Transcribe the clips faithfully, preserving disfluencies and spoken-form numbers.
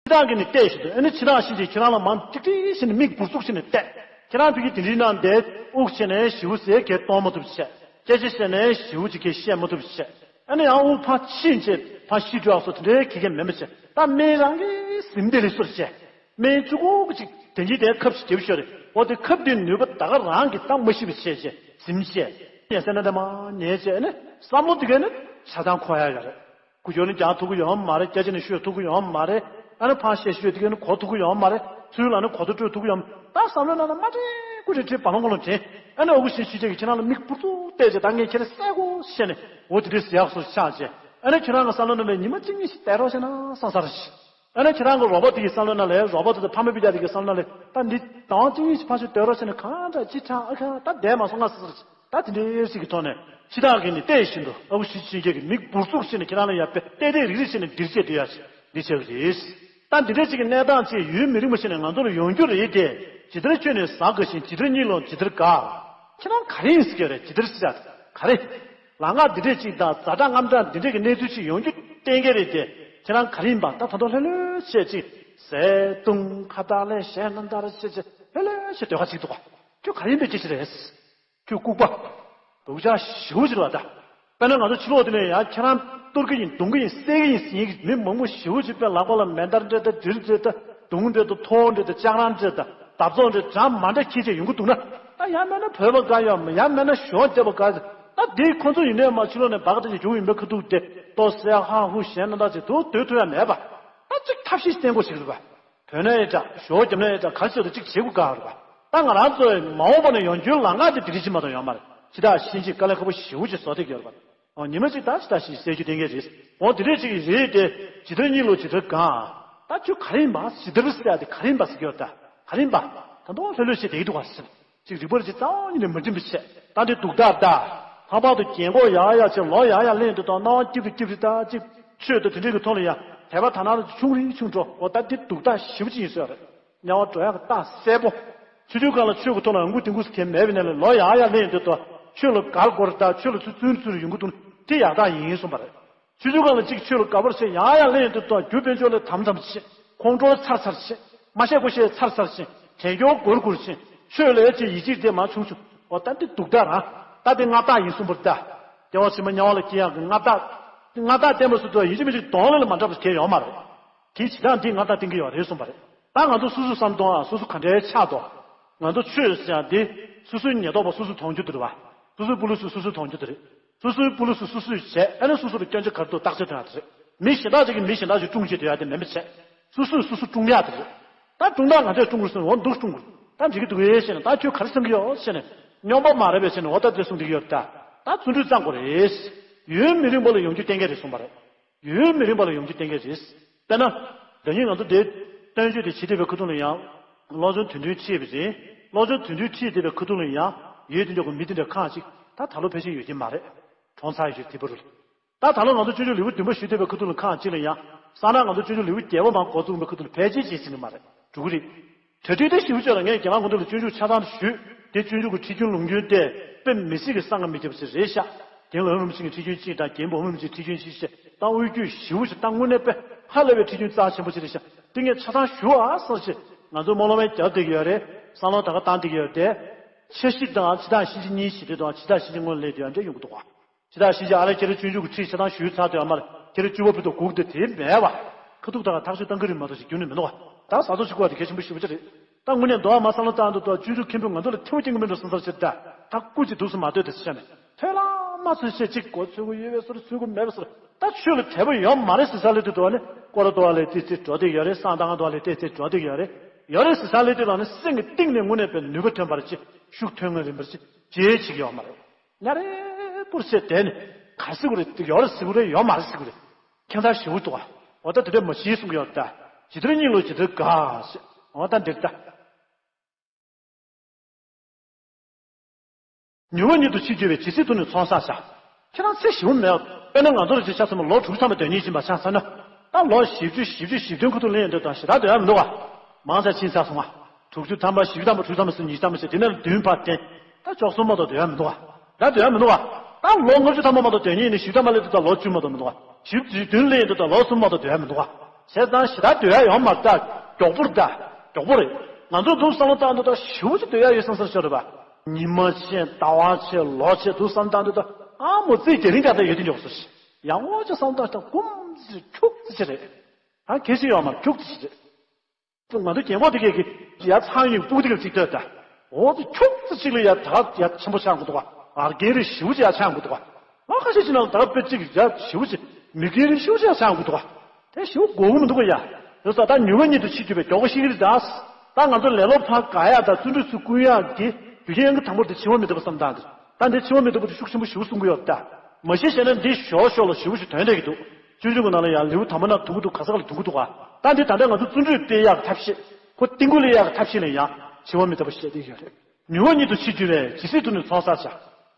ཕྱི་ཐག་གིས་ནི་བལྟས་བཞིན་དུ། ཨ་ནི་ཕྱི་ཐག་ཤེས་ཀྱིས་ཁྱེད་རང་ལ་མར་ཏིག་ཏིག་བྱས་ནས་མིག་འབུར་ཚུགས་བྱས་ནས་བལྟས། ཁྱེད་རང་ཕ་གི་དེ་འདྲའི་ནང་བསྡད། དབུགས་ཆད་ནས་ཞེ་པོ་ཟེར་གས་གཏོང་མ་ཐུབ་བྱས། སྐད་ཆ་བཤད་ནས་ཞེ་པོ་ཅིག་གས་བཤད་མ་ཐུབ་བྱས། ཨ་ནི་ཡང་དབུགས་ཕར་ཕྱིན་བྱས་ཕར་ཤི་འགྲོ་ཡག་སོགས་དེ་འདྲའི་གི་གས་མེད་པ་བྱས། ད་སྨན་རང་གིས་ཟིན་བསྡད་ལེ་སོར་བྱས། སྨན་བཅུ་གོ་གཅིག་དེ་འདྲའི་དེ་ཁབ་ཞིག་རྒྱབ་ཤོར་རེད། འོ་དེ་ཁབ་དེའི་ནུས་པ་ད་ག་རང་གིས་ད་མ་ཤི་བ་བྱས་བྱས་ཟིན་བྱས། ཉལ་སེ་ན་དེ་མར་ཉལ་བྱས། ཨ་ནི་བསམ་བློ་དེ་གས་ནི་ཆ་ཚང་འཁོར་ཡག་ཡོད་རེད། ཁུ་བྱུག་ནི་རྒྱག་ཐུབ་ཀྱི་ཡོད་མ་རེད། སྐད་ཆ་ནི་ཤོད་ཐུབ་ཀྱི་ཡོད་མ་རེད། ཨ་ནི་ཕར་བཤད་ཤོད་དེ་གས་ནི་གོ་ཐུབ་ཀྱི་ཡོད་མ་རེད། ཚུར་ལ་ནི་གོ་ཐོས་སྤྲོད་ཐུབ་ཀྱི་ཡོད་མ། ད་བསམ་བློའི་ནང་ལ་མ་དྲན་ཀུ་དྲན་དྲན་བ་ལོང་ཀོ་ལོང་དྲན། ཨ་ནི་ཨ་ཁུ་ཤེས་ཤེས་བྱས་ཀྱིས་ཁྱེད་རང་ལ་མིག་འབུར་ཚུགས་བལྟས་བྱས། ད་ངས་ཁྱེད་རང་བསད་དགོས་བཤད་ནས། འོ་དེ་འདྲའི་ཟེར་ཡག་སོགས་ཆགས་བྱས། ཨ་ནི་ཁྱེད་རང་གི་བསམ་བློ་ནང་ལ་ཉི་མ་གཅིག་གཉིས་ཤིག་བསྡད་རོགས་བྱས་ན་བསམ་ས་རེད། ཨ་ནི་ཁྱེད་རང་གི་རོགས་པ་དེ་གི་བསམ་བློ་ནང་ལ། རོགས་པ་དེ་དང་ཕ་མ་སྤུན་ཀྱག་དེ་གི་བསམ་བློ་ནང་ལ། ད་འདི་ཟླ་བ་གཅིག་གཉིས་ཤིག་ཕར་ཚུར་སྡོད་རོགས་བྱས་ནས། གང་དྲག་ཅི་དྲག་ཨ་ཁ་ད་བསྡད་མ་སོང་ང་ཟེར་ཟེར། ད་དེ་འདྲའི་ཞིག་གི་ཐོག་ནས་ཕྱི་ཐག་གིས་ནི་བལྟས་བཞིན་དུ། ཨ་ཁུ་ཤེས་ཤེས་བྱས་ཀྱིས་མིག་འབུར་ཚུགས་བྱས་ནས་ཁྱེད་རང་ལ་ཡར་ཏེ་ཏེ་རིག་རིག་བྱས་ནས་འདིར་བྱས་སྡོད་ཡག་ཅིག་འདི་ཆགས་ཀྱི་རེད། ད་འདི་འདྲའི་ཅིག་གི་གནས་སྟངས་ཅིག་ཡུན་མི་རིང་པོ་ཞིག་ནས་ང་ཚོ་ལ་ཡོང་རྒྱུ་རེད་དེ། ཇི་ལྟར་ཁྱོད་ནི་ཟ་དགའ་ཞིང་། ཇི་ལྟར་གཉིད་ལོག་ཇི་ལྟར་དགའ། ཁྱེད་རང་ག་རེ་ཡིན་ཟེར་གྱི་རེད། ཇི་ལྟར་ཟེར་ཡག་ག་རེ། ལམ་ཁ་འདི་འདྲས་ཅིག་དང་ཛ་དྲག་དངངས་སྐྲག་འདི་འདྲས་ཀྱི་གནས་ཚུལ་ཅིག་ཡོང་རྒྱུ་གཏན་འཁེལ་རེད་དེ། ཁྱེད་རང་ག་རེ་ཡིན་པ། ད་ད་དུང་ལྷོད་ལྷོད་བྱས་ཅིག་ཟས་བཏུང་ཁ་བཏགས་ལེན་གཞས་སྣ་དར་བྱས་བྱས་ལྷོད་ལྷོད་བྱས་སྡོད་ག་ཅིག་འདུག་ག་ཁྱོད་ག་རེ་ཡིན་པའི་སྐད་ཆ་རེད། ཁྱོད་ལྐུགས་པ། སྡུག་ཅག་ཞེ་པོ་ཅིག་རེད་པ་ད། དཔེར་ན་ང་ཚོ་ཕྱི་ལོགས་དེ་ནས་ཡང་ཁྱེད་རང་གཏོར་གྱི་ཡིན། རྡུང་གི་ཡིན། བསད་ཀྱི་ཡིན་ཟེར་མཁན་གྱི་མི་མང་པོ་ཞེ་པོ་ཅིག་དཔེ་ལག་པ་ལ་མེ་མདར་འདྲ་དང་། གྲི་འདྲ་དང་། མདུང་འདྲ་དང་། ཐོག་འདྲ་དང་། ལྕགས་ར་འདྲ་དང་། འདབ་ཚོགས་འདྲ་འདྲ་མ་འདྲ་འཁྱེར་བྱས་ཡོང་གི་འདུག་ན། ད་ཡང་མིན་ན་བོས་པ་དགའ་ཡོད་མ། ཡང་མིན་ན་ཞོ་བརྒྱབ་པ་དགའ། ད་དེ་ཁོ་ཚོ་ཡིན་ནའི་མ་ཕྱི་ལོགས་ནས་སྦ་ག་དེ་ཞིག་བྱུང་ཡིན་པའི་ཁ་ཐུག་དེ་ལྟོ་ཟས་ཧ་ཧུ་གཞས་སྣ་དར་བྱས་འདུག་སྡོད་ཐུབ་ཡ་མེད་པ། ད་ཅིག་ཐབས་ཤེས་བསྟེན་དགོས་ཞིག་རེད་པ། བོས་ན་ཡང་འདྲ། ཞོ་བརྒྱབ་ན་ཡང་འདྲ། ག་རེ་བྱས་ཏེ་ཅིག་བྱེད་དགོས་ག་རེད་པ། ད་ང་རང་ཚོའི་མ་འོངས་པ་ནས་ཡོང་རྒྱུའི་ལམ་ཁ་དེ་དེ་རིགས་ཅིག་མ་གཏོགས་ཡོད་མ་རེད། ཕྱི་ཐག་ཤེས་ཀྱིས་དཀའ་ལས་ཁག་པོ་ཞེ་པོ་ཅིག་བཟོ་བསྡད་ཀྱི་ཡོད་རེད་པ། འོ་ཉི་མ་གཅིག་ད་ཕྱི་ཐག་ཤེས་ཀྱིས་བསད་རྒྱུ་གཏན་འཁེལ་རེད། འོ་དེ་འདྲས་ཅིག་རེད་དེ། ཇི་ལྟར་གཉིད་ལོག་ཇི་ལྟར་དགའ། ད་ཁྱོད་ག་རེ་ཡིན་པ། ཇི་ལྟར་ཟེར་ཡ་དེ་ག་རེ་ཡིན་པ་ཟེར་གྱི་ཡོད་ད། ག་རེ་ཡིན་པ། ད་དུང་ལྷོད་ལྷོད་བྱས་བསྡད་ཀྱི་འདུག་ག་ཟེར། ཅིག་རིག་པ་རེ་ཅིག་རྩ་བ་ཉིད་ནས་མ་འགྲིམ་པ་བྱས། ད་འདི་སྡུག་ཐག་ད། ལྷག་པར་དུ་རྒན་གོག་ཡག་ཡག་བྱས། ལོ་ཡག་ཡག་སླེབས་ཡོང་དུས་དང་། སྣང་བ་སྐྱིད་རེ་སྐྱིད་རེ། ད་ཅིག་ཆོས་དང་དེ་འདྲས་ཀྱི་ཐོག་ལ་ཡང་དད་པ་དག་སྣང་རེ་ཆུང་རེ་ཆུང་འགྲོ། འོ་ད་འདི་སྡུག་ཐག་ཞེ་པོ་ཅིག་ཡིན་ས་རེད། དམྱལ་བ་འགྲོ་ཡག་གི་རྟགས་གསལ་པོ། ཆུང་ཆུང་སྒང་ལ་ཆོས་ཀྱི་ཐོག་ལ་ངང་སྒུག་དེང་སྒུག་ཟེར་མཁན་མེད་པའི་ནང་ལ། ལོ་ཡག་ཡག་སླེབས་ཡོང་དུས་དང་། ཆོས་ལ་དགའ་དགོས་རེད། ད་ཆོས་ལ་ཚུར་བཙུན་བཙུན་རེ་ཡོང་གི་འདུག་ན། དེ་ཡག་རྟགས་ཡིན་གསུངས་པ་རེད། ཆུང་ཆུང་སྒང་ལ་ཅིག་ཆོས་ལ་དགའ་པོ་རེ་བྱས། ཡག་ཡག་སླེབས་ཡོང་དུས་དང་། རྒྱུ་དཔལ་འབྱོར་ལ་དམ་དམ་བྱས། ཁོང་ཁྲོ་ཚར་ཚར་བྱས། མ་བཤད་དགོས་བཤད་ཚར་ཚར་བྱས། དྲན་སྐྱོར་སྒོར་སྒོར་བྱས། ཆོས་ལ་ཡ་ཅིག་ཡིད་ཆེས་དེ་མར་ཆུང་ཆུང་། འོ་ད་འདི་སྡུག་ཐག་རང་། ད་འདི་སྔར་རྟགས་ཡིན་གསུངས་པ་རེད་ད། སྐྱེ་བ་ཕྱི་མ་དམྱལ་བ་ལ་སྐྱེ་ཡག་གི་སྔར་རྟགས། སྔར་རྟགས་བསྟན་པ་སུ་ཚོ་ཡིན་གཅིག་མིན་གཅིག་གདོང་ལེན་ལ་མ་འདྲ་བ་ཞིག་གང་ཡང་ཡོད་མ་རེད། དེ་ཇི་ལྟར་འདིས་སྔར་རྟགས་བསྟན་གྱི་ཡོད་རེད་གསུངས་པ་རེད། ད་ང་ཚོ་སོ་སོའི་བསམ་བློ་གཏོང་ཡག་སོ་སོ་ག་འདྲའི་ཆགས་འདུག་ང་ཚོ་ཆོས་ཟེར་ཡག་འདི་སོ་སོའི་ཉེན་རྟོག་པ་སོ་སོས་མཐོང་རྒྱུ་དེ་རེད་པ། སོ་སོའི་སྤུ་ལུས་སུ་སོ་སོས་མཐོང་རྒྱུ་དེ་རེད། སོ་སོའི་སྤུ་ལུས་སུ་སོ་སོས་བྱས། ཨ་ནི་སོ་སོ་ལ་སྐྱོན་ཆ་ག་རེ་འདུག་བརྟག་དཔྱད་གཏོང་ཡག་དེ་རེད། མི་གཞན་དག་ཅིག་གིས་མི་གཞན་དག་ཅིག་བསྲུང་བྱེད་འདོད་ཡག་དེ་མིན་པ་བྱས། སོ་སོས་སོ་སོ་བསྲུང་ཡག་དེ་རེད། ད་བསྲུང་སྟངས་ག་འདྲས་བསྲུང་དགོས་ཟེར་ན། འོ་འདུག་བསྲུང་དགོས། ད་འགྲིག་གི་འདུག་ཨེ་ཟེར་ནས། ད་ཁྱོད་ག་རེ་བསམ་གྱི་ཡོད་ཟེར་ནས། སྨྱོན་པ་མ་རེད་པས་ཟེར་ནས། འོ་ད་དེ་གསུང་བསྡད་ཀྱི་ཡོད་རེད་ད། ད་བརྩོན་འགྲུས་བརྩམ་དགོས་རེད། ཡུན་མི་རིང་པོ་ལ་ཡོང་རྒྱུ་གཏན་འཁེལ་རེད་གསུངས་པ་རེད། ཡུན་མི་རིང་པོ་ལ་ཡོང་རྒྱུ་གཏན་འཁེལ་རེད། དཔེར་ན། ད་ནི་ང་ཚོ་འདིར་བསྟན་བཅོས་དེ་བྱེད་བསྡད་པའི་ཁ་ཐུག་ལ་ཡང་། སློབ་སྦྱོང་དོན་མཐུན་ཁྲིད་པ་རེད། སློབ་སྦྱོང་དོན་མཐུན་ཁྲིད་བསྡད་པའི་ཁ་ཐུག་ལ་ཡང་། ཡུལ་དེ་འདྲ་གི་མི་དེ་འདྲ་ཁག་ཅིག་ད་ད་ལོ་ཕལ་ཆེར་ཡོད་ཀྱི་མ་རེད། གྲོངས་ཚར་ཡོད་ཀྱི་རེད། དེ་འདྲ་རེད། ད་ད་ལོ་ང་ཚོ་སྤྱོད་འཇུག་ལེའུ་བདུན་པ་ཞུས་བསྡད་པའི་ཁ་ཐུག་ལ་ཁག་ཅིག་ལ་ཡང་། སང་ན་ང་ཚོ་སྤྱོད་འཇུག་ལེའུ་བརྒྱད་པ་མར་འགོ་བཙུགས་པའི་ཁ་ཐུག་ལ་ཕལ་ཆེར་བྱེད་ཟིན་གྱི་མ་རེད། འགྲོ་གི་རེད། གྲ་སྒྲིག་དེ་ཞིབ་ཆོས་ལ་ངས་རྒན་ལགས་སྐུ་མདུན་ལ་སྤྱོད་འཇུག་ཆ་ཚང་ཞུས། དེ་སྤྱོད་འཇུག་གི་ཁྲིད་རྒྱུན་ལུང་རྒྱུན་དེ་དཔེ་མི་སྲིད་ཀྱི་གསང་སྔགས་མི་ཁྱབ་པ་ཞིག་རེད་ཤག་རྒན་ལགས་རིན་པོ་ཆེ་གི་ཁྲིད་རྒྱུན་གཅིག་དང་། རྒན་པོ་རིན་པོ་ཆེའི་ཁྲིད་རྒྱུན་གཅིག་བྱས། ད་དབུས་རྒྱུད་ཞེ་པོ་ཞིག་ད་དངོས་གནས་དཔེ་ཧ་ལས་པའི་ཁྲིད་རྒྱུན་རྩ་ཆེན་པོ་ཞིག་རེད་ཤག་དེ་ངས་ཆ་ཚང་ཞུ་ཨ་བསམ་བྱས། ང་ཚོ་སྨོན་ལམ་ཡང་རྒྱག་བསྡད་ཀྱི་ཡོད་རེད། བསམ་བློ་ད་ག་བཏང་བསྡད་ཀྱི་ཡོད་རེད་དེ། འཆར་གཞི་དང་ཕྱི་ཐག་ཤེས་བྱེད་གཉིས་བྱེད་དུས་དང་། ཕྱི་ཐག་ཤེས་བྱེད་སྔོན་ལ་སླེབས་དུས་ཡང་འདྲ་ཡོང་གི་འདུག་ག་ཕྱི་ཐག་ཤེས་བྱེད། ཨ་ལས་ཁྱེད་རང་སྤྱོད་འཇུག་གི་ཁྲིད་ཆ་ཚང་ཞུས་ཚར་དུས། ཨ་མར་ཁྱེད་རང་བཅུ་པ་ཕུད་དུ་སྒུག་བསྡད་དེ་མེད་པ། ཁ་ཐུག་ད་ག་ཐག་གཅོད་བཏང་གི་རེད་མ་གཏོགས་ཞིག་རྒྱུན་ནས་མི་འདུག་ག་ད་བཟའ་ཚོ་ཞིག་དགོས་པ་དེ་གལ་ཆེན་པོ་ཞེ་པོ་ཅིག་རེད། ད་དངོས་གནས་མདོ་བ་མ་བསམ་བློ་བཏང་དུས་དང་། སྤྱོད་འཇུག་མཁན་པོས་ང་ཚོ་ལ་ཐེ་བོ་སྐྱེལ་གི་མིན་འགྲོ་བསམ་ས་ཞིག་རེད་ད། ད་སྐུ་མཁྱེན་འདུག་སེ་མ་སྡོད་དེ་ཟེར་ནས། ཐོས་ལ་མ་ཐོས་བྱས་ཅིག་མགོ་ཚོས་ཀྱི་ཡོད་པའི་བཟོ་འདྲ། ཚོས་ཀྱི་མེད་པའི་བཟོ་འདྲ། ད་ཆོས་ལ་དད་པ་ཡོད་མ་རེད་ཟེར་ས་སླེབས་དུས་དང་ནི། སྐོར་ར་འདུག་པ་ལ་ཏོག་ཙམ་འགྲོ་བསྡད་ཡོད་རེད། བསང་བཏང་འདུག་པ་ལ་ཏོག་ཙམ་འགྲོ་བསྡད་ཡོད་རེད། ཡོད་རེད་ཟེར་ས་སླེབས་དུས་ལ་ནི། སེམས་ཀྱི་གཏིང་ནས་དངོས་གནས་དཔེ་ནུས་པ་ཐོན་པ་རེ་ཅིག་ཤུགས་ཐོན་ངེས་རེད་པ་ཅིག་བྱེད་ཅིག་ཡོད་མ་རེད། ཉ་རེ་པུར་བྱས་བསྡད་ནས། ག་རེ་ཟེར་དགོས་རེད། ཡོད་རེད་ཟེར་དགོས་རེད། ཡོད་མ་རེད་ཟེར་དགོས་རེད། ཁྱད་མཚར་ཞེ་པོ་འདུག་ག་འོ་ད་དེ་འདྲ་མ་བྱེད་གསུང་གི་ཡོད་རེད་ད། ཇི་ལྟར་གཉིད་ལོག་ཇི་ལྟར་དགའ་ཟེར། འོ་ད་འདིར་ད། མྱུར་བ་ཉིད་དུ་འཆི་འགྱུར་བས། ཇི་སྲིད་དུ་ནི་ཚོང་བསགས་བྱ། ཁྱེད་རང་ཚེ་ཞེ་པོ་མེད་པ། དཔེར་ན་ང་ཚོ་ལ་ཅིག་ཆ་ཚང་མ་ལོ་དྲུག་ཅུ་ཐམ་པ་སྡོད་མཁན་ཡིན་པ་ཆ་བཞག་ན། ད་ལོ་བཞི་བཅུ་བཞི་བཅུ་ཞེ་བདུན་ཁ་ཐུག་སླེབས་ཡོང་དུས་དང་ཞེ་དྲག་སྡོད་ཡ་མི་འདུག་ག་མང་ཆེ་ཕྱིན་ཚར་སོང་ང་། དྲུག་ཅུ་ཐམ་པ། བཞི་བཅུ་ཐམ་པ། དྲུག་ཅུ་ཐམ་པ་ཟེར། ཉི་ཤུ་ཐམ་པ་ཟེར། དེ་ནས་བདུན་ཕར་བསྟན། ད་བཅུ་གསུམ་མ་གཏོགས་སྡོད་ཡ་མི་འདུག་ག་ད་སྡོད་ཡ་མི་འདུག་ག་ད་ལོ་ལྔ་བཅུ་ཐམ་པ་མ་གཏོགས་སྡོད་མཁན་ཡིན་ན། བཞི་བཅུ་ཐམ་པ་སླེབས་དུས་ད་ལོ་བཅུ་མ་གཏོགས་མི་འདུག་ག་བཞི་བཅུ་བདུན་སླེབས་ཡོང་དུས་ད་ལོ་གསུམ་མ་གཏོགས་སྡོད་ཡ་མི་འདུག་ག་བྱས་ཙང་ཞེ་དྲག་སྡོད་ཡ་ཡོད་མ་རེད་ད། མགྱོགས་པོ་རེད་ད། མགྱོགས་པོ་རེད། ང་ཚོ་འདུག་བསམ་བློ་བཏང་དུས་ད་ཞེ་པོ་ཅིག་སྡོད་ཡ་ཡོད་བསམ་བསམ་ཤོར་རེད་པ། ཉི་མ་ཕྱིན་ཟླ་བ་ཕྱིན་ལོ་ཕྱིན་འདུག་བསམ་བཏང་དུས་ད་ཨ་མོ་རྩིས་རྒྱ་རིང་ཀ་ད་ཡོད་དུས་མགྱོགས་སོ་ཞེས་ཡང་ངོ་ཅིག་བསམ་བཏང་ད་ཀུམ་ཙི་ཁྱུག་ཙི་ཅི་རེད། ཨ་གལ་ཆེ་ཡོད་མ་རེད། ཁྱུག་ཙི་ཅི་རེད། ང་ཚོ་རྒན་གོག་དེ་གས་ཀྱི་ཡ་ཚང་ཡིན་སྤུ་གུ་དེ་གས་གཅིག་ལྟོས་ད། འོ་དེ་ཁྱུག་ཙི་གཅིག་ལ་ཡ་ད་ག་ཡ་ཆེན་པོ་ཆགས་དགོས་འདུག་ག་ཨ་རྒན་རེ་ཞེ་པོ་ཅིག་ཡ་ཆགས་དགོས་འདུག་ག་ཨ་ཁ་ཤས་ཅིག་ནང་ད་ག་དཔེ་གཅིག་ཡ་ཞེ་པོ་ཅིག་མི་རྒན་རེ་ཞེ་པོ་ཅིག་ཡ་ཆགས་དགོས་འདུག་ག་དེ་ཞེ་པོ་དགོས་ཀྱི་མི་འདུག་ག་ཡ། དེ་ས་ད་མྱུ་གུ་ཉིད་དུ་འཆི་གྱུར་པའི་མགྱོགས་པོ་ཤི་གི་རེད་ད། ད་ང་ཚོ་ལེ་ལོ་ཕར་དགའ་ཡ་ད་བརྩོན་འགྲུས་ཚུར་བསྐུལ་ཡ་གི་རྒྱུ་རྐྱེན་གྱི་དང་པོར་དེ་འཆི་བ་མི་འདོད་པ་བསམ་སྟངས་དེ། ད་འདི་འཆི་བ་མི་འདོད་པ་དེ་ཤུགས་ཆེན་པོ་ཞེ་པོ་གསུང་གི་ཡོད་ད། མ་གཞི་བཤད་ན་འདི་ཞོག་ཞོག་ལ་ཞེ་པོ་ཞིག་དོན་འགྲིག་གི་འདུག་ཆུང་ཆུང་གི་ནང་ལ་ཡང་ལེའུ་དང་པོ་ན་འདུག་གི་འདུག་ག་ས་ག་ལ་འདུག་གི་འདུག་ག་ད་འདི་ད་ལྟ་ང་ཚོ་བརྩོན་འགྲུས་སྤེལ་ཡག་གི་ཐབས་ཤེས་ཁོ་གཏིང་སྐུ་ལེན་ཡག་གི་ཐབས་ཤེས་ལ་ཡང་འཆི་བ་མི་འདོད་པ་བཤད་བསྡད་ཀྱི་ཡོད་རེད། མྱུ་གུ་ཉིད་དུ་འཆི་གྱུར་པའི་ཇི་སྲིད་དུ་ནི་ཚོགས་བསགས་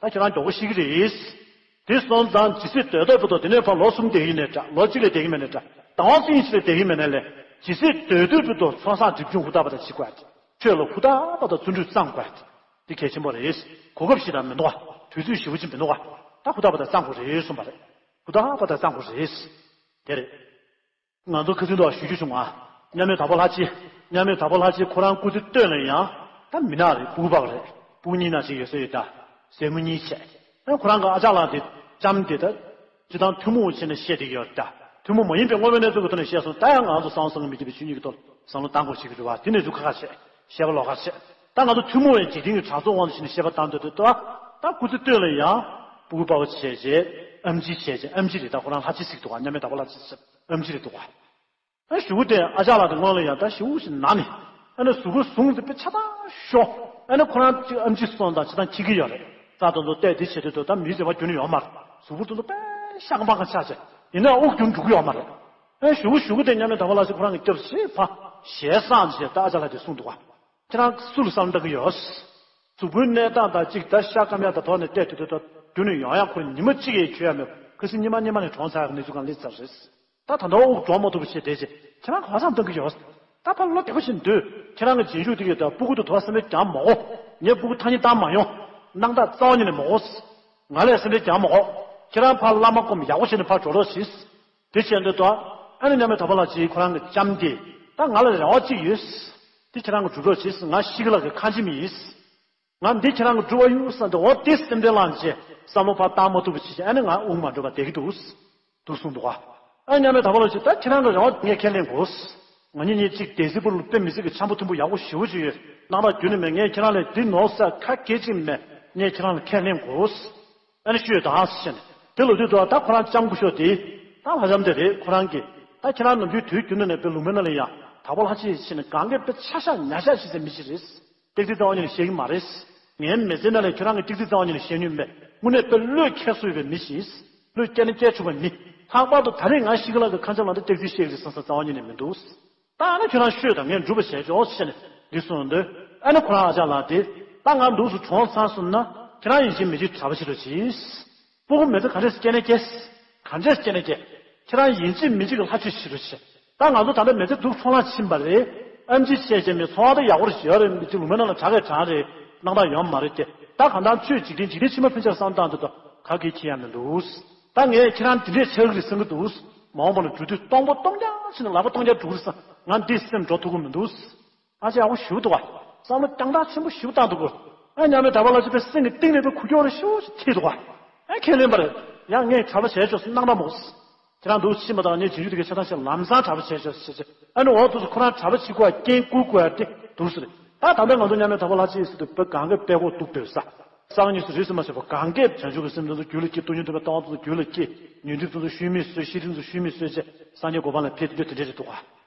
བྱ། ད་ཁྱེད་རང་མགྱོགས་པོ་ཤི་གི་རེད། དེ་སོང་ཙང་ཇི་སྲིད་སྡོད་དོ་བུ་དོ་དེ་ནས་ཕར་ལོ་གསུམ་བསྡད་ཀྱི་མེད་འདྲ་ལོ་གཅིག་ལས་བསྡད་ཀྱི་མེད་འདྲ་ཟླ་བ་གཅིག་གཉིས་ཤིག་ལས་བསྡད་ཀྱི་མེད་ནའི་ལས་ཇི་སྲིད་སྡོད་དོ་བུ་དོ་ཚོགས་བསགས་སྒྲིབ་སྦྱོང་ཧུར་ཐག་པ་དང་བྱེད་དགོས་ཡ་དེ། ཆོས་ལ་ཧུར་ཐག་པ་དང་བརྩོན་འགྲུས་བརྩམ་དགོས་ཡ་དེ། འདི་གལ་ཆེན་པོ་རེད། གོ་སྐབས་ཤིག་དང་མི་འདུག་ག་དུས་ཚོད་ཞེ་པོ་ཅིག་མི་འདུག་ག་ད་ཧུར་ཐག་པ་དང་བརྩམ་དགོས་རེད་གསུངས་པ་རེད། ཧུར་ཐག་པ་དང་བརྩམ་དགོས་རེད། དེ་རེད། ང་ཚོ་ཁ་སང་དུ་ཞུ་རྒྱུ་བྱུང་ང་། མཉམ་མེད་དྭགས་པོ་ལྷ་རྗེ། མཉམ་མེད་དྭགས་པོ་ལྷ་རྗེ་ཁོ་རང་སྐུ་ཚེ་སྟོད་ལ་ཡང་ད་མི་ནག་རེད། སྤུ་གུ་པ་རེད། སྤུ་གུ་གཉིས་ནང་བཞིན་ཡོད་ས་ཡོད་ད། སྲས་མོ་གཉིས་བྱས། ཨ་ཁོ་རང་གི་ཨ་ཅག་ལགས་དེ་ལྕམ་དེ་ད། སྤྱི་བཏང་ཐུན་མོང་བྱས་ནས་བཤད་བསྡད་ཀྱི་ཡོད་རེད་ད། ཐུན་མོང་མ་ཡིན་པའི་དངོས་པོའི་གནས་ཚུལ་གྱི་ཐོག་ནས་བཤད་སོང་། ད་ཡང་ང་ཚོ་གསང་སྔགས་མི་སྐྱེ་བའི་ཆོས་ཉིད་ཀྱི་ཐོག་ལ་བསམ་བློ་བཏང་དགོས་བྱེད་ཀྱི་རེད་བ། དེ་ནས་ཚུར་ཁ་ཁ་བྱས། བཤད་པ་ལོགས་ཀ་བྱས། ད་ང་ཚོ་ཐུན་མོང་བའི་འཇིག་རྟེན་གྱི་གྲགས་ཚོགས་དབང་དུ་བྱས་ནས་བཤད་པ་བཏང་འདོད་འདོད་ད། ད་སྐུ་ཚེ་སྟོད་ལ་ཡང་། སྤུ་གུ་དཔའ་བོ་བྱས་རྗེས། ཨེམ་ཆི་བྱས་རྗེས། ཨེམ་ཆི་རེད་ད། ཁོ་རང་ལྷ་རྗེ་ཟིག་འདུག་ག་མཉམ་མེད་དྭགས་པོ་ལྷ་རྗེ་ཟེར། ཨེམ་ཆི་རེད་འདུག་ག་ཨ་གཞུག་གུ་དེ་ཨ་ཅག་ལགས་དེ་སྔོན་ལ་ཡང་ད་ཞེ་པོ་ཞིག་ན་ནས། ཨ་ནི་གཟུགས་པོ་ཟུངས་དེ་དཔེ་ཆ་ཚང་ཤོ། ཨ་ནི་ཁོ་རང་གཅིག་ཨེམ་ཆི་སོང་དང་ཅི་དང་ཁྱི་གི་ཡོད་རེད། རྩ་དོན་དུ་བལྟས་དེ་བྱེད་དུས་དུ་ད་མིའི་རེ་བ་རྒྱུན་ནས་ཡོད་མ་རེད། གཟུགས་པོ་དེ་ཚོ་དཔེ་ཤ་ཁང་པང་ཁ་ཆགས་བྱས། ཡིན་ན་དབུགས་རྒྱུན་འགྲོ་གི་ཡོད་མ་རེད། ཨ་གཞུག་གུ་གཞུག་གུ་དེ་མཉམ་མེད་དྭགས་པོ་ལྷ་རྗེ་ཁོ་རང་གི་སྐྱབས་སུ་ཕར་ཞལ་བསངས་བྱས་ད་ཨ་ཅག་ལགས་དེ་གསུངས་འདུག་ག་ཁྱེད་རང་སུ་ལ་བསམ་བློ་བཏང་གི་ཡོད། གཟུགས་པོའི་གནས་སྟངས་དང་གཅིག་ད་ཤ་སྐམ་ཡག་དང་དོགས་ནས་བལྟས་དུས་དུ་ད་རྒྱུན་ནས་ཡོང་ཡག་ཁོ་ཉི་མ་གཅིག་ཡས་འཁྱོལ་ཡག་མེད། ཁ་སང་ཉི་མ་ཉི་མ་ནས་གྲོངས་ཚར་ཡག་གནས་ཚུལ་གང་སླེབས་ཚར་རེད། ད་ད་ལྟ་དབུགས་འགྲོ་མ་ཐུབ་པ་བྱས་བསྡད་རྗེས་ཁྱེད་རང་ག་བ་བསམ་བཏང་གི་ཡོད། ད་ཕར་ལོ་བདེ་པོ་ཞིག་འདུག་ཁྱེད་རང་གི་རྗེས་འཇུག་དེ་གས་ད་སྤུ་གུ་དང་དུ་དོ་བ་སེམས་ཁྲལ་རྒྱག་མ་དགོས། ངས་སྤུ་གུ་ཐ་སྙད་བཏང་མ་ཡོང་། སྣང་དག་རྩ་བ་ཉིད་ནས་མ་དགོས། ང་ལས་སེམས་ཁྲལ་རྒྱག་མ་དགོས། ཁྱེད་རང་ཕར་བླ་མ་སྒོམ་ཡག་པོ་བྱས་ནས་ཕར་འགྲོ་རོགས་གྱིས། དེ་བྱས་འདི་དོ། ཨ་ནི་མཉམ་མེད་དྭགས་པོ་ལྷ་རྗེ་ཁོ་རང་གི་ལྕམ་དེ། ད་ང་ལ་རེ་བ་གཅིག་ཡོད། དེ་ཁྱེད་རང་གི་སྒྲུབ་རོགས་གྱིས། ང་ཤི་གི་ལ་གི་ཁ་འཆེ་མི་ཡིན། ང་འདི་ཁྱེད་རང་གི་སྒྲུབ་པ་ཡུག་ས་འདི་འོ་དེ་སེམས་ཁྲལ་བླངས་རྗེས་བསམ་བློ་ཕར་བཏང་མ་ཐུབ་པ་བྱས་བྱས་ཨ་ནི་ང་དབུགས་མ་འགྲོ་བ་བསྡད་ཀྱི་འདུག་འདུག་གསུངས་འདུག་ག་ཨ་མཉམ་མེད་དྭགས་པོ་ལྷ་རྗེ་ད་ཁྱེད་རང་གི་རེ་བ་ངས་ཁས་ལེན་དགོས། ང་གཉིས་གཉིས་གཅིག་སྡེ་སྲིད་པུར་ལ་དཔེ་མི་སྲིད་ཀྱི་འཆམ་པོ་མཐུན་པོ་ཡག་པོ་ཞེ་པོ་ཅིག་ཡོད། རྣམ་པ་རྒྱུན་ནས་མེད། ངས་ཁྱེད་རང་ལ་འདི་ནོར་ས་ཁ་སྐད་ཅིག་མེད། ངས་ཁྱེད་རང་ལ་ཁས་ལེན་དགོས། ཨ་ནི་ཤོད་དང་ཟེར་ནས་དེ་ལོ་དུས་དུ་ད་ཁོ་རང་ལྕམ་སྐུ་ཞབས་དེ་ད་ལྷ་ལྕམ་དེ་རེད། ཁོ་རང་གིས་ད་ཁྱེད་རང་ནམ་རྒྱུན་དུས་རྒྱུན་དུ་ནས་དཔེ་ལུང་པའི་ནང་ལ་ཡང་དྭགས་པོ་ལྷ་རྗེ་ཟེར་ནས་གང་གས་དཔེ་ཆ་བཞག་ཉ་བཞག་བྱེད་སའི་མི་ཞིག་རེད། ཏིག་ཙི་རྩ་བ་ཉིད་ནས་བཤད་ཀྱི་མ་རེད། ངའི་མི་ཚེ་ནང་ལ་ཁྱེད་རང་གིས་ཏིག་ཙི་རྩ་བ་ཉིད་ནས་བཤད་མྱོང་མེད། དངོས་གནས་དཔེ་བློས་འཁེལ་སྲོལ་ཡོད་པའི་མི་ཞིག་བློས་བཀལ་ན་བཀལ་ཆོག་པའི་མི། ལྷག་པར་དུ་ད་རེས་ང་ཤི་གི་ལ་གི་ཁ་འཆམ་ལ་འདི་ཏིག་ཙི་བཤད་ཀྱི་རེད་བསམ་ས་རྩ་བ་ཉིད་ནས་མི་འདུག་ད་ཨ་ནི་ཁྱོད་རང་ཤོད་དང་ངས་འགྲུབ་པ་བྱས་ཆོག་ཟེར་ནས་འདི་གསུངས་དུས་ཨ་ནི་ཁོ་རང་ཨ་ཅག་ལགས་དེ་ད་ང་འདུག་སུ་གྲོངས་ཚར་སོང་ན་ཁྱེད་རང་ཡིན་གཅིག་མིན་གཅིག་གྲྭ་པ་བྱེད་རོགས་གྱིས། སྤུ་གུ་མི་ཚེ་ག་འདྲས་སྐྱེལ་ན་སྐྱེལ། ག་འདྲས་སྐྱེལ་ན་སྐྱེལ། ཁྱེད་རང་ཡིན་གཅིག་མིན་གཅིག་གི་ལྷ་ཆོས་བྱེད་རོགས་བྱེད། ད་ང་ཚོ་ད་ལྟ་མི་ཚེ་སྡུག་ཚོང་ལ་ཕྱིན་པ་རེད། ཨེམ་ཆི་བྱས་བྱས་མི་ཚོང་བ་ད་ཡག་པོ་རེད་ཡོད་རེད། མི་གཅིག་ལུང་པའི་ནང་ལ་གྲགས་ཀས་གྲགས་རེད། སྣང་དག་ཡོད་མ་རེད་དེ། ད་གང་ལྟར་ཆོས་འཇིག་རྟེན་འཇིག་རྟེན་ཕྱི་མ་ཕན་ཆད་བསམ་སྟངས་དེ་ཚོ་ག་གེ་ཁྱེད་ཡང་མི་འདུག་ད་ངས་ཁྱེད་རང་འདི་འདྲས་ཆགས་ཀྱི་རེད་བསམ་གྱི་འདུག་མ་འོངས་པ་ལ་འགྲོ་དུས་སྟོང་པ་སྟོང་རྐྱང་བྱས་ནས་ལག་པ་སྟོང་རྐྱང་འགྲོ་གི་རེད་བསམ། ང་འདི་སེམས་འགྲོ་ཐུབ་ཀྱི་མི་འདུག་ཨ་ཅེ་ཡག་པོ་ཞེ་པོ་འདུག་བ། བསམ་བློ་རྐྱང་ཐག་ཆེན་པོ་ཞེ་པོ་བཏང་འདུག་གོ་ཨ་མཉམ་མེད་དྭགས་པོ་ལྷ་རྗེ་པའི་སེམས་ཀྱི་གཏིང་ནས་པའི་ཁུག་ཀྱོག་རེ་ཞེ་པོ་ཞིག་ཐེབས་འདུག་བ། ཨ་ཁས་ལེན་པ་རེད། ཡང་ངས་གྲྭ་པ་བྱས་ཆོག་སུ་སྣང་དག་མོ། ཁྱེད་རང་འདུག་ཕྱིན་པ་དང་ངས་རྗེས་འཇུག་དེ་གའི་ཆ་ཚང་ཞིག་ལམ་སང་གྲྭ་པ་བྱས་ཆོག་ཟེར་ཆེ། ཨ་ནི་འོ་དུས་སུ་ཁོ་རང་གྲྭ་པ་བྱེད་དགོས་རྐྱེན་བསྐུར་དགོས་ཡ་དེ་འདུག་ཟེར། ད་ད་ལྟ་ང་ཚོ་མཉམ་མེད་དྭགས་པོ་ལྷ་རྗེ་ཟེར་དུས་དཔེ་གང་གའི་དཔེ་ཁོག་གཏུགས་འདོད་ས། སང་ཉིན་སུ་རེད་ཟེར་མ་ཟེར་བ་གང་གའི་བྱང་ཆུབ་ཀྱི་སེམས་ཙམ་དུ་རྒྱུད་ལ་སྐྱེ། སྟོང་ཉིད་རྟོགས་པའི་ལྟ་བ་ཙམ་དུ་རྒྱུད་ལ་སྐྱེ། ཉོན་སྒྲིབ་ཙམ་དུ་ཤུལ་མིག་གསོས། ཤེས་སྒྲིབ་ཙམ་དུ་ཤུལ་མིག་གསོས་བྱས་སངས་རྒྱས་གོ་འཕང་ལ་ཕེབས་དེ་འདྲ་དེ་འདྲ་རེད་འདུག་ག་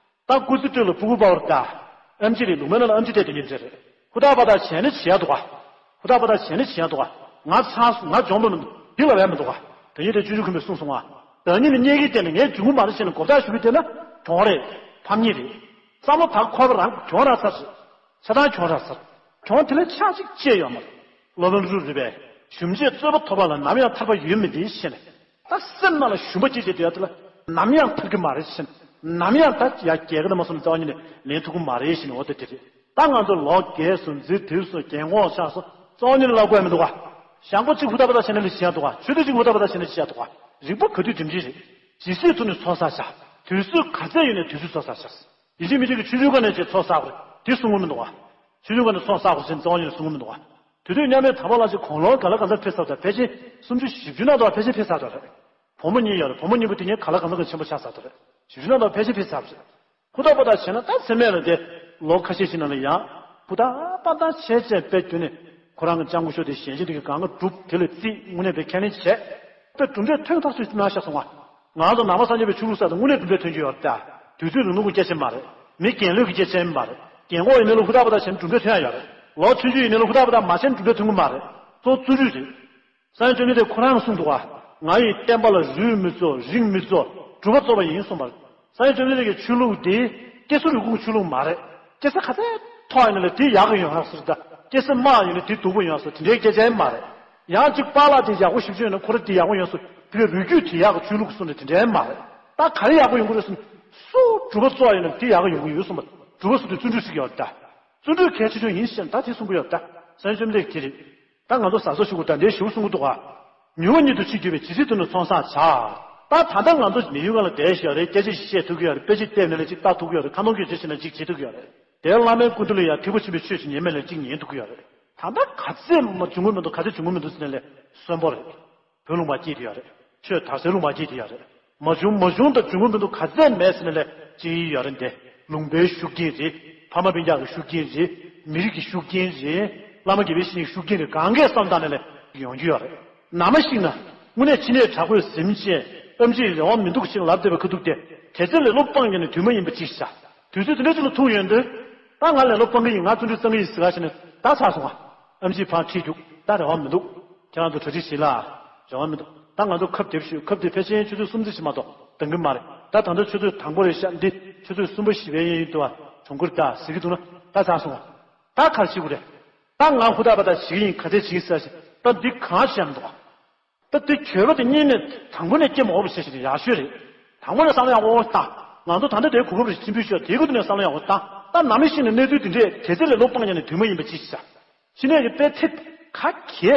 ད་སྐུ་ཚེ་སྟོད་ལ་སྤུ་གུ་དཔའ་བོར་ད། ཨེམ་ཆི་རེད། ལུང་པའི་ནང་ལ་ཨེམ་ཆི་བལྟས་དེ་ཉིན་རེ་རེད། ཧུར་ཐག་པ་ཐག་བྱས་ན་བྱེད་ཡ་འདུག་ག་ཧུར་ཐག་པ་ཐག་བྱས་ན་བྱེད་ཡ་འདུག་ག་ང་ཚང་སོང་། ང་གྱོང་པོ་མི་འདུག་འདི་ལ་བས་མི་འདུག་ག་ད་ཉིན་དེ་ཆུང་ཆུང་ཁོ་མོས་གསུངས་སོང་ང་། ད་ཉིན་ལ་རྙེད་ཀྱི་བལྟས་ནས་ངས་འབྱུང་གི་མ་རེད་ཟེར་ནས་མགོ་བཏགས་ཞུ་གི་བལྟས་ན་གྱོང་རེད། ཕམ་ཉེས་རེད། བསམ་བློ་ད་འཁོར་བ་རང་གྱོང་རག་ཚར་རེད། ཆ་ཚང་གྱོང་རག་ཚར། གྱོང་དེ་ལས་ཆག་ཅིག་སྐྱེས་ཡོད་མ་རེད། སློབ་དཔོན་རུ་རུ་པས་ཞུམ་བྱེད་རྩོད་པ་ཐོབ་པ་ལ་ནམ་ཡང་ཐར་པ་ཡོད་མི་འདི་ཤེས་ནས། ད་སེམས་ནང་ལ་ཞུམ་པ་སྐྱེས་བྱས་བསྡད་ཡ་དེ་ལ་ནམ་ཡང་ཐར་གི་མ་རེད་ཟེར། ནམ་ཡང་ད་ཡ་རྒྱལ་ཁ་དང་མ་སོང་ནས་རྩ་བ་ཉིད་ནས་ལེན་ཐུབ་ཀྱི་མ་རེད་ཟེར་ནས། འོ་དེ་དེ་རེད། ད་ང་ཚོ་ལོ་རྒས་སོང་། རྫི་དུས་སོང་། རྒན་གོག་ཆགས་སོང་། རྩ་བ་ཉིད་ནས་ལབ་དགོས་ཡ་མི་འདུག་ག་ཞང་པོ་གཅིག་ཧུར་ཐག་པ་ཐག་བྱས་ན་ལས་བྱེད་ཡ་འདུག་ག་ཆོས་དེ་གཅིག་ཧུར་ཐག་པ་ཐག་བྱས་ན་བྱེད་ཡ་འདུག་ག་རིག་པ་ག་དུས་རྒྱུན་འབྲིང་རེད། ཇི་སྲིད་དུ་ནི་ཚོགས་བསགས་བྱ། དུས་ཚོད་ག་ཚད་ཡོད་ནས་དུས་ཚོད་ཚོགས་བསགས་བྱས། ཡིན་གཅིག་མིན་གཅིག་གི་ཆུང་ཆུང་སྒང་ནས་ཅིག་ཚོགས་བསགས་དགོས་རེད། དེ་གསུང་གི་མི་འདུག་ག་ཆུང་ཆུང་སྒང་ནས་ཚོགས་བསགས་དགོས་ཟེར་རྩ་བ་ཉིད་ནས་གསུང་གི་མི་འདུག་ག་དེ་དུས་མཉམ་མེད་དམ་པ་ལགས་ཀྱིས་དགུང་ལོ་ག་ལ་ག་ཚོད་ཕེབས་ཚར་འདུག་ཕལ་ཆེར་སུམ་ཅུ་བཞི་བཅུ་ནང་དུ་ཕལ་ཆེར་ཕེབས་ཚར་འདུག་རེད། བུ་མོ་གཉིས་ཡོད་རེད། བུ་མོ་གཉིས་པོ་དེ་གཉིས་ག་ལ་ག་ཚོད་ཀྱི་ཆེན་པོ་ཆགས་ཚར་འདུག་རེད། བཞི་བཅུ་ནང་དུ་ཕལ་ཆེར་ཕེབས་ཚར་རེད། ཧུར་ཐག་པ་ཐག་བྱས་ན་ད་མཚན་སྨད་ལ་དེ་ལོ་ཁ་ཤས་ཤིག་ནང་ལ་ཡང་ཧུར་ཐག་པ་ཐག་བྱས་བྱས་དཔེ་བསྐྱོན་ནས་ཁོ་རང་གི་སྤྱང་ཀི་ཤོར་དེ་ཞལ་ཆེམས་དེ་གི་སྒང་ག་གྲུབ་དེ་ལ་རྩིས་དངོས་གནས་དཔེ་ཁས་ལེན་བྱས། དཔེ་གྲུབ་འབྲས་ཐོན་ཐག་ཆོད་ཅིག་གནང་ཤག་སོང་ང་། ང་ཚོ་ནང་པ་སངས་རྒྱས་པའི་ཆོས་ལུགས་ས་དེ་དངོས་གནས་གྲུབ་འབྲས་ཐོན་གྱི་ཡོད་རེད་ད། དུས་ཚོད་རིང་ཐུང་གི་སྐད་ཆ་མ་རེད། མི་རྒན་ལོས་ཀྱི་སྐད་ཆ་མ་རེད། རྒན་གོག་ཡིན་ནའི་ལོ་ཧུར་ཐག་པ་ཐག་བྱས་ན་གྲུབ་འབྲས་ཐོན་ཡ་ཡོད་རེད། ལོ་ཆུང་ཆུང་ཡིན་ནའི་ལོ་ཧུར་ཐག་པ་ཐག་མ་བྱས་ན་གྲུབ་འབྲས་ཐོན་གི་མ་རེད། གཙོ་བོ་བརྩོན་འགྲུས་རེད། སངས་རྒྱས་བཅོམ་ལྡན་འདས་ཁོ་རང་གསུངས་འདུག་ག་ང་ཡི་བསྟན་པ་ལ་རུས་མི་གཙོ་རིགས་མི་གཙོ་གྲུབ་པ་གཙོ་བ་ཡིན་གསུངས་པ་རེད། སངས་རྒྱས་བཅོམ་ལྡན་འདས་ཀྱི་ཆོས་ལུགས་འདི་སྐྱེ་ས་རུས་ཁུངས་ཆོས་ལུགས་མ་རེད། སྐྱེ་ས་ག་ཚད་མཐོ་ཡིན་ན་ལས་དེ་ཡག་གི་ཡོང་ཡག་ཟེར་ད། སྐྱེ་ས་དམའ་ཡིན་ན་དེ་སྡུག་པོ་ཡོང་ཡག་ཟེར་དེ་འདྲའི་སྐད་ཆ་ཡང་མ་རེད། ཡང་གཅིག་པཱ་ལགས་དེ་ཡག་པོ་ཞེ་པོ་ཅིག་ཡོད་ན་ཁོ་རང་དེ་ཡག་པོ་ཡོང་ཟེར་དེ་གའི་རུས་རྒྱུད་དེ་ཡག་གི་ཆོས་ལུགས་གསུངས་ནས་དེ་འདྲ་ཡང་མ་རེད། ད་ག་རེ་ཡག་པོ་ཡོང་གི་རེད་གསུངས། སུ་གྲུབ་པ་གཙོ་བ་ཡིན་ན་དེ་ཡག་གི་ཡོང་གི་ཡོད་གསུངས་པ། གྲུབ་པ་གསུངས་དུས་བརྩོན་འགྲུས་ཟེར་གྱི་ཡོད་ད། བརྩོན་འགྲུས་གལ་ཆེ་ཤོས་ཡིན་ཞེས་ད་དེ་གསུང་གི་ཡོད་ད། སངས་རྒྱས་བཅོམ་ལྡན་འདས་ཀྱིས་དེ་རེད། ད་ང་ཚོ་ཟ་ཟོ་ཞུ་དགོས་ད་འདྲའི་ཞུ་གསུང་གི་འདུག་ག་ཉོན་མོངས་ཉིད་དུ་ཕྱིན་གྱུར་པའི་ཇི་སྲིད་དུ་ནི་ཚོགས་བསགས་བྱ། ད་ད་ལྟ་ང་ཚོ་མི་ཡུལ་ཁ་ལ་བསྡད་བཞག་རེད། སྐད་ཆ་ཞིག་བཤད་ཐུབ་ཀྱི་ཡོད་རེད། དཔེ་ཆ་བལྟས་ན་ལས་ཅིག་ལྟ་ཐུབ་ཀྱི་ཡོད་རེད། ཁ་ནང་སྐད་ཆ་བཤད་ན་ཅིག་བྱེད་ཐུབ་ཀྱི་ཡོད་རེད། དེ་བླ་མའི་སྐུ་མདུན་ལ་ཡང་ཐེག་པ་ཆེན་པོའི་ཆོས་ཅིག་ཉན་མེད་ལས་ཅིག་ཉན་ཐུབ་ཀྱི་ཡོད་རེད། ད་ལྟ་ག་ཚད་མ་བྱུང་གི་མི་འདུག་ག་ཚད་བྱུང་གི་མི་འདུག་ཟེར་ན་ལས་གསོན་པོ་རེད། བོད་ལུང་པ་སྐྱིད་དེ་ཡོད་རེད། ཆོས་དར་སའི་ལུང་པ་སྐྱིད་དེ་ཡོད་རེད། མ་བྱུང་མ་བྱུང་དང་བྱུང་གི་མི་འདུག་ག་ཚད་མེད་ཟེར་ན་ལས་ཅིག་ཡོད་རེད་དེ། ལུང་པའི་ཤུགས་རྐྱེན་རེད། ཕ་མ་སྤུན་ཀྱག་གི་ཤུགས་རྐྱེན་རེད། མི་རིགས་ཀྱི་ཤུགས་རྐྱེན་རེད། བླ་མ་དགེ་བའི་བཤེས་གཉེན་གྱི་ཤུགས་རྐྱེན་རེད། གང་གས་བསམ་བཏང་ནས་ལས་ཡོང་རྒྱུ་ཡོད་རེད། ནམ་ཞིག་ན་དངོས་གནས་ཕྱི་ནས་དྲག་པོས་ཟིན་བྱས་ཨེམ་ཆིས་རེ་བ་མི་འདུག་ཅིག་ལབ་བསྡད་པའི་ཁ་ཐུག་དེ། དེ་ཚེ་ལས་སློབ་སྤང་ཡས་ནས་དུས་མ་ཡིན་པ་ཅིག་བྱ། དུས་ཚོད་དེ་འདྲ་ཅིག་ལ་ཐུག་ཡོང་དུས། ད་ང་ལས་སློབ་སྤང་གི་ཡིན། ང་བརྩོན་འགྲུས་བཏང་གི་ཡིན་ཟེར་ག་བྱས་ནས་ད་ཚར་སོང་ང་། ཨེམ་ཆིས་ཕར་ཁྲིད་རྒྱུགས། ད་རེ་བ་མི་འདུག་ཁྱེད་རང་ཚོ་གྲ་སྒྲིག་བྱེད་ལ། རེ་བ་མི་འདུག་ད་ང་ཚོ་ཁབ་རྒྱབ་ཤོད། ཁབ་དེ་ཕལ་ཆེར་ཆུ་ཚོད་གསུམ་ཙམ་ཞིག་མ་གཏོགས་འདང་གི་མ་རེད། ད་ད་ལྟ་ཆུ་ཚོད་དང་པོ་རེད་ཤག་འདི་ཆུ་ཚོད་གསུམ་པ་བཞི་པའི་ཡན་ཡིན་འདུག་བ། གྲོང་ཁུལ་ད་ཟེར་གི་འདུག་ན་ད་ཚར་སོང་ང་། ད་ག་རེ་བྱེད་དགོས་རེད། ད་ང་ཧུར་ཐག་པ་ཐག་བྱེད་ཀྱི་ཡིན། ག་ཚད་བྱེད་ཀྱི་ཟེར་ཞིག་ད་འདི་གང་བྱས་མི་འདུག་བ། ད་དེ་གྱོད་པ་དེ་གཉིས་ནས་དང་པོ་ནས་སྐྱེ་མ་དགོས་པ་བྱས་ཤིག་ཡག་ཤོས་རེད། དང་པོ་ནས་བསམ་བློ་ཡག་པོ་བཏང་། ང་ཚོ་ད་ལྟ་དེ་གོ་སྐབས་རེ་ཆེན་པོ་ཤོར། དེའི་ཁུ་ནས་བསམ་བློ་ཡག་པོ་བཏང་། ད་ནམ་ཞིག་ནས་གནས་ཚུལ་དེ་འདྲས་དེ་ཚེ་ལས་སློབ་སྤང་ཡས་ནས་དུས་མ་ཡིན་པ་ཅིག་བྱ། ཕྱི་ནས་ཀྱི་དཔེ་ཚིག་ག་གེ་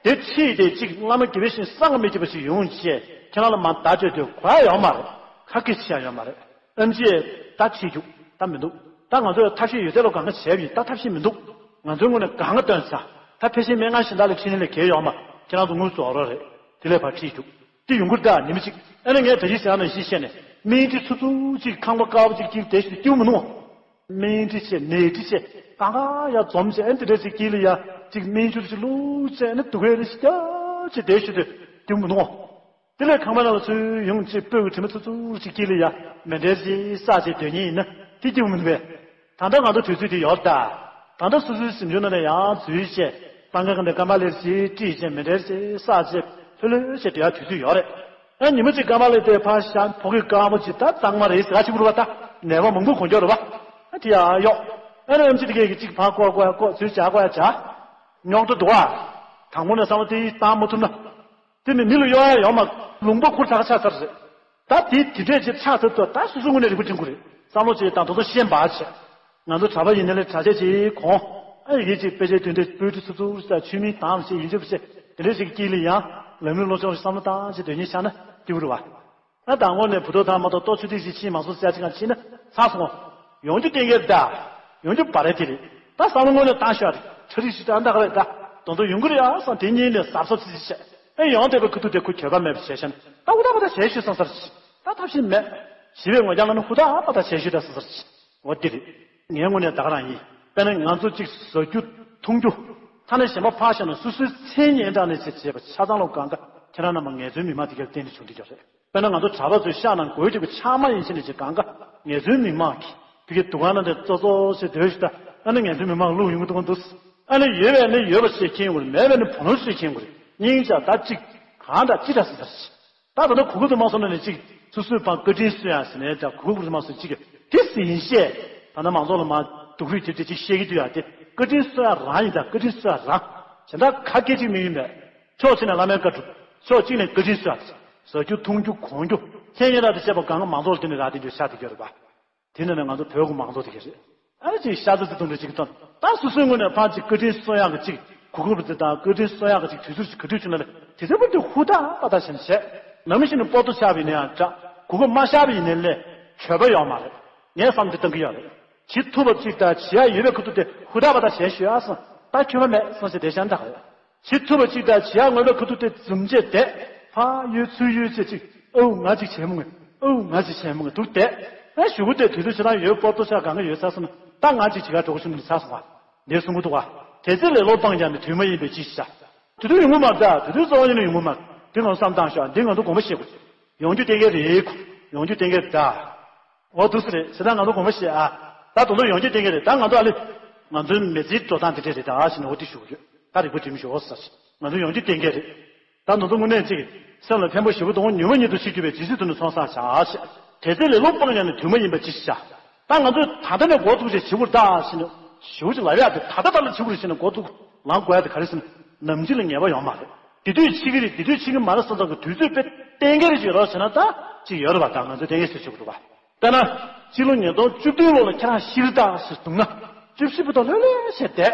དེ་ཁྲིད་དེ་ཅིག་བླ་མ་དགེ་བའི་བཤེས་གཉེན་གསང་ག་མི་ཁྱབ་པ་ཞིག་ཡོང་བྱས་ཁྱེད་རང་ལ་མར་བརྡ་སྤྲོད་དུས་གོ་ཡ་ཡོད་མ་རེད། ཁ་སྐད་ཆེ་ཡ་ཡོད་མ་རེད། ཨེམ་ཆིས་ད་ཁྲིད་རྒྱུགས་ད་མི་འདུག་ད་ང་ཚོས་ཐབས་ཤེས་ཡོད་ཚད་ལ་གང་ག་བྱས་པ་ཡིན། ད་ཐབས་ཤེས་མི་འདུག་ང་ཚོའི་ངོས་ནས་གང་ག་བཏོན་ཚར། ད་ཕལ་ཆེར་སྨན་ཁང་གཞན་དག་ལ་ཁྲིད་ནས་ལས་གལ་ཡོད་མ། ཁྱེད་རང་ཚོ་དངུལ་རྫོགས་རོགས་རེད། དེ་ལས་ཕར་ཁྲིད་རྒྱུགས་དེ་ཡོང་གི་རེད་ད་ཉི་མ་གཅིག་ཨ་ནི་ངས་ད་གཞི་བྱས་ན་ཤི་བཤད་ནས་སྨན་ཁྲི་ཚུ་ཚུ་གཅིག་ཁང་པ་དཀར་པོ་གཅིག་དཀྱིལ་དེ་ཞིག་སྐྱིད་པོ་མི་འདུག་སྨན་ཁྲི་བྱས་ནད་ཁྲི་བྱས་གང་ག་ཡར་འཛོམས་བྱས་ཨ་ནི་དེ་འདྲ་ཅིག་དཀྱིལ་ལ་ཡ་གཅིག་སྨན་ཆུ་གཅིག་བླུགས་བྱས་ཨ་ནི་སྡུག་གས་རེ་ཞིག་རྒྱབ་བྱས་དེ་ཞིག་དེ་སྐྱིད་པོ་མི་འདུག་དེ་ལས་ཁང་པ་ནང་ལ་ཚུར་ཡོང་བྱས་སྤོས་ཀྱི་དྲི་མ་ཚུ་ཚུ་གཅིག་དཀྱིལ་ལ་ཡ་མེ་འདྲེན་ཅིག་བསགས་བྱས་སྡོད་མཁན་ཡིན་ན་དེ་སྐྱིད་པོ་མི་འདུག་པས། ད་ལྟ་ང་ཚོ་དུས་ཚོད་དེ་ཡོད་ད། ད་ལྟ་སོ་སོའི་གཟིམ་ཆུང་ནང་ནས་ཡང་འཛུལ་བྱས་སྤང་ཁ་གི་འདི་སྐམ་པ་ལེབ་ཅིག་དཀྲིས་བྱས་མེ་འདྲེན་ཅིག་བསགས་བྱས་ལྷོད་ལྷོད་བྱས་སྡོད་ཡ་དུས་ཚོད་ཡོད་རེད། ཨ་ཉི་མ་གཅིག་སྐམ་པ་ལེབ་དེ་ཕར་བཞག་ཕོ་སྐྱེས་དཀར་པོ་ཅིག་ད་གཙང་མ་རེད་ཟེར་ག་ཅིག་བུར་བ་ད་ནད་པ་མང་པོ་གོན་རྒྱུ་རེད་བ། ཨ་དེ་ཡ་གཡོག་ཨ་ནི་ཨེམ་ཆི་དེ་གས་ཀྱི་གཅིག་ཕར་བསྐོར་བསྐོར་ཡ་བསྐོར་ཚུར་བྱ་བསྐོར་ཡ་བྱ། རྙོག་དྲ་འདུག་བ། དང་པོ་ནས་བསམ་བློ་དེ་བཏང་མ་ཐུབ་ན། དེ་ནི་མི་ལ་གཡོ་ཡ་ཡོད་མ། ལུང་པ་ཁུར་ཚགས་ཆགས་ཚར་རེད། ད་དེ་དེ་འདྲས་ཅིག་ཆགས་ཚར་ཏོ་ད་སོ་སོའི་ངོས་ནས་རིག་པ་སྒྲིམ་དགོས་རེད། བསམ་བློ་ཅིག་དང་དོ་དོ་ཤེས་འབའ་བྱས། ང་ཚོ་གྲྭ་པ་ཡིན་ནའི་ལས་གྲྭ་ཆས་ཅིག་གོན། ཨ་ཡི་གེ་ཅིག་དཔེ་ཆའི་དོན་དེ་སྤོས་དྲི་ཚུ་ཚུར་ས་ཆུ་མིག་དྭངས་བྱས་ཡིན་གཅིག་པ་བྱས་དེ་འདྲས་ཅིག་དཀྱིལ་ལ་ཡང་ལམ་རིམ་སློབ་སྦྱོང་ཞིག་བསམ་བློ་བཏང་བྱས་སྡོད་མཁན་ཆགས་ན་སྐྱིད་པོ་རེད་བ། ད་དང་པོ་ནས་བུ་ཐོག་ཐག་མ་གཏོགས་ལྟོ་ཆུ་ཐིགས་ཤིག་ཕྱིན་མ་སོང་ཟེར་ཅིག་ང་ཕྱིན་ན་ཚར་སོང་། ཡོང་རྒྱུ་གཏན་འཁེལ་རེད་ད། ཡོང་རྒྱུ་བ་རེད་དེ་རེད། ད་བསམ་བློ་དངོས་གནས་བཏང་ཤོག་རེད། ཁྲ་རིག་ཞིག་ད་འདྲ་ག་རེད་ད། དོན་དུ་ཡོང་གི་རེད་ཨ་བསམ་དེ་གཉིས་ནས་གཟབ་གཟབ་ཙི་ཙི་བྱས། ཨེ་ཡོང་བསྡད་པའི་ཁུ་ཐུག་དེ་ཁུ་གྱོད་པ་མེད་པ་བྱས་ཤག་ན་ད་འུ་ད་འུ་ད་བྱས་ཤོད་བསམ་ས་རེད། ད་ཐབས་ཤེས་མེད། ཞི་བའི་ངོ་རྒྱང་ལ་ནི་ཧུ་ད་ཨ་པ་ད་བྱས་ཤོད་ད་བསམ་ས་རེད། འོ་དེ་རེད། ངའི་ངོས་ནས་ད་ག་རང་ཡིན། དཔེར་ན་ང་ཚོ་གཅིག་ཟ་རྒྱུ་འཐུང་རྒྱུ། ཐ་ན་གཞན་པ་ཕར་བཞག་ན་སོ་སོའི་མཚན་སྙན་གྲགས་ནས་བྱས་བྱས་པ་ཆ་ཚང་ལོ་གང་ག་ཁྱེད་རང་རྣམ་པ་ངལ་རྩོལ་མི་མང་དེ་གར་བརྟེན་ནས་བྱུང་དེ་ཀྱང་རེད། དཔེར་ན་ང་ཚོ་གྲྭ་པ་ཚོའི་ཤག་ནང་སྒོ་རྒྱབ་ཀྱི་ཕྱགས་མ་ཡིན་ཕྱིན་ནས་ཅིག་གང་ག་ངལ་རྩོལ་མི་མང་གིས་དེ་གའི་འདུ་ཁང་ནང་དེ་ཙོ་ཙོ་ཞེས་སྡོད་ཞིག་ད་ཨ་ནི་ངལ་རྩོལ་མི་མང་བླུག་ཡོང་གི་འདུག་ག་འདུག་ཨ་ནི་ཡོད་པས་ནི་ཡོད་པ་ཞེས་མཁྱེན་དགོས་རེད། མེད་པས་ནི་བུ་ལོན་ཞེས་མཁྱེན་དགོས་རེད། སྙིང་རྗེ་ད་གཅིག་གང་འདྲ་ཅི་འདྲ་ཟེར་ཟེར་ཞིག་ད་ད་ལྟ་གོ་སྐབས་དུ་མ་སོང་ན་ནི་གཅིག་སོ་སོའི་བང་བཀའ་དྲིན་གསོ་ཡ་ཟེར་ནས་ད་གོ་སྐབས་དུ་མ་སོང་གཅིག་གི་དེ་ཟིན་བཤད་ད་ནི་མང་ཚོགས་ལ་མ་སྡུག་རུས་དེ་དེ་གཅིག་བཤད་ཀྱི་འདུག་ཡ་དེ་བཀའ་དྲིན་གསོ་ཡ་རང་ཡིན་ད། བཀའ་དྲིན་གསོ་ཡ་རང་གཞན་དག་ག་སྐད་ཅིག་མི་ཡིན་པས་ཕྱོགས་གཅིག་ནས་བླ་མའི་བཀའ་སྒྲུབ་ཕྱོགས་གཅིག་ནས་བཀའ་དྲིན་གསོ་ཡ་ཟ་རྒྱུ་འཐུང་རྒྱུ་གོན་རྒྱུ་ཁྱེད་ཉིད་རང་དེ་བཤད་པ་གང་ག་མང་ཚོགས་ལ་དེ་ནས་རག་དེ་འདྲ་ཤ་དེ་གྱུར་པ། དེ་ནས་ནི་ང་ཚོ་བོད་ཀྱི་མང་གཙོ་དེ་ག་རེད། ཨ་ནི་ཅིག་ཤ་ཚ་ཚ་དུང་འདྲ་ཅིག་བཏོན། ད་སོ་སོའི་ངོས་ནས་ཕར་ཅིག་བཀའ་དྲིན་གསོ་ཡག་གི་ཅིག་གོ་སྐབས་རེད་ད། བཀའ་དྲིན་གསོ་ཡག་གི་ཅིག་དུས་ཚོད་ཅིག་ག་དུས་བྱུང་ན་ལས་དེ་ཚོའི་བར་དུ་ཧུར་ཐག་པ་ཐག་བྱས་ནས་བྱས། ནམ་ཞིག་ནས་སྤོ་ཏོ་ཆགས་པ་ཡིན་ན་ཡང་འདྲ། གོ་སྐབས་མ་ཤར་བ་ཡིན་ནའི་ལས་གྲོད་པ་ཡོད་མ་རེད། ངས་བསམ་དེ་བཏང་གི་ཡོད་རེད། བྱེད་ཐུབ་པ་གཅིག་དང་བྱེད་ཡ་ཡོད་པའི་ཁ་ཐུག་དེ་ཧུར་ཐག་པ་དང་བྱས་ཤོད་ཨ་སོང་། ད་ཁྱོད་མ་མེད་སོང་ཞེས་བདེ་ཤང་དག་རེད། བྱེད་ཐུབ་པ་གཅིག་དང་བྱེད་ཡ་ངོ་མའི་ཁ་ཐུག་དེ་འཛུམ་བྱས་བསྡད། ཕ་ཡོད་ཚུལ་ཡོད་ཅེས་གཅིག་ཨོ་ང་གཅིག་བྱས་མོ་ངས། ཨོ་ང་གཅིག་བྱས་མོ་ངས་འདུག་བསྡད། ཨ་གཞུག་གུ་དེ་དུས་ཚོད་ཆ་ཚང་ཡོད་པོ་ཏོ་ཆ་གང་ག་ཡོད་ཚར་སོང་ན་ད་ང་གཅིག་བྱེད་ག་འགྲོ་གི་ཤོག་ནི་ཚར་སོང་བ། འདིར་གསུང་གི་འདུག་བ། དེ་ཚེ་ལེ་ལོ་སྤངས་ཀྱང་ནི་དུས་མ་ཡིན་པའི་ཅི་ཞིག་བྱ། དེ་དུས་ཡོང་གི་མ་རེད་ད། དེ་དུས་གཙོ་བོ་ཉིད་ནས་ཡོང་གི་མ་རེད། འདི་ང་ཚོ་བསམ་བཏང་ཤོག་འདི་ང་ཚོ་དགོངས་པ་བཞེས་དགོས། ཡོང་རྒྱུ་གཏན་འཁེལ་རེད། ཡོང་རྒྱུ་གཏན་འཁེལ་རེད་ད། འོ་འདུག་སེ་རེད་ཟེར་ན་ང་ཚོ་དགོངས་པ་བཞེས་ཨ། ད་དུང་ལོ་ཡོང་རྒྱུ་གཏན་འཁེལ་རེད་ད། ང་ཚོ་ཨ་ལེ། ང་ཚོའི་མི་ཚེའི་འགྲོ་སྟངས་དེ་འདྲས་རེད་ད་ཨ་ཞེས་ནས་འོ་དེ་ཞུ་གི་ཡོད། ད་རིག་པ་སྒྲིམ་ཞོག་ཟེར། ང་ཚོ་ཡོང་རྒྱུ་གཏན་འཁེལ་རེད། ད་ནུ་ཚོ་དངོས་གནས་གཅིག་སེམས་ལ་ཕན་པོ་ཞེ་པོ་དང་ཉུང་མ་ཉིད་དུ་ཤི་རྒྱུ་བའི་ཇི་སྲིད་དུ་ནི་ཚོང་བསགས་བྱ་ཞེས། དེ་ཚེ་ལེ་ལོ་སྤངས་ཀྱང་ནི་དུས་མ་ཡིན་པ་ཅི་ཞིག་བྱ། ད་ང་ཚོས་ད་ལྟ་ནས་འགོ་བཙུགས་བྱས་བྱེད་དགོས་ད་ཞེས་ནས་ཞེ་པོ་ཅིག་ལབ་ཡག་དེ་ད་ལྟ་ད་ལ་བྱེད་དགོས་རེད་ཞེས་ནས་འགོ་བཙུགས་ལངས་དགོས་ཡག་དེ་ག་རེ་ཟེར་ན་ནམ་འཆི་ལ་ངེས་པ་ཡོད་མ་རེད། དེ་དུས་འཆི་གི་རེད་དེ་དུས་འཆི་གི་མ་རེད་བསམ་ཙང་གི་དུས་ཚོད་དཔེ་གཏན་འཁེལ་རེ་ཅིག་ཡོད་རོགས་བྱས་ན་ད་ཅིག་ཡོད་རེད་པ། ད་ང་ཚོས་གཏན་འཁེལ་བྱེད་ཆོག་གི་འདུག་བ། དཔེར་ན། སྤྱི་ལོ་ཉིས་སྟོང་བཅུ་བདུན་ལོ་ལ་ཁྱེད་རང་ཤི་རེད་ད་ཞེས་གསུངས་ན། བཅུ་བཞི་བར་དུ་ལྷོད་ལྷོད་བྱས་བསྡད།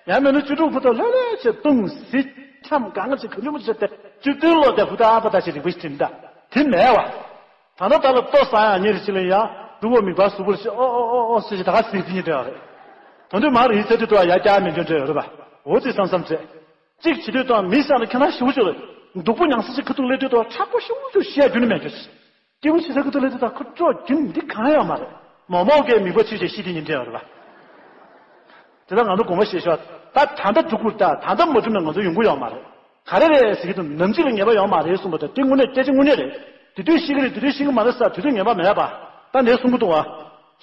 ཡང་མིན་ན་བཅུ་དྲུག་བར་དུ་ལྷོད་ལྷོད་བྱས་བཏུང་ཟི། འཁྱམ་གང་ཅིག་གང་ཉུང་བྱས་བསྡད། བཅུ་བདུན་ལོ་དེ་ཧུ་ད་ཨ་པ་ད་ཞེས་རིག་པ་ཞིག་དྲན་ད། དེ་མེད་བ། ད་ལྟ་ད་ལ་ལྟོ་ཟ་ཡང་ཉེ་རེ་ཅི་ལ་ཡ། འདུག་གོ་མིག་པར་གཟུགས་པོར་ཤི་ཨོ་ཨོ་ཨོ་ཨོ་ཟེར་ཞིག་ད་ག་ཟིག་དེ་ཉིད་འདྲ་བ་རེད། དོན་དུ་མ་རེད་ཡིན་ཟེར་དུས་དུ་ཡ་རྒྱ་མི་འཇོན་འདྲ་ཡོད་རེད་པ། འོ་ཙི་བསམ་བསམ་ཚེ། གཅིག་བྱེད་དུས་དང་མི་ཤ་ལ་ཁྱེད་རང་ཞུ་ཆོག་ལ། སྡུག་པོ་མྱངས་ས་ཞིག་ཁ་ཐུག་ལས་དུས་དང་དྲག་པོ་ཞུ་ཆོག་ཤི་ཡ་རྒྱུ་ནི་མེད་ཆོག་སྐྱེ་བོ་ཤི་ས་ཁ་ཐུག་ལས་དུས་དང་ཁོ་སྤྲོ་རྒྱུ་འདི་གང་ཡང་མ་རེད། མོག་མོག་གིས་མིག་པ་ཆུས་བྱས་ཤི་དེ་ཉིན་འདྲ་ཡོད་རེད་པ། དེ་ལ་ང་ཚོ་དགོངས་པ་བཞེས་ཤོག་ད་ད་ལྟ་འགྲོ་དགོས་ད་ད་ལྟ་མ་འགྲུབ་ན་ང་ཚོ་ཡོང་གི་ཡོད་མ་རེད། ག་རེ་རེད་ཟེར་གྱི་འདུག་ནམ་འཆི་ལ་ངེས་པ་ཡོད་མ་རེད་གསུངས་པ་དང་དེ་དངོས་གནས་སྐད་ཆ་དངོས་གནས་རེད། དེ་དུས་ཤི་གི་རེད་དེ་དུས་ཤི་གི་མ་རེད་ཟེར་དུས་ཚོད་ངེས་པ་མེད་པ། ད་ནས་གསུང་གི་འདུག་བ།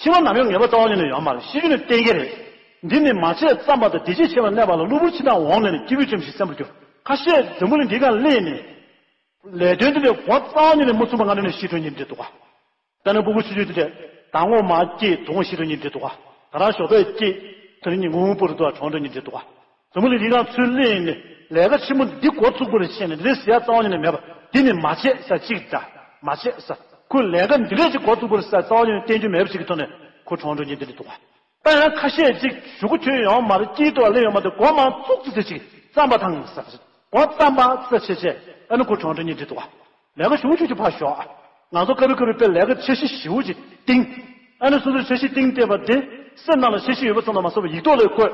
འཆི་བ་ནམ་ཡང་ངེས་པ་རྩ་བ་ཉིད་ནས་ཡོད་མ་རེད་ཤི་རྒྱུ་ནི་གཏན་འཁེལ་རེད། འདི་ནི་མ་བྱས་ཙམ་པ་དང་འདི་བྱས་ཆེ་བར་གནས་པ་ལ་གློ་བུར་འཆི་བདག་འོངས་ནས་ནི་སྐྱེས་བུ་བཅོམ་ཞིང་སེམས་པར་འགྱུར། ཁ་ཤས་འཛམ་བུ་གླིང་འདི་གར་སླེབས་ནས། ལས་དོན་འདི་ལས་འགོ་རྩ་བ་ཉིད་ནས་མ་ཚུགས་པ་ང་རང་ནས་ཤི་འགྲོ་ཉིན་འདྲ་འདུག་ག་དཔེར་ན་སྤུ་གུ་ཆུང་ཆུང་དེ་འདྲས་ཟླ་ངོ་མ་སྐྱེས་དུས་ཤི་འགྲོ་ཉིན་འདྲ་འདུག་ག་ད་རང་ཞོགས་པས་སྐྱེས་དེ་རིང་ཉིན་གུང་པོ་རུ་འདུག་ག་གྲོངས་འགྲོ་ཉིན་འདྲ་འདུག་ག་འཛམ་བུ་གླིང་འདི་གར་ཚུར་སླེབས་ནས་ལས་ཀ་ཆེན་པོ་འདི་འགོ་བཙུགས་པ་རེད་ཟེར་ནས་འདི་འདྲས་ཟེར་ཡ་རྩ་བ་ཉིད་ནས་མེད་པ། འདི་ནི་མ་བྱས་ཟེར་གཅིག་དང་མ་བྱས་ཟེར། ཁོས་ལས་ཀ་འདི་འདྲས་ཅིག་འགོ་བཙུགས་པ་རེད་ཟེར་རྩ་བ་ཉིད་ནས་བསྟན་རྒྱུ་མེད་པ་ཞིག་གི་ཐོག་ནས་ཁོ་གྲོངས་འགྲོ་ཉིན་འདི་འདྲ་འདུག་ག་ད་ཡང་ཁ་ཤས་ཅིག་གཞུག་གུ་ཐོན་ཡོང་མ་རེད་སྐྱིད་དུ་ལ་ཡོང་མ་རེད་མགོ་མང་བཙུགས་ཙི་ཙི་ཅིག་རྩམ་པ་དང་ཟེར། མགོ་རྩམ་པ་ཙི་ཙི་བྱས་བྱས་ཨ་ནི་ཁོ་གྲོངས་འགྲོ་ཉིན་འདྲ་འདུག་ག་ལས་ཀ་ཞུ་ཆུ་ཆུ་ཕར་ཞོག་ང་ཚོ་ཀ་རུ་ཀ་རུ་པའི་ལས་ཀ་འཆར་གཞི་ཞེ་པོ་ཅིག་བཏིང་། ཨ་ནི་སོ་སོའི་འཆར་གཞི་བཏིང་བསྡད་པ་དེ་སེམས་ནང་ལ་འཆར་གཞི་ཡོད་པ་ཙམ་དུ་མ་ཟད་པར་ཡིག་ཐོག་ལ་བཀོད།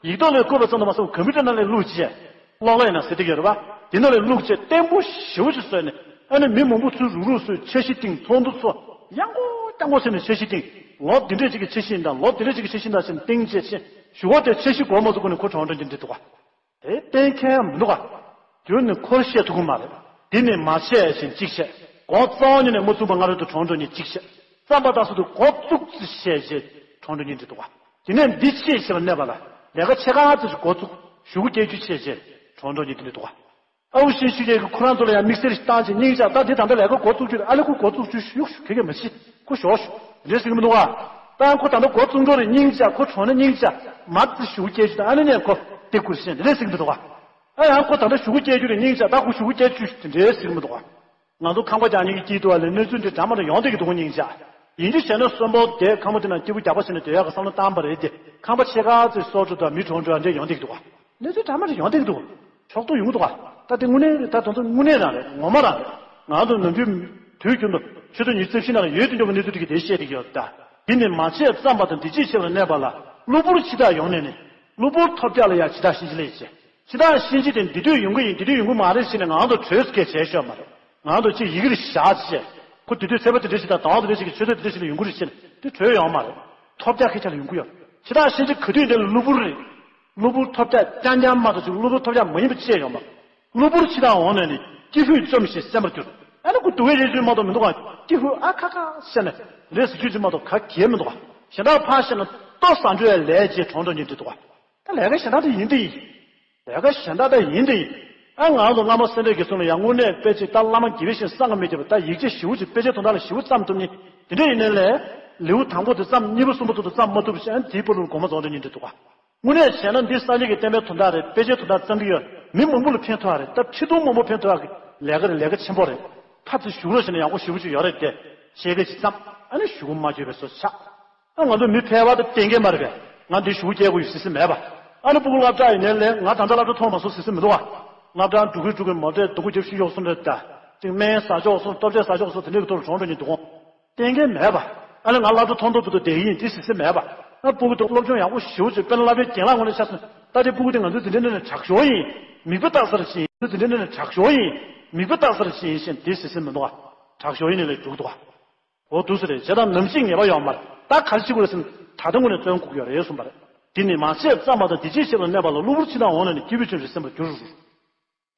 ཡིག་ཐོག་ལ་བཀོད་པ་ཙམ་དུ་མ་ཟད་པར་ཀམ་པུ་ཊར་ནང་ལ་བླུགས་བྱས། གློག་ཀླད་ནང་ཟེར་དེ་ཡོད་རེད་པ། དེ་ནང་ལ་བླུགས་བྱས་བརྟན་པོ་ཞེ་པོ་ཅིག་བཟོས་ནས་ཨ་ནི་མི་མང་པོ་ཚུར་རུག་རུག་བཟོས་འཆར་གཞི་བཏིང་ཚོགས་འདུ་ཚོགས་ཡང་སྐོར་ཡང་སྐོར་བྱས་ནས་འཆར་གཞི་བཏིང་ལོ་འདི་འདྲས་ཅིག་གི་འཆར་གཞི་ཡིན་ད་ལོ་འདི་འདྲས་ཅིག་གི་འཆར་གཞི་ཡིན་ད་ཟེར་ནས་བཏིང་བྱས་ཕྱིན་ཞུ་བ་དེ་འཆར་གཞི་འགོ་མ་ཚུགས་གོང་ནས་ཁོ་གྲོངས་འགྲོ་རྒྱུ་འདྲ་འདུག་ག་དེ་གཏན་འཁེལ་མི་འདུག་ག་རྒྱུ་ནི་ཁོར་བཤད་ཐུབ་ཀྱི་མ་རེད། འདི་ནི་མ་བྱས་ཤིང་གཅིག་བྱས། གོང་རྩ་བ་ཉིད་ནས་མ་ཚུགས་པ་སྔ་རོལ་དུ་གྲོངས་འགྲོ་ཉིན་གཅིག་བྱས། རྩམ་པ་དང་སོ་དུ་འགོ་བཙུགས་ཙི་བྱས་རྗེས་གྲོངས་འགྲོ་ཉིན་འདི་འདུག་ག་དེ་ནས་འདི་ཆེས་ཆེ་བ་གནས་པ་ལ་ལས་ཀ་ཆེ་ཁག་ཙི་ཞིག་འགོ་བཙུགས་ཞུ་སྐད་ཆུ་ཆེ་རྗེས་གྲོངས་འགྲོ་ཉིན་འདི་འདུག་ག་ཨ་བུ་ཤིན་ཤུ་ཡས་ཀྱིས་ཁོ་རང་ཚོ་ལ་ཡང་དམིགས་བསལ་ཞིག་བཏང་བྱས་སྙིང་རྗེ་ད་འདི་ད་ལྟ་ལས་ཀ་འགོ་བཙུགས་རྒྱུ་རེད་ཨ་ལེ་ཁོ་འགོ་བཙུགས་རྒྱུ་ཞུ་ཞུ་གེ་གེ་མ་བྱེད་ཁོ་ཞོག་ཞུ་འདི་འདྲས་ཟེར་གྱི་མི་འདུག་ག་ད་ཡང་ཁོ་ད་ལྟ་འགོ་བཙུགས་འགྲོ་རེད་སྙིང་རྗེ་ཁོ་གྲོངས་ན་སྙིང་རྗེ་མ་ཙི་ཞུ་སྐད་ཆུ་ད་ཨ་ནི་ནས་ཁོ་དེ་ཁུར་ཤེས་འདི་འདྲས་ཟེར་གྱི་མི་འདུག་ག་ཨ་ཡང་ཁོ་ད་ལྟ་ཞུ་སྐད་ཆུ་རེད་སྙིང་རྗེ་ད་ཁོ་ཞུ་སྐད་ཆུ་ཞུ་འདི་འདྲས་ཟེར་གྱི་མི་འདུག་ག་ང་ཚོ་ཁང་པ་རྒྱག་མཁན་གྱི་སྐྱིད་སྡུག་ལ་གནས་ཚུལ་འདི་འདྲ་མ་འདྲ་ཡོང་བསྡད་ཀྱི་འདུག་སྙིང་རྗེ། ཡིན་རྒྱུ་བྱས་ན་གསོན་པོ་དེ་ཁང་པ་དེ་ནང་སྐྱིད་པོ་རྒྱག་པ་བྱས་ནས་སྡོད་ཡག་གི་བསམ་བློ་བཏང་པ་རེད་དེ་ཁང་པ་ཕྱེད་ཀ་ཙམ་སོར་འགྲོ་དང་མི་གྲོངས་འགྲོ་འདྲ་ཡོང་བསྡད་ཀྱི་འདུག་ག་གནས་ཚུལ་འདྲ་མ་འདྲ་ཡོང་བསྡད་ཀྱི་འདུག་ཕྱོགས་གཏོགས་ཡོང་གི་འདུག་ག་ད་དེ་དངོས་གནས་རེད་ད་དེ་ཚོ་དངོས་གནས་རང་རེད་ངོ་མ་རང་རེད། ང་ཚོ་ནམ་རྒྱུན་དུས་རྒྱུན་དུ་ཆུ་ཚོད་ཉི་ཤུ་རྩ་བཞི་ནང་ལ་ཡོད་དུས་འགྱོ་གི་གནས་ཚུལ་དེ་གི་དེ་བཤད་བསྡད་ཀྱི་ཡོད་ད། འདི་ནི་མ་བྱས་ཙམ་པ་དང་འདི་ཅིས་བྱེད་པར་གནས་པ་ལ་གློ་བུར་འཆི་བདག་ཡོང་ནས་ནི་གློ་བུར་ཐོལ་རྒྱག་ལ་ཡང་འཆི་བདག་གཤིན་རྗེ་ལས་བྱེད། འཆི་བདག་གཤིན་རྗེ་དེ་འདི་དུས་ཡོང་གི་ཡིན་འདི་དུས་ཡོང་གི་མ་རེད་ཟེར་ནས་ང་ཚོ་གྲོས་སུ་སྐད་བྱས་ཤོད་མ་རེད། ང་ཚོ་གཅིག་ཡི་གེར་བཞག་བྱས། ཁོ་དེ་དུས་ཚེས་པ་དེ་འདྲ་ཞིག་དང་ཟླ་བ་དེ་འདྲ་ཞིག་གི་ཆུ་ཚོད་དེ་འདྲ་ཞིག་ལ་ཡོང་གི་རེད་ཟེར་ནས་དེ་གྲོས་ཡོང་མ་རེད། ཐོལ་རྒྱག་སྐད་ཆ་ལ་ཡོང་གི་ཡོད། འཆི་བདག་གཤིན་རྗེ་ག་དུས་འདི་ལ་གློ་བུར་རེད། གློ་བུར་ཐོལ་རྒྱག་རྐྱང་རྐྱང་མ་གཏོགས་ཅིག་གློ་བུར་ཐོལ་རྒྱག་མ་ཡིན་པ་ཅི་ཡང་ཡོད་མ་རེད། གློ་བུར་འཆི་བདག་འོང་ནས་ནི་སྐྱེ་ཧུད་བཅོམ་ཞིང་སེམས་པར་གྱུར། ཨ་ནི་ཁོ་སྡུག་བའི་རེ་ཞུ་མ་གཏོགས་མི་འདུག་ག་སྐྱེ་ཧུད་ཨ་ཁ་ཁ་བཤད་ནས་རེ་ཟེར་རྒྱུ་ཅིག་མ་གཏོགས་ག་གེ་མི་འདུག་ག་གཞན་དག་ཕར་བཤད་ན་ལྟོ་ཟ་འགྲོའི་ལས་ཀྱིས་གྲོངས་འགྲོ་ཉིན་འདྲ་འདུག་ག་ད་ལས་ཀ་གཞན་དག་དེ་ཡིན་དེ་ཡིན། ལས་ཀ་གཞན་དག་དེ་ཡིན་དེ་ཡིན། ཨ་ང་ཚོ་སྔ་མ་སེ་འབྲས་དགེ་གསུམ་ལ་ཡང་དངོས་གནས་དཔེ་ཆ་ད་བླ་མ་དགེ་བའི་བཤེས་གསང་གི་མི་བརྒྱབ་པ་ད་ཡིག་ཆ་ཞེ་པོ་ཅིག་དཔེ་ཆའི་དོན་དག་ལ་ཞེ་པོ་བརྩམས་ཐུབ་ནི། དེ་འདྲ་ཡིན་ནའི་ལས་ལེའུ་དང་པོ་དེ་བརྩམས་གཉིས་པ་གསུམ་པ་དེ་ཚོ་བརྩམས་མ་ཐུབ་ཞེས་ཨ་ནི་དེའི་བར་དུ་དགོངས་པ་རྫོགས་འདྲ་ཉིན་འདྲ་འདུག་ག་དངོས་གནས་བྱས་ན་འདི་སངས་རྒྱས་ཀྱི་བསྟན་པའི་དོན་དག་རེད། དཔེ་ཆའི་དོན་དག་བརྩམས་ཀྱི་ཡོད། མི་མང་པོ་ལ་ཕན་ཐོགས་རེད། ད་ཁྲི་སྟོང་མང་པོ་ཕན་ཐོགས་ཀྱི་ལས་ཀ་རེད། ལས་ཀ་ཆེན་པོ་རེད། ཐབས་ཚུལ་ཞུ་རོགས་བྱས་ན་ཡག་པོ་ཞེ་པོ་ཅིག་ཡོད་རེད་དེ། ཤེས་ཀྱི་ཅིག་བསམ། ཨ་ནི་ཞུ་གུ་མ་བརྗོད་པའི་བཟོ་ཆགས། ཨ་ང་ཚོ་མི་ཕལ་བ་དང་གཏན་འཁེལ་མ་རེད་པས། ང་འདི་ཞུ་གུ་སྐྱེལ་དགོས་ཡོད་ཟེར་ས་མེད་པ། ཨ་ནི་སྤུ་གུ་སློབ་གྲྭ་ཡིན་ནའི་ལས་ང་ད་ལྟ་སློབ་གྲྭ་མཐོང་མ་སོང་ཟེར་ས་མི་འདུག་ག་སློབ་གྲྭ་འགྲོ་གི་འགྲོ་གི་མོ་ཊས་སྡུག་གུ་རྒྱབ་ཤིག་གཡོག་སོང་རེད་ད། ཅིག་སྨན་ཟ་ཆོག་སོང་། ལྟོ་ཆས་ཟ་ཆོག་སོང་། དེ་འདྲའི་གི་ཐོག་ལ་གྲོངས་འགྲོ་མཁན་འདུག་གོ། གཏན་འཁེལ་མེད་པ། ཨ་ལས་ང་སློབ་གྲྭ་མཐོ་མཐོ་བུད་དུ་བསྡད་ཀྱི་ཡིན། དེ་ཟེར་ས་མེད་པ། ཨ་སྤུ་གུ་དེ་སློབ་སྦྱོང་ཡག་པོ་ཞེ་པོ་ཅིག་དཔེར་ན་སློབ་གྲྭའི་རྒན་ལགས་ངོས་ནས་ཆ་མཚོན། ད་དེ་སྤུ་གུ་དེ་ང་ཚོའི་འཛིན་གྲྭའི་ནང་ནས་དྲག་ཤོས་ཡིན། མིག་དཔེ་ལྟ་ས་རེད་ཅེས་ཡིན། ང་ཚོའི་འཛིན་གྲྭའི་ནང་ནས་དྲག་ཤོས་ཡིན། མིག་དཔེ་ལྟ་ས་རེད་ཅེས་ཡིན་ཞེས་དེ་ཟེར་ས་མི་འདུག་ག། དྲག་ཤོས་ཡིན་ནི་ལས་འགྲིག་འདུག་ག། འོ་འདུག་ས་རེད། བྱས་ཙང་ནམ་ཞིག་ངེས་པ་ཡོད་མ་རེད། ད་ག་རེ་བྱེད་དགོས་རེད་ཟེར་ན། ད་ལྟ་ངོས་ནས་བརྩོན་དགོས་ཀྱི་ཡོད་རེད་གསུངས་པ་རེད། འདི་ནི་མ་བྱས་ཙམ་མ་དང་། འདི་ཅིག་བྱས་པ་ལ་གནས་པ་ལ། གློ་བུར་འཆི་བདག་འོང་ལ་ནི། སྐྱེས་བུས་ཆུང་ཞིང་སེམས་པར་འགྱུར།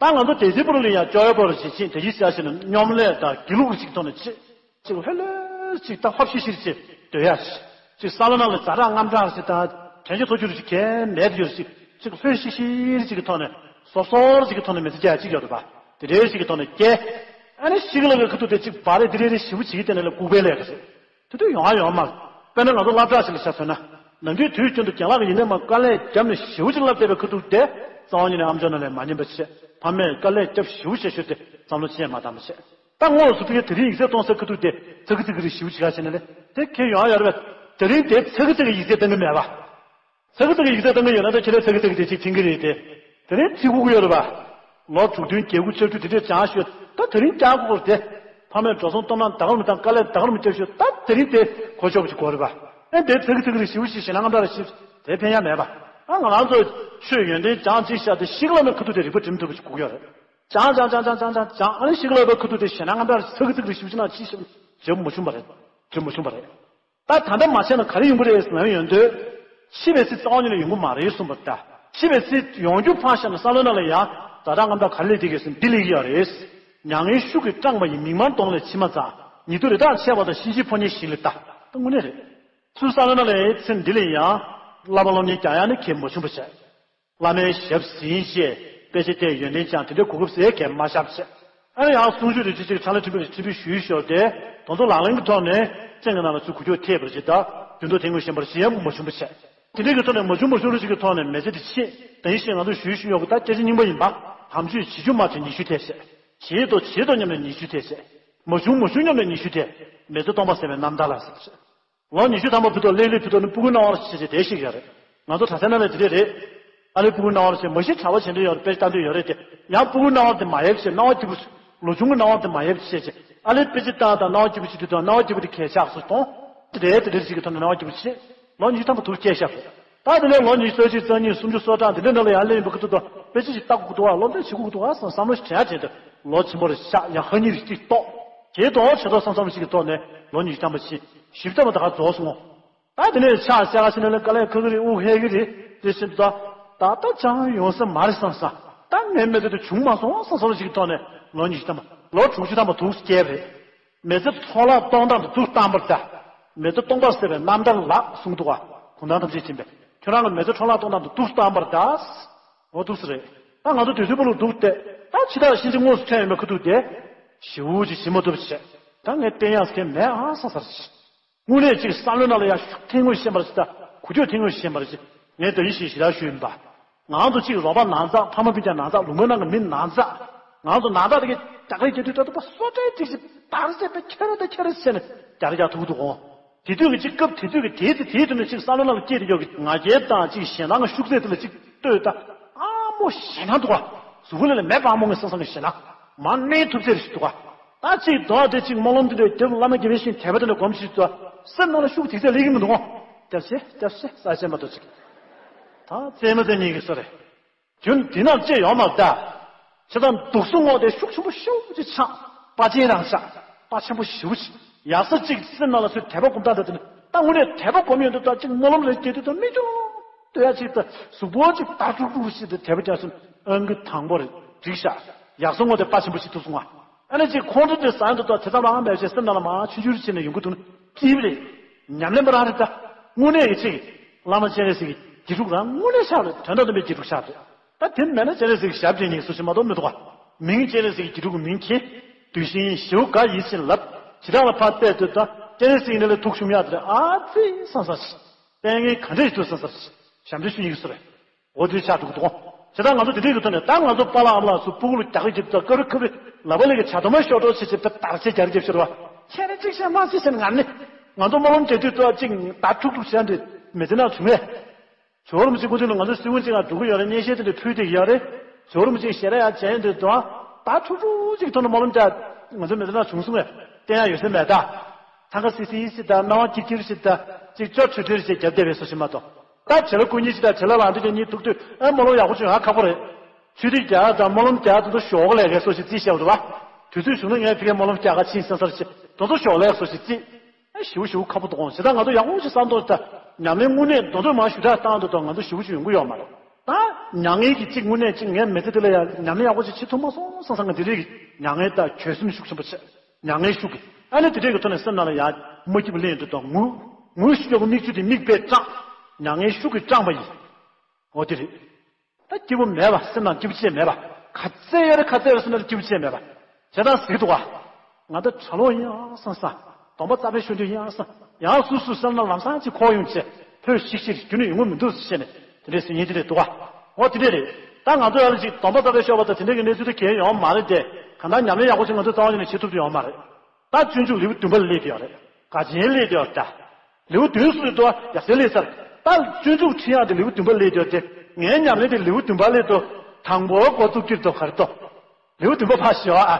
ད་ང་ཚོ་དེ་ཚོའི་བར་ལ་ཡང་སྐྱོ་བའི་བར་ཞིག་ཕྱིན། དེ་ཡིས་བྱ་ཞིང་ནི་སྙོམ་ལས་དང་སྒྱིད་ལུག་ཅིག་ཐོག་ནས་ཅིག་ཅིག་ལྷོད་ལྷོད་ཅིག་ད་ལྷོད་ཤིག་ཤིག་ཅིག་སྡོད་ཡ་ཅིག་ཅིག་ས་ལ་ནང་ལ་ཛ་དྲག་དངངས་སྐྲག་ཅིག་དང་དྲན་ཤེས་ཐོར་ཅིག་རུ་ཅིག་གས་མེད་དེ་ཡོད་ཅིག་ཅིག་ལྷོད་ཤིག་ཤིག་ཅིག་གི་ཐོག་ནས་སོབ་སོབ་ཅིག་གི་ཐོག་ནས་མི་ཚེ་སྐྱེལ་ཡ་ཅིག་ཡོད་རེད་པ། དེ་འདྲའི་ཞིག་གི་ཐོག་ནས་སྐྱེལ། ཨ་ནི་ཤི་གི་ལ་གི་ཁ་ཐུག་དེ་ཅིག་བ་རེ་དེ་རེ་རེ་ཞེ་པོ་བྱེད་ཀྱི་དེ་ནས་ལ་ལྐུགས་པའི་ལས་ཀ་རེད། དེ་དུས་ཡོང་ཨ་ཡོང་མ། དཔེར་ན་ང་ཚོ་སློབ་གྲྭ་ཞིག་ལ་ཆ་མཚོན་ན། ནམ་རྒྱུན་དུས་རྒྱུན་དུ་རྒན་ལགས་ཀྱིས་ཡིན་ནའི་མ་དཀའ་ལས་བརྒྱབ་ནས་ཞེ་པོ་ཅིག་བསླབས་བསྡད་པའི་ཁ་ཐུག་དེ། རྩ་བ་ཉིད་ནས་ཨམ་ཅོག་ནང་ལ་མ་ཉན་པ་བྱས། ཕ་མས་དཀའ་ལས་བརྒྱབ་ཞེ་པོ་བྱས་ཞོར་དེ་བསམ་བློ་ཅི་ཡང་མ་བཏང་བ་བྱས། ད་དངོས་སུ་ཕ་གིར་དེ་རིང་ཡིག་ཚད་གཏོང་སའི་ཁ་ཐུག་དེ་ཚ་གི་ཚི་གི་རེ་ཞེ་པོ་ཅིག་ག་བྱས་ནས་ལས་དེ་ཁྱེད་ཡོང་ཨ་ཡོད་རེད་པས། དེ་རིང་དེ་ཚ་གི་ཚི་གི་ཡིག་ཚད་གཏོང་གི་མེད་པ། ཚ་གི་ཚི་གི་ཡིག་ཚད་གཏོང་གི་ཡོད་ན་ད་ཁྱེད་རང་ཚ་གི་ཚི་གི་དེ་ཅིག་འཐེན་གི་རེད་དེ། དེ་རིང་འཐེན་དགོས་ཀྱི་ཡོད་རེད་པ། ལོ་དྲུག་བདུན་བརྒྱད་དགུ་ལྔ་བཅུ་དེ་འདྲས་སྦྱངས་ཤོག། ད་དེ་རིང་སྦྱང་དགོས་རེད་དེ། ཕ་མས་འགྲོ་སོང་གཏོང་ན་ད་ག་རུ་མི་བཏང་། དཀའ་ལས་ད་ག་རུ་མི་བརྒྱབ་ཤོག། ད་དེ་རིང་དེ་གོ་ཆོད་པོ་ཅིག་དགོས་རེད་པ། ཨེ་འདི་ཚ་གི་ཚི་གི་རེ་ཞེ་པོ་ཞིག་ཞེད་སྣང་དངངས་སྐྲག་རེ་ཞིག་དེ་ཕན་ཡ་མེད་པ། ཨ་ང་རང་ཚོ་ཆོས་ཡོན་ཏན་སྦྱང་ཅིག་བྱས་ཏེ་ཤི་གི་ལ་མའི་ཁ་ཐུག་དེ་རིག་པ་སྒྲིམ་ཐུབ་པ་ཅིག་དགོས་ཀྱི་ཡོད་རེད། སྦྱང་སྦྱང་སྦྱང་སྦྱང་སྦྱང་སྦྱང་། ཨ་ནི་ཤི་གི་ལ་མའི་ཁ་ཐུག་དེ་ཞེད་སྣང་དངངས་སྐྲག་རེ་ཚ་གི་ཚི་གི་རེ་ཞེ་པོ་ཅིག་ན་ཅི་ཞིག་བྱེད་མ་བྱུང་བ་རེད། བྱེད་མ་བྱུང་བ་རེད། ད་ད་ལྟ་མ་བྱས་ན་ག་རེ་ཡོང་གི་རེད་ཟེར་ན་ཡོང་དུས། འཆི་བའི་ཚེ་རྩ་བ་ཉིད་ནས་ཡོང་གི་མ་རེད་གསུངས་པ་ལྟ། འཆི་བའི་ཚེ་ཡོང་རྒྱུ་ཕར་བཞག་ན་བསམ་བློ་ནང་ལ་ཡང་ཛ་དྲག་དངངས་སྐྲག་ག་རེ་སླེབས་བསྡད་ཀྱི་ཟེར་ན་འདི་སླེབས་ཀྱི་ཡོད་རེད། མྱ་ངན་ཤུགས་ཀྱིས་སྐྲག་མ་ཡིན། མིག་དམར་གདོང་ལས་མཆི་མ་འཛག། ཉེ་དུ་རེ་ཐག་ཆད་པ་དང་། གཤིན་རྗེའི་ཕོ་ཉའི་ཞིང་ལས་ལྟ། ད་དངོས་གནས་རེད། ཚུར་བསམ་བློ་ནང་ལ་ཡང་ཚེ་འདི་ལ་ཡང་བསླབ་པ་སློབ་གཉེར་རྒྱག་ཡག་ནི་གལ་མ་བྱུང་བ་བྱས། བླ་མའི་ཞབས་ཟིན་བྱས། དཔེ་ཆ་བལྟས། ཡོན་ཏན་སྦྱངས། དེ་འདྲའི་གོ་སྐབས་ཟེར་གལ་མ་བཞག་བྱས། ཨ་ནི་ཡང་གསུང་ཆོས་རེ་ཅིག་ཅིག་ཁྲ་ལ་ཁྲིམས་དཔེ་རེ་ཁྲིམས་དཔེ་ཞུས་ཞོར་དེ་དོན་དུ་ལག་ལེན་གྱི་ཐོག་ནས་སེམས་ཀྱི་ནང་ལ་ཚུར་འགུལ་སྐྱོད་ཐེབས་པ་རེ་ཅིག་དང་རྒྱུན་དུ་དེ་སྔོན་ཞན་པ་རེ་ཅིག་ཡང་མ་བྱུང་བ་བྱས། དེ་འདྲའི་གི་ཐོག་ནས་མ་བྱུང་མ་བྱུང་རེ་ཅིག་གི་ཐོག་ནས་མི་ཚེ་འདི་ཕྱིན། ད་ཡིན་ཕྱིན་ང་ཚོ་ཞུས་ཞུས་ཡོད་གི། ད་སྐད་ཆ་རྙིང་པ་ཡིན་པ། དམ་ཆོས་བྱེད་རྒྱུ་མ་བྱས་ཉི་ཤུ་ཐེབས་བྱས། བྱེད་དོ་བྱེད་དོ་སྙམ་ནས་ཉི་ཤུ་ཐེབས་བྱས། མ་བྱུང་མ་བྱུང་སྙམ་ནས་ཉི་ཤུ་ཐེབས། མི་ཚེ་སྟོང་པ་ཟད་པའི་རྣམ་ཐར་ལ་ཟེར་བྱས། ལོ་ཉི་ཤུ་ཐམ་པ་ཕུད་དོ། ལྷོད་ལྷོད་ཕུད་དོ་ནི་སྤུ་གུའི་སྣང་བ་ཞིག་བྱས་བསྡད་ཤེས་ཀྱི་ཡོད་རེད། ང་ཚོ་གྲྭ་སའི་ནང་ལ་དེ་འདྲས་རེད། ཨ་ལས་སྤུ་གུའི་སྣང་བ་ཞིག་མ་གཞི་གྲྭ་པ་བྱེད་འདོད་ཡོད་རེད། དཔེ་ཆ་ལྟ་འདོད་ཡོད་རེད་དེ། ཡང་སྤུ་གུའི་སྣང་བ་དེ་མ་ཡལ་བྱས། སྣང་བ་སྐྱིད་པོ་ཞིག། ལོ་ཆུང་གི་སྣང་བ་དེ་མ་ཡལ་བྱས་བྱས། ཨ་ལས་དཔེ་ཆ་ལྟ་དང་སྣང་བ་སྐྱིད་པོ་ཞིག་དུས་དང་སྣང་བ་སྐྱིད་པོ་དེ་གས་ཆགས་སུ་གཏོང་། དེ་འདྲས་དེ་འདྲས་ཞིག་གི་ཐོག་ནས་སྣང་བ་སྐྱིད་པོ་བྱས། ལོ་ཉི་ཤུ་ཐམ་པ་དུ་སྐྱེལ་ཤག། ད་དེ་ནས་ལོ་ཉི་ཤུ་རྩ་གཅིག་རྩ་གཉིས་སུམ་ཅུ་སོ་གྲངས་དེ་འདྲས་ནང་ལ་ཡར་སླེབས་ཡོང་པའི་ཁ་ཐུག་ཏུ་དཔེ་ཆ་ཞིག་ལྟ་དགོས་ཀྱི་འདུག་ཨ། སློབ་ཚན་བྱེད་དགོས་ཀྱི་འདུག་ཨ་བསམ་བསམ་བློ་ཞིག་དྲན་ཡ་དྲན་དུས་ལོ་ཆེན་པོ་རེ་ཆགས། ཡང་ཧ་ཉིན་རེ་གཅིག་ཏོག་དེ་དོན་ཆེ་ཏོག་བསམ་བསམ་ཞིག་གི་ཐོག་ནས་ལོ་ཉི་ཤུ་ཐམ་པ་ཕྱིན། བཞི་བཅུ་ཐམ་པ་ད་ག་རྫོགས་སོང་ངོ་། ད་དེ་ནས་ཕྱག་བྱ་ག་ཕྱིན་ནས་དཀའ་ལས་ཁག་གི་རེད། དབུགས་ཧལ་གི་རེད། དེ་བཞིན་དུ་ད་ད་ལྟ་ཅང་ཡོང་ས་མ་རེད་བསམ་བསམ། ད་ངའི་མི་ཚེ་དེ་བྱུང་མ་སོང་བསམ་བསམ་བློ་ཞིག་གི་ཐོག་ནས་ལོ་ཉི་ཤུ་ཐམ་པ་ལོ་དྲུག་ཅུ་ཐམ་པ་དུ་སྐྱེལ་བ་རེད། མི་ཚེ་འཕྲོ་བརླག་གཏོང་སྟངས་དེ་དུས་བཏང་བར་གདའ། མི་ཚེ་སྟོང་པ་ཟད་པའི་རྣམ་ཐར་ལགས་གསུངས་འདུག་ག། གུང་ཐང་ཐམས་ཅད་མཁྱེན་པས། ཁྱོད་རང་གི་མི་ཚེ་འཕྲོ་བརླག་གཏོང་སྟངས་དེ་དུས་བཏང་བར་གདའ། འོ་འདུག་སེ་རེད། ད་ང་ཚོ་དུས་ཚོད་པོ་ལ་འདུག་སྟེ། ད་འཆི་བདག་གཤིན་རྗེ་དངོས་སུ་ཐོན་ཡོང་བའི་ཁ་ཐུག་དེ། ཞེ་པོ་ཅིག་ཞེ་མ་ཐུབ་བྱས། ད་ངས་བསྟན་ཡག་ཟེར་མཁན་མེད་ཨ་བསམ་ས་རེད། དངོས་གནས་ཅིག་བསམ་བློའི་ནང་ལ་ཡ་ཤུགས་ཐེངས་ངོས་ཤེས་པ་རེད་ཟེར། ད་གུ་ཁྱོད་ཐེངས་ངོས་ཤེས་པ་རེད་ཟེར། ངས་ད་ཡིད་བཞིན་ཞེ་དྲག་ཞུས་ཡིན་པ། ང་ཚོ་གཅིག་རོགས་པ་ན་ཚ། ཕ་མ་སྤུན་ཀྱག་ན་ཚ། ལུང་པའི་ནང་གི་མི་ན་ཚ། ང་ཚོ་ན་ཚ་དེ་གའི་རྒྱ་གར་རྒྱ་མདུད་ཏོ་ཏོ་པ་སོ་ཏྲའི་ཏིག་ཞིག་དར་ཟེར་པའི་ཁྱེར་ར་དང་ཁྱེར་ར་བྱས་ནས་རྒྱ་ར་རྒྱག་ཐུག་འདུག་གོ། དེ་དུས་ཀྱི་གཅིག་སྐབས་དེ་དུས་ཀྱི་དེའི་ཚེ་དེའི་དུས་ནས་གཅིག་བསམ་བློ་ནང་ལ་སྐྱེས་ཏེ་ཡོད་ཀྱི། ང་རྒྱལ་དང་གཅིག་ཞེད་སྣང་གི་ཤུགས་ཚད་དེ་ལ་གཅིག་ལྟོས་ད། ཨ་མོ་ཞེད་སྣང་འདུག་ག། གཟུགས་པོ་ལ་ལ་མེད་པ་ཨ་མོ་ངས་བསམ་བསམ་གྱི་ཞེད་སྣང་མ་གནས་ཐུབ་ཚད་རེ་ཞིག་འདུག་ག། ད་གཅིག་མདོ་དེ་གཅིག་སྨོན་ལམ་དེ་འདྲའི་རྒྱབ་བླ་མ་དགེ་བའི་བཤེས་གཉེན་དད་པ་དེ་འདྲ་སྒོམ་ཞིག་ཏུ་སེམས་ནང་ལ་ཤུགས་དེ་ཚད་སླེབས་ཀྱི་མི་འདུག་གོ། རྒྱབ་ཤེས་རྒྱབ་ཤེས་ས་ཆེན་མ་གཏོགས་ཅིག། ད་རྩེད་མོ་རྩེ་མཁན་གྱི་བཟོ་རེད། རྒྱུན་འདི་ནང་བཅད་ཡོང་མ་གདའ། བྱས་ཙང་དུག་གསུམ་རྔོག་དེ་ཤུགས་ཆེན་པོ་ཤུགས་ཀྱིས་ཆགས། དཔའ་ཆེན་རང་ཆགས། དཔའ་ཆེན་པོ་ཞེ་པོ་ཅིག། ཡག་ས་གཅིག་སེམས་ནང་ལ་ཚུར་དད་པ་སྒོམ་སྟངས་དེ་དེ་ནི། ད་དངོས་གནས་དད་པ་སྒོམ་ཡོང་དུས་ད་གཅིག་སྨོན་ལམ་རེ་སྐྱེ་དུས་ད་མིག་ཆུ་ལྟོས་ཡ་གཅིག་ད་གཟུགས་པོ་གཅིག་ད་ཀྲུག་ཀྲུག་ཞིག་ཏུ་དད་པ་རྒྱག་སོང་། ཨང་ཀི་དང་པོ་རེད། འགྲིག་ཤག། ཡག་ས་རྔོག་དེ་དཔའ་ཆེན་པོ་ཞིག་ཐུག་སོང་ང་། ཨ་ནི་གཅིག་ཁོང་ཁྲོ་དེ་ཟ་ཡོང་དུས་ད་དེ་ཙམ་རང་མེད་ཅེས་སེམས་ནང་ལ་མར་ཆུང་ཆུང་རེ་བྱས་ནས་ཡོང་གི་འདུག་ན་སྐྱིད་པ་རེད། ཉམས་ལེན་པ་རང་རེད་ད། དངོས་གནས་ཀྱི་གཅིག། བླ་མ་སྤྱན་རས་གཟིགས་ཀྱི་དགེ་ཕྲུག་རང་དངོས་གནས་ཆགས་རེད། དོན་དམ་པའི་དགེ་ཕྲུག་ཆགས་རེད། ད་དེ་མེད་ན་སྤྱན་རས་གཟིགས་ཀྱི་ཞབས་འདྲེན་ནི་སུ་ཞིག་མ་གཏོགས་མི་འདུག་ག། མིང་སྤྱན་རས་གཟིགས་ཀྱི་དགེ་ཕྲུག་གི་མིང་གྱེན། གདུལ་ཞིང་ཞེའུ་དགའ་ཡིད་བཞིན་ལབ། བྱེ་བྲག་ལ་ཕར་བལྟས་དུས་ད་སྤྱན་རས་གཟིགས་ནི་ལས་ཐུགས་ཞུམ་ཡག་དེ་རེད། ཨ་ཙི་བསམ་བསམ་ཞིག། ལྟས་ངན་ག་འདྲས་ཤིག་འདུག་བསམ་བསམ་ཞིག། ཞབས་འདྲེན་ཞུ་ཡིན་སུ་རེད། འོ་དེ་ཆགས་འགྲོ་གི་འདུག་གོ། བྱས་ཙང་ང་ཚོ་དེ་འདྲའི་གི་ཐོག་ནས་ད་ང་ཚོ་པཱ་ལགས་ཨ་མ་ལགས་ཚོ་སྤུ་གུ་ལ་རྒྱག་རེས་བྱེད་དུས་ད་ཀ་རུ་ཁ་རུ་ལབ་པ་ལས་ཀྱི་བྱ་དོ་མ་ཤོར་འགྲོ་བྱེད་བྱེད་པའི་དར་ཆ་རྒྱག་རེས་བྱེད་ཤོར་བ། ཁྱེད་རང་གཅིག་བཤད་མ་གཅིག་བཤད་ནས་ང་ནི། ང་ཚོ་སྨོན་ལམ་རྒྱག་དུས་ད་གཅིག་ད་ཁྲུག་ཁྲུག་བྱས་འདི་མི་ཚེ་ནང་བྱུང་ངས། ཇོ་བོ་རིན་པོ་ཆེ་སྐུ་མདུན་ལ་ང་ཚོ་སི་ཝུན་གཅིག་ལ་འགྲོ་གི་ཡོད་རེད། གཉེན་བཤད་དེ་འདྲ་ཕུལ་བསྡད་ཀྱི་ཡོད་རེད། ཇོ་བོ་རིན་པོ་ཆེ་ཞལ་རས་ཡར་མཇལ་འདི་དང་ད་ཁྲུག་ཁྲུག་ཅིག་ཐོག་ནས་སྨོན་ལམ་རྒྱག་ང་ཚོ་མི་ཚེ་ནང་བྱུང་སོང་ངས་བསྟན་ཡ་ཡོད་ས་མེད་ད། ཐང་ཀ་སི་སི་ཞིག་དང་སྣང་བ་ཀིར་ཀིར་ཞིག་དང་ཅིག་ཅོ་ཁྲི་ཁྲིར་ཞིག་རྒྱབ་བསྡད་པའི་བཟོ་ཞིག་མ་གཏོགས། ད་བྱེད་ལ་སྐུ་ཉིད་ཅིག་དང་བྱེད་ལ་ལང་དུས་ཀྱི་གཉིད་ཐུག་དུས་ཨེ་སྨོན་ལམ་ཡག་པོ་བྱུང་ཡ་ཁག་པོ་རེད། ཆུ་ཐིགས་རྒྱག་དང་སྨོན་ལམ་རྒྱག་དང་དུ་ཞོགས་ལས་ཀའི་བཟོ་ཞིག་རྩིས་བཤད་འདུག་བ། དུས་ཚོད་བྱུང་ན་ངས་ཕ་གིའི་སྨོན་ལམ་རྒྱག་ག་ཕྱིན་སེམས་སར་ཆེ་དོ་ཚོ་ཞོགས་ལས་བཟོ་ཞིག་རྩིས། ཨེ་ཞིའུ་ཞིའུ་ཁ་པོ་དུ་འོང་ཞེ་ད་ང་ཚོ་ཡག་པོ་ཞིག་བསམ་དོ་ད། ཉམས་ལེན་དངོས་གནས་དོ་དོ་མ་ཞུ་དག་བཏང་དུ་དང་ང་ཚོ་ཞིའུ་ཞིའུ་ཡོང་གི་ཡོད་མ་རེད། ད་མྱ་ངན་གྱི་གཅིག་དངོས་གནས་གཅིག་ངའི་མི་ཚེ་འདི་ལ་ཡ་ཉམས་ལེན་ཡག་པོ་ཞིག་བྱེད་ཐུབ་མ་སོང་བསམ་བསམ་ང་འདི་རིགས་ཀྱི་མྱ་ངན་དང་གྱོད་སེམས་ཤུགས་ཆེན་པོ་བྱེད། མྱ་ངན་ཤུགས་ཀྱིས་ཨ་ནི་དེ་འདྲས་ཀྱི་ཐོག་ནས་སེམས་ནང་ལ་ཡ་མ་སྐྱིད་པ་གླེང་དུ་དང་ངུ། ངུ་ཤུགས་ཀྱི་མིག་ཆུ་དེ་མིག་པས་སྐྲངས། མྱ་ངན་ཤུགས་ཀྱིས་སྐྲངས་པ་ཡིན། འོ་དེ་རེད། ད་སྐྱིད་པོ་མེད་པ་སེམས་ནང་སྐྱིད་པོ་ཅི་ཡང་མེད་པ། ག་ཚད་ཡོད་རེད་ག་ཚད་ཡོད་རེད་སེམས་ནང་སྐྱིད་པོ་ཅི་ཡང་མེད་པ། བྱས་ཙང་ཟེར་གི་འདུག་ག་ང་ད་གྲྭ་ལོག་ཡིན་ཨང་བསམ་ས། སྡོམ་པ་རྩ་བའི་ཤོད་རྒྱུ་ཡིན་ཨང་བསམ། ཡང་སུ་སུ་སེམས་ནང་ལམ་སང་ཅིག་འཁོར་ཡོང་བྱས་ཕོད་ཤིག་ཤིག་རྒྱུ་ནི་ཡོང་གི་མི་འདུག་ཟེར་བཤད་ནས་དེ་འདྲས་ཟེར་ཉེན་དེ་རེད་འདུག་ག་འོ་དེ་འདྲས་རེད། ད་ང་ཚོ་ཡང་ཅིག་སྡོམ་པ་རྩ་བའི་ཤོད་པ་དང་དེ་འདྲས་ཀྱི་གནས་ཚུལ་དེ་གལ་ཡོང་མ་རེད་དེ། གང་ལྟར་ཉམས་ལེན་ཡག་པོ་ཅིག་ང་ཚོ་རྩ་བ་ཉིད་ནས་བྱེད་ཐུབ་ཀྱི་ཡོང་མ་རེད། ད་སྤྱོད་འཇུག་ལེའུ་བདུན་པ་ལ་སླེབས་ཡོད་རེད། དགའ་ཆེན་སླེབས་ཡོད་རེད་ད། ལེའུ་བདུན་སུ་ཡོད་དོ་ཡ་སེ་ལེ་སར། ད་སྤྱོད་འཇུག་ཁྲིད་ཡག་དེ་ལེའུ་བདུན་པ་སླེབས་ཡོད་དེ། ངའི་ཉམས་ལེན་དེ་ལེའུ་བདུན་པ་སླེབས་དོ། དང་པོ་འགོ་བཙུགས་ཀྱི་དོ་གར་དོ། ལེའུ་བདུན་པ་ཕར་ཞོག་ཨ།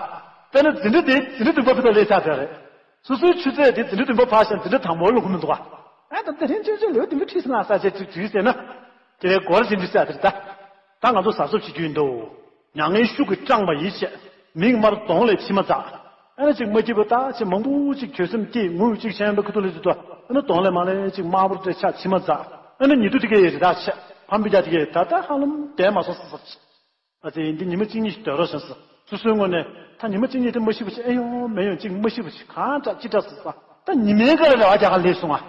དཔེར་ན་འཛིན་གྲྭ་དེ་འཛིན་གྲྭ་བདུན་པ་ཕུད་ལ་སླེབས་ཚར་དེ་རེད། སོ་སོའི་ཆུ་ཚད་དེ་འཛིན་གྲྭ་བདུན་པ་ཕར་ཞོག་འཛིན་གྲྭ་དང་པོ་ལ་ལྷུང་མི་འདུག་ཨ། ཨ་ད་དེ་རིང་ཆུ་ཚད་ལེའུ་བདུན་པ་ཁྲིད་སོང་ཨ་ས་ཆེ་ཚིག་ཚིག་ཟེར་ན། དེ་རེད་སྒོར་ཟིན་འདྲི་ས་དེ་རེད་ད། ད་ང་ཚོ་གཟབ་གཟབ་བྱེད་རྒྱུ་ཡིན་འདུག་མྱ་ངན་ཤུགས་ཀྱིས་སྐྲངས་པ་ཡིས་བྱས། མིག་དམར་གདོང་ལས་མཆི་མ་འཛག་ཨ་ནི་ཅིག་མ་སྐྱིད་པ་ད་ཅིག་མང་པོ་ཅིག་གྱོད་སེམས་སྐྱེས་ངུ་ཅིག་ཤེས་ཡོན་པ་ཁུ་ཐུག་ལས་ཅིག་ཏུ་ཨ་ནི་གདོང་ལས་མ་ལས་ཅིག་དམར་པོ་སྤྲད་ཆ་མཆི་མ་འཛག་ཨ་ནི་ཉི་དུ་དེ་གས་ཡོད་རེད་ད་ཆ་ཕམ་པི་ཅག་དེ་གས་ད་ད་ཧ་ལམ་བསྡད་མ་སོང་ཟེར་ཟེར་ཅིག་ཨ་ཙི་འདི་ཉི་མ་གཅིག་གཉིས་ཤིག་སྡོད་རོགས་བྱུང་ཟེར་སོ་སོའི་ངོས་ནས་ད་ཉི་མ་གཅིག་གཉིས་དེ་མ་ཤི་བ་ཞིག་ཨེ་ཡོང་མེ་ཡོང་ཅིག་མ་ཤི་བ་ཞིག་གང་དྲག་ཅི་དྲག་ཟེར་ས་ད་ཉི་མའི་ཀ་ལ་རེ་བ་རྒྱག་ག་སླེབས་སོང་ཨ།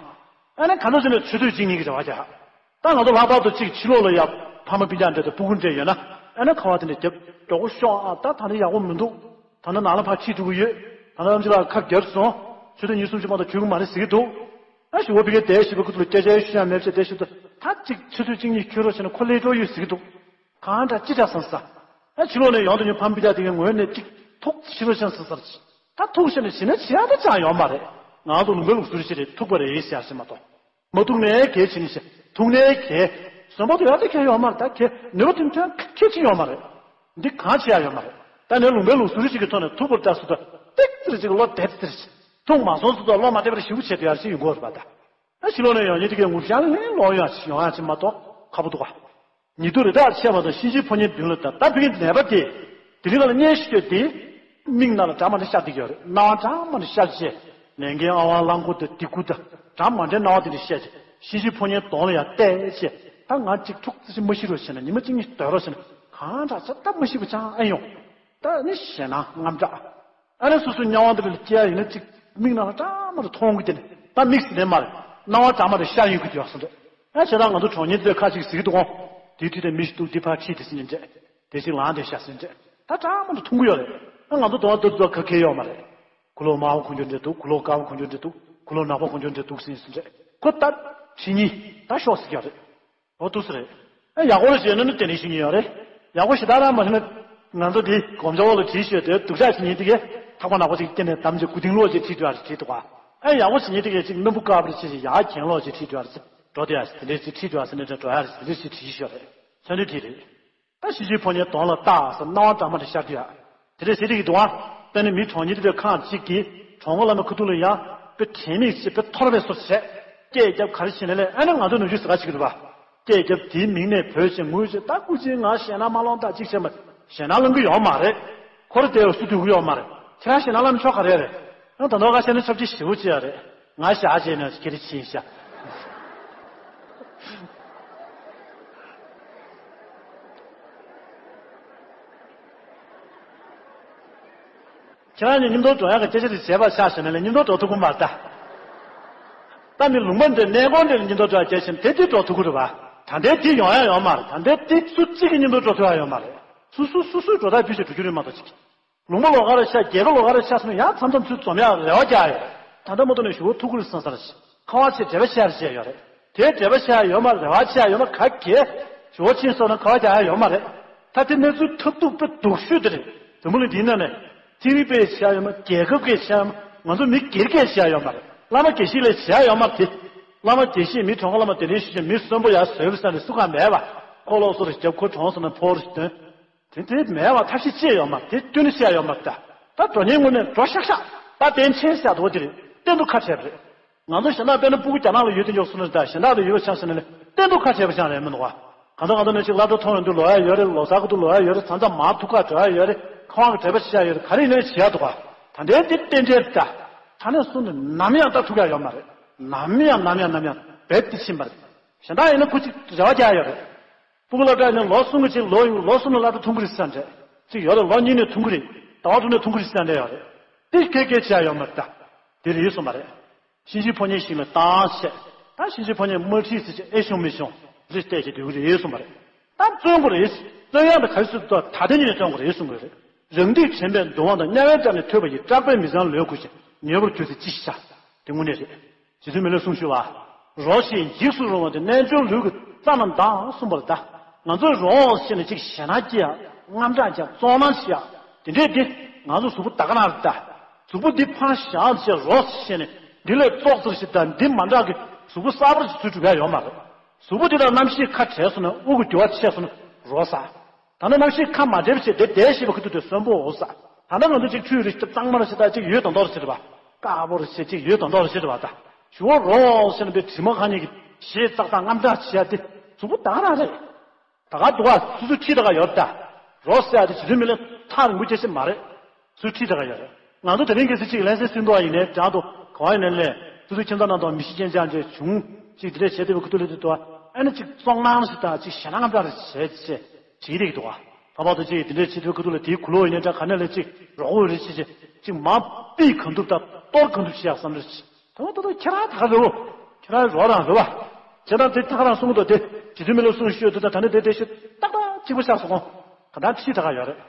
ཨ་ནི་ག་འདྲ་བྱས་ནས་ཆུ་ཚོད་གཅིག་གཉིས་ཀྱི་རེ་བ་རྒྱག་ད་ང་ཚོ་ལྷག་པར་དུ་གཅིག་ཕྱི་ལོགས་ལ་ཡ་ཕ་མ་སྤུན་ཀྱག་འདྲ་དང་སྤུ་གུ་འདྲ་ཡོད་ན་ཨ་ནི་ཁ་བ་དེ་འདྲ་རྒྱབ་མགྱོགས་པོ་ཤོག་ཨ། ད་ད་ནི་ཡག་པོ་མི་འདུག་ད་ནི་ནང་ལ་ཕར་ཁྲིད་འགྲོ་གི་ཡོད། ད་ནི་ཨམ་ཆི་ལགས་ཁབ་བརྒྱབ་སོང་། ཆུ་ཚོད་ཉི་ཤུ་ཅིག་མ་གཏོགས་འགྲོ་གི་མ་རེད་ཟེར་གྱི་འདུག་ཨ་ཞུ་བ་བི་གའི་དེ་ཞུ་བ་ཁུ་ཐུག་ལ་སྐད་ཆ་ཞུ་ཡ་མེད་ཅེས་དེ་ཞུ་ད་ད་གཅིག་ཆུ་ཚོད་གཅིག་གཉིས་འཁྱོལ་རོགས་བྱས་ན་ཁོ་སླེབས་འགྲོ་ཡོད་ཟེར་གྱི་འདུག་གང་འདྲ་ཅི་འདྲ་བསམ་ས། ཨ་ཕྱི་ལོགས་ནས་ཡོང་དུས་ཉིན་ཕམ་སྤུན་ཀྱག་དེ་གའི་ངོས་ནས་གཅིག་ཐུག་ཕྱི་ལོགས་ཤང་ཟེར་ས་རེད། ད་ཐུག་ཤེས་ནས་བྱེད་ན་བྱེད་ཡ་ད་ཅང་ཡོད་མ་རེད། ང་ཚོ་ལུང་པའི་ལུགས་སྲོལ་ཞིག་རེད་ཐུག་པ་རེད་ཟེར་ཡ་ཞིག་མ་གཏོགས། མ་ཐུག་ནའི་གལ་ཆེ་ནི་ཞེས་ཐུག་ནའི་གལ། བཟོད་པ་དེ་ཡང་དེ་གལ་ཡོད་མ་རེད་ད་གལ་ནུས་པ་དེ་ཐོན་གལ་ཆེ་ཡོད་མ་རེད། འདི་གང་བྱེད་ཡ་ཡོད་མ་རེད། ད་ནས་ལུང་པའི་ལུགས་སྲོལ་ཞིག་གི་ཐོག་ནས་ཐུག་པར་བལྟས་སུ་ད་ཏིག་ཙིར་ཅིག་བློ་བདེ་ཙིར་ཅིག་ཐུག་མ་སོང་སུ་ད་བློ་མ་བདེ་བར་ཞིབ་བྱེད་དུ་ཡར་ཞིག་ཡོང་གི་ཡོད་རེད་པ་ད། ད་ཕྱི་ལོགས་ནས་ཡོང་ཉིན་དེ་གའི་ངུ་ཤང་ལྷན་ལོག་ཡོང་ཡ་ཞིག་ཡོང་ཡ་ཞིག་མ་གཏོགས་ཁ་པོ་འདུག་ག་ཉི་དུ་རེ་ཐག་ཆད་པ་དང་གཤིན་རྗེའི་ཕོ་ཉའི་མདུན་ལ་ད་ལྟ་བུའི་ནད་པ་དེ། དེ་རིང་ལ་གཉེན་ཞིག་ཡོད་དེ། མིག་ནང་ལ་འདྲ་མ་འདྲ་ཤར་བསྡད་ཀྱི་ཡོད་རེད། སྣང་བ་འདྲ་མ་འདྲ་ཤར་བྱས། ལས་འགན་ཨ་ཝང་རླངས་འཁོར་དང་སྡིགས་སྐུལ་དང་འདྲ་མ་འདྲའི་སྣང་བ་དེ་འདྲ་ཤར་བྱས་གཤིན་རྗེའི་ཕོ་ཉའི་གདོང་ལ་ཡང་བལྟས་བྱས། ད་ང་གཅིག་ཐུག་ཙི་ཞིག་མ་ཤི་རོགས་བྱས་ན་ཉི་མ་གཅིག་གཉིས་སྡོད་རོགས་བྱས་ན་གང་དྲག་ཆ་ད་མ་ཤི་བ་ཅང་ཨེ་ཡོང་། ད་ནི་ཞེད་སྣང་དངངས་སྐྲག་ཨ་ནི་སོ་སོའི་མྱ་དབང་དེ་ལ་སྐྱེ་ཡ་ཡིན་ན་གཅིག་མིག་ནང་ལ་འདྲ་མ་འདྲ་མཐོང་གི་དེ་ནི་ད་དམིགས་སུ་ལེན་མ་རེད། སྣང་བ་འདྲ་མ་འདྲ་ཤར་ཡོང་གི་དེ་ཡོད་སོང་རེད། ཨ་བྱས་ཙང་ང་ཚོ་གྲོགས་ཉིད་ཚོས་ཁ་ཅིག་ཟེར་གི་འདུག་གོ་དེའི་དུས་དེ་མི་ཞིག་འདུག་འདི་ཕར་ཁྲིད་དེ་ཟེར་ནས་འདྲེ། དེ་ཞིག་ལངས་དེ་ཤ་ཟེར་འདྲེ། ད་འདྲ་མ་འདྲ་མཐོང་གི་ཡོད་རེད། ཨ་ང་ཚོ་དོ་བ་དུ་ཚོ་ཁ་ཁེ་ཡོད་མ་རེད། ཁུ་ལོ་དམར་པོ་གོན་རྒྱུ་འདྲ་འདུག་ཁུ་ལོ་དཀར་པོ་གོན་རྒྱུ་འདྲ་འདུག་ཁུ་ལོ་ནག་པོ་གོན་རྒྱུ་འདྲ་འདུག་ཟེར་ནས་ཟེར་འདྲེ། ཁོ་ད་ཁྲིད་ཉིན་ད་ཤོག་ཟེར་གྱི་ཡོད་རེད། འོ་འདུག་སེ་རེད། ཨ་ཡག་པོ་རེད་ཟེར་ན་ནི་དེ་ནས་ཤེས་ཉེན་ཡོད་རེད། ཡག་པོ་ཞེ་དྲག་རང་མ་ཤེས་ན་ང་ཚོ་འདི་སྒོམ་ཆ་འོག་ལ་བྲིས་ཤོད་དེ་སྡུག་ཅག་བྱེད་ཉེན་དེ་གས་ཐག་པ་ནག་པོ་ཅིག་སྐེ་ནས་བསྡམས་ཀྱི་སྐུ་རྟིང་ལོག་ཅིག་ཁྲིད་འགྲོ་ཡ་རེད་བྲིས་འདུག་ག་ཨ་ཡག་པོ་བྱེད་ཉེན་དེ་གས་ཅིག་སྣམ་བུ་དཀར་པོ་རེ་བྱེད་ཅིག་ཡར་གྱེན་ལོག་ཅིག་ཁྲིད་འགྲོ་ཡ་རེད་འགྲོ་དེ་ཡ་རེད་དེ་འདྲས་ཅིག་ཁྲིད་འགྲོ་ཡ་ཟེར་ནས་འདྲ་འགྲོ་ཡ་རེད་དེ་འདྲས་ཅིག་བྲིས་ཤོད་རེད། ཚོན་དུ་དེ་རེད། ད་གཤིན་རྗེའི་ཕོ་ཉའི་གདོང་ལ་བལྟས་སོ་སྣང་བ་འདྲ་མ་འདྲ་ཤར་དུས་ཡ། དེ་འདྲས་ཟེར་དེ་གི་འདུག་ཨ། དཔེར་ན་མི་གྲོངས་ཉིན་དེ་འདྲ་ཁང་གཅིག་གི་གྲོངས་མཁོ་བླ་མའི་ཁུ་ཐུག་ལ་ཡ། དཔེ་དྲན་མེད་ཅིག་དཔེ་འཐོར་བའི་བཟོ་བྱས། སྐད་རྒྱབ་ག་རེ་བྱས་ནས་ལས་ཨ་ནི་ང་ཚོ་ནུབ་རྒྱུ་ཟེར་ག་ཅིག་གི་འདུག་བ། སྐད་རྒྱབ་དེའི་མིང་ནས་བོས་བྱས་ངུས་བྱས་ད་སྐུ་མཁྱེན་ང་ཞེད་སྣང་མ་སློང་ད་ཅིག་བྱས་མ། ཞེད་སྣང་སློང་གི་ཡོད་མ་རེད། ཁོ་རེ་དེ་སུ་འདུག་གི་ཡོད་མ་རེད། ཁྱེད་རང་ཞེད་སྣང་སློང་ཆོག་ག་རེ་རེད། ཡང་ད་དུང་ཁ་ཤས་ནི་ཆབ་ཆ་ཞེ་པོ་ཅིག་ཡོད་རེད། ང་ཞག་རྗེས་ནས་ཁྱེད་རེ་ཕྱིན་ཤག་ཁྱེད་རང་གཉིས་མཉམ་དུ་འགྲོ་ཡག་གི་སྐད་ཆ་དེ་བྱས་པ་ཆགས་ཞེ་ན་ལས་མཉམ་དུ་འགྲོ་ཐུབ་ཀྱི་མ་རེད་ད། ད་མི་ལུང་པ་འདྲ་གནས་སྐོར་འདྲ་ལ་མཉམ་དུ་འགྲོ་ཡག་སྐད་ཆ་དེ་དེ་འགྲོ་ཐུབ་ཀྱི་རེད་བ། ད་ལྟའི་དེ་ཡོང་ཡག་ཡོད་མ་རེད། ད་ལྟའི་དེ་སུ་གཅིག་གིས་མཉམ་དུ་འགྲོ་ཐུབ་ཡག་ཡོད་མ་རེད། སུ་སུ་སུ་སུའི་འགྲོ་སྟངས་བེད་སྤྱོད་འགྲོ་རྒྱུ་རེད་མ་གཏོགས་ཅིག་ལུང་པ་ལོགས་ཀ་རེ་ཤར། རྒྱལ་ཁབ་ལོགས་ཀ་རེ་ཤར་སོང་ན་ཡང་མཚམས་མཚམས་ཚུར་འཛོམས་ཡག་རེ་བ་རྒྱག་ཡོད། ད་ལྟ་མ་གཏོགས་ནས་ཞུ་བ་ཐུག་གི་རེད་བསམ་ས་རེད། ཁ་བ་ཆེ་འབྲེལ་བ་ཆེ་ཡག་རེ་བྱས་ཡོད་རེད། དེ་འབྲེལ་བ་ཆེ་ཡག་ཡོད་མ་རེད། རེ་བ་ཆེ་ཡག་ཡོད་མ་ག་གེ། ཞུ་བ་ཕྱིན་སོང་ན་ཁ་བ་རྒྱག་ཡག་ཡོད་མ་རེད། ད་དེ་གནས་ཚུལ་ཐབས་སྡུག་དཔེ་སྡུག་ཤོས་དེ་རེད། དེ་མུ་ལི་འདིའི་ནང་ནས་ཚན་རིག་པས་བྱས་ཡོད་མ། རྒྱལ་ཁབ་ཀྱིས་བྱས་ཡོད་མ། ང་ཚོ་མི་སྒེར་གྱིས་བྱས་ཡོད་མ་རེད། བླ་མ་དགེ་བཤེས་ལས་བྱས་ཡོད་མ་རེད། བླ་མ་དགེ་བཤེས་མི་གྲོངས་ཁ་བླ་མ་དེ་འདྲའི་ཞུ་བྱས་མི་གསོན་པོ་ཡག་བཟོས་པ་ས་ནས་སུ་གང་མེད་པ། ཁོ་ལོག་སོ་རེ་རྒྱབ་ཁོ་གྲོངས་སོང་ན་ཕོ་རེ་སྟོན། དེ་དེ་མེད་པ་ཐབས་ཤེས་ཅི་ཡོད་མ་རེད། དེ་སྟོན་ནི་བཤད་ཡོད་མ་རེད་ད། ད་འགྲོ་མཁན་ངོ་ནས་འགྲོ་ཤག་ཤག་ད་བདེན་ཆེན་ཤག་འདུག་དེ་རེད། གཏན་དུ་ཁ་བྲལ་བ་རེད། ང་ཚོ་གཞན་དག་དཔེར་ན་སྤུ་གུ་རྒྱ་ནག་ལ་ཡོད་དེ་འཇོག་སོང་ན་ད་གཞན་དག་ལ་ཡོད་པ་ཆགས་ཟིན་ན་ལས་གཏན་དུ་ཁ་བྲལ་བ་ཆགས་རེད་མི་འདུག་བ། གང་ལྟར་གང་ལྟར་ནས་ཅིག་སླར་གསོ་མཐོང་ཡོང་དུས་ལོག་ཡ་ཡོད་རེད། ལོ་གསར་གོ་དུས་ལོག་ཡ་ཡོད་རེད། མཚམས་མཚམས་མར་ཐུག་ག་འགྲོ་ཡ་ཡོད་རེད། ཁང་བ་གི་འབྲེལ་བ་བྱེད་ཡ་ཡོད་རེད། ག་རེ་ཡིན་ནའི་བྱེད་ཡ་འདུག་བ། ད་ལྟའི་འདི་རྟེན་འབྲེལ་ད། ད་ནས་བཟུང་ནས་ནམ་ཡང་ད་ཐུག་ཡ་ཡོད་མ་རེད། ནམ་ཡང་ནམ་ཡང་ནམ་ཡང་རྦད་དེ་ཕྱིན་པ་རེད། གཞན་དག་ཡིན་ན་ཁོ་ཅིག་རེ་བ་རྒྱག་ཡ་ཡོད་རེད། སྤུ་གུ་སློབ་གྲྭ་ནས་ལོ་གསུམ་གྱི་ཅིག་ལོ་ཡིན། ལོ་གསུམ་ལ་སློབ་གྲྭ་ཐུང་གི་རེད་ཟེར་འདྲ་ཅིག་ཡོད་རེད། ལོ་གཉིས་ནས་ཐུང་གི་རེད། ཟླ་བ་དྲུག་ནས་ཐུང་གི་རེད་ཟེར་འདྲ་ཡོད་རེད། དེ་སྐད་སྐད་བྱས་ཡོད་མ་རེད་ད། དེ་རེད་སོང་མ་རེད། གཤིན་རྗེའི་ཕོ་ཉའི་ཞིང་ལ་བཏང་བྱས། ད་གཤིན་རྗེའི་ཕོ་ཉས་མ་ཁྲིད་ཟེར་བྱས་ཨེ་ཤོང་མི་ཤོང་རེ་བལྟས་བྱས་སྡོད་ཀྱི་རེད་སོང་མ་རེད། ད་བརྩོན་དགོས་རེད། བརྩོན་ཡག་ད་ག་རེ་ཟེར་ད་ད་ལྟ་ཉིད་ནས་བརྩོན་དགོས་རེད་གསུང་གི་རེད། རང་སྡིག་དྲན་པའི་གདུང་བ་དང་། དམྱལ་བའི་དགྲ་ནི་ཐོས་པ་ཡིས། སྐྲག་པས་མི་གཙང་ལོས་གོས་ཤིང་། ཉེ་བར་གྱུར་ཚེ་ཅི་ཞིག་བྱ། དེ་དངོས་གནས་རེད། རྗེ་བཙུན་མི་ལས་གསུང་ཞུ་བ། རོ་ཞེས་འཇིགས་སུ་རུང་བ་དེ། རྣལ་འབྱོར་ལུས་ཀྱི་རྩ་རྣམས་འདག་གསུངས་པ་ལ་ད། ང་ཚོས་རོ་ཞེས་ནས་ཅིག་ཞེད་སྣང་སྐྱེ་ཡ། དངངས་སྐྲག་སྐྱེ་ཡ། བཙོག་སྣང་བྱེད་ཡ། དེ་འདྲས་དེ། ང་ཚོ་གཟུགས་པོ་ད་ག་རང་རེད་ད། གཟུགས་པོ་འདི་ཕར་བཞག་བྱས་རོ་ཞེས་ནས་འདི་ལས་བཙོག་ཙིག་ཞིག་དང་འདི་མ་འདྲ་གི་གཟུགས་པོ་གསར་པ་ཞིག་བཟོས་འགྲོ་ཡ་ཡོད་མ་རེད། གཟུགས་པོ་འདི་དང་རྣམ་ཤེས་ཁ་བྲལ་སོང་ན། དབུགས་ཀྱི་རྒྱུ་བ་ཆད་སོང་ན་རོ་ཟ། ད་ནི་རྣམ་ཤེས་ཁ་མ་བྲལ་བྱས་དེ་བསྡད་ཤེས་པ་ཁུ་ཐུག་དེ་གསོན་པོ་འོ་ཟ། ད་ནི་ང་ཚོ་ཅིག་ཆུ་རེ་ཞིག་གཙང་མ་རེ་ཞིག་ད་ཅིག་ཡོད་དང་མདོག་རེ་ཞིག་རེད་པ། དཀར་པོ་རེ་ཞིག་ཅིག་ཡོད་དང་མདོག་རེ་ཞིག་རེད་པ། ད་ཞུ་བ་རོ་ཟེར་ནས་པའི་དྲི་མ་གང་ཉིད་ཀྱི་ཞེས་ཙག་ཙག་རྔམ་སྐྲག་བྱེད་ཡ་དེ་གཟུགས་པོ་ད་ག་རང་རེད། ད་ག་འདུག་ག་སོ་སོའི་ཁྲིད་ད་ག་ཡོད་ད། རོ་ཟེར་ཡ་དེ་བྱེད་དུས་མི་ལ་ཐག་རིང་པོ་སྐྱེ་ཤེས་མ་རེད། སོ་སོའི་ཁྲིད་ད་ག་ཡོད་རེད། ང་ཚོ་དེ་རིང་གལ་སྲིད་ཅིག་ལན་སེ་སིན་དུ་བ་ཡིན་ནའི་འདྲ་འདུག་ག་བ་ཡིན་ནའི་ལས་སོ་སོའི་ཁྱིམ་ཚང་ནང་དུ་མི་ཤི་རྐྱེན་ཅང་ཅེས་བྱུང་། ཅིག་དེ་འདྲས་བྱས་དེ་བའི་ཁུ་ཐུག་ལ་དེ་དུ་ཨ་ནི་ཅིག་བཙོག་སྣང་ཞིག་དང་ཅིག་ཞེད་སྣང་རྔམ་སྐྲག་རེ་བྱས་བྱས་བྱེད་ཀྱི་རེད་འདུག་ག་ལྷག་པར་དུ་ཅིག་དེ་འདྲས་བྱེད་དེ་བའི་ཁུ་ཐུག་ལ་དེའི་གུ་ལོག་ཡིན་ནའི་འདྲ་ག་ནས་ལས་ཅིག་རོགས་འོས་རེ་བྱས་བྱས་ཅིག་མ་པི་གང་ཐུབ་དང་གཏོར་གང་ཐུབ་བྱེད་ཡག་བསམ་རེ་བྱས། དེ་མ་ཏོག་ཏོག་ཁྱེད་རང་ད་ག་རེད་བོ། ཁྱེད་རང་རོགས་རང་རེད་བ། ཁྱེད་རང་དེ་ད་ག་རང་གསུང་གི་འདུག་དེ་རྗེ་བཙུན་མི་ལ་གསུང་ཤོད་དུ་ད་ད་ནི་དེ་དེ་ཤོད་ཏག་ཏག་གཅིག་པ་ཤག་སོང་། ག་ད་ཁྲིད་ད་ག་ཡོད་རེད།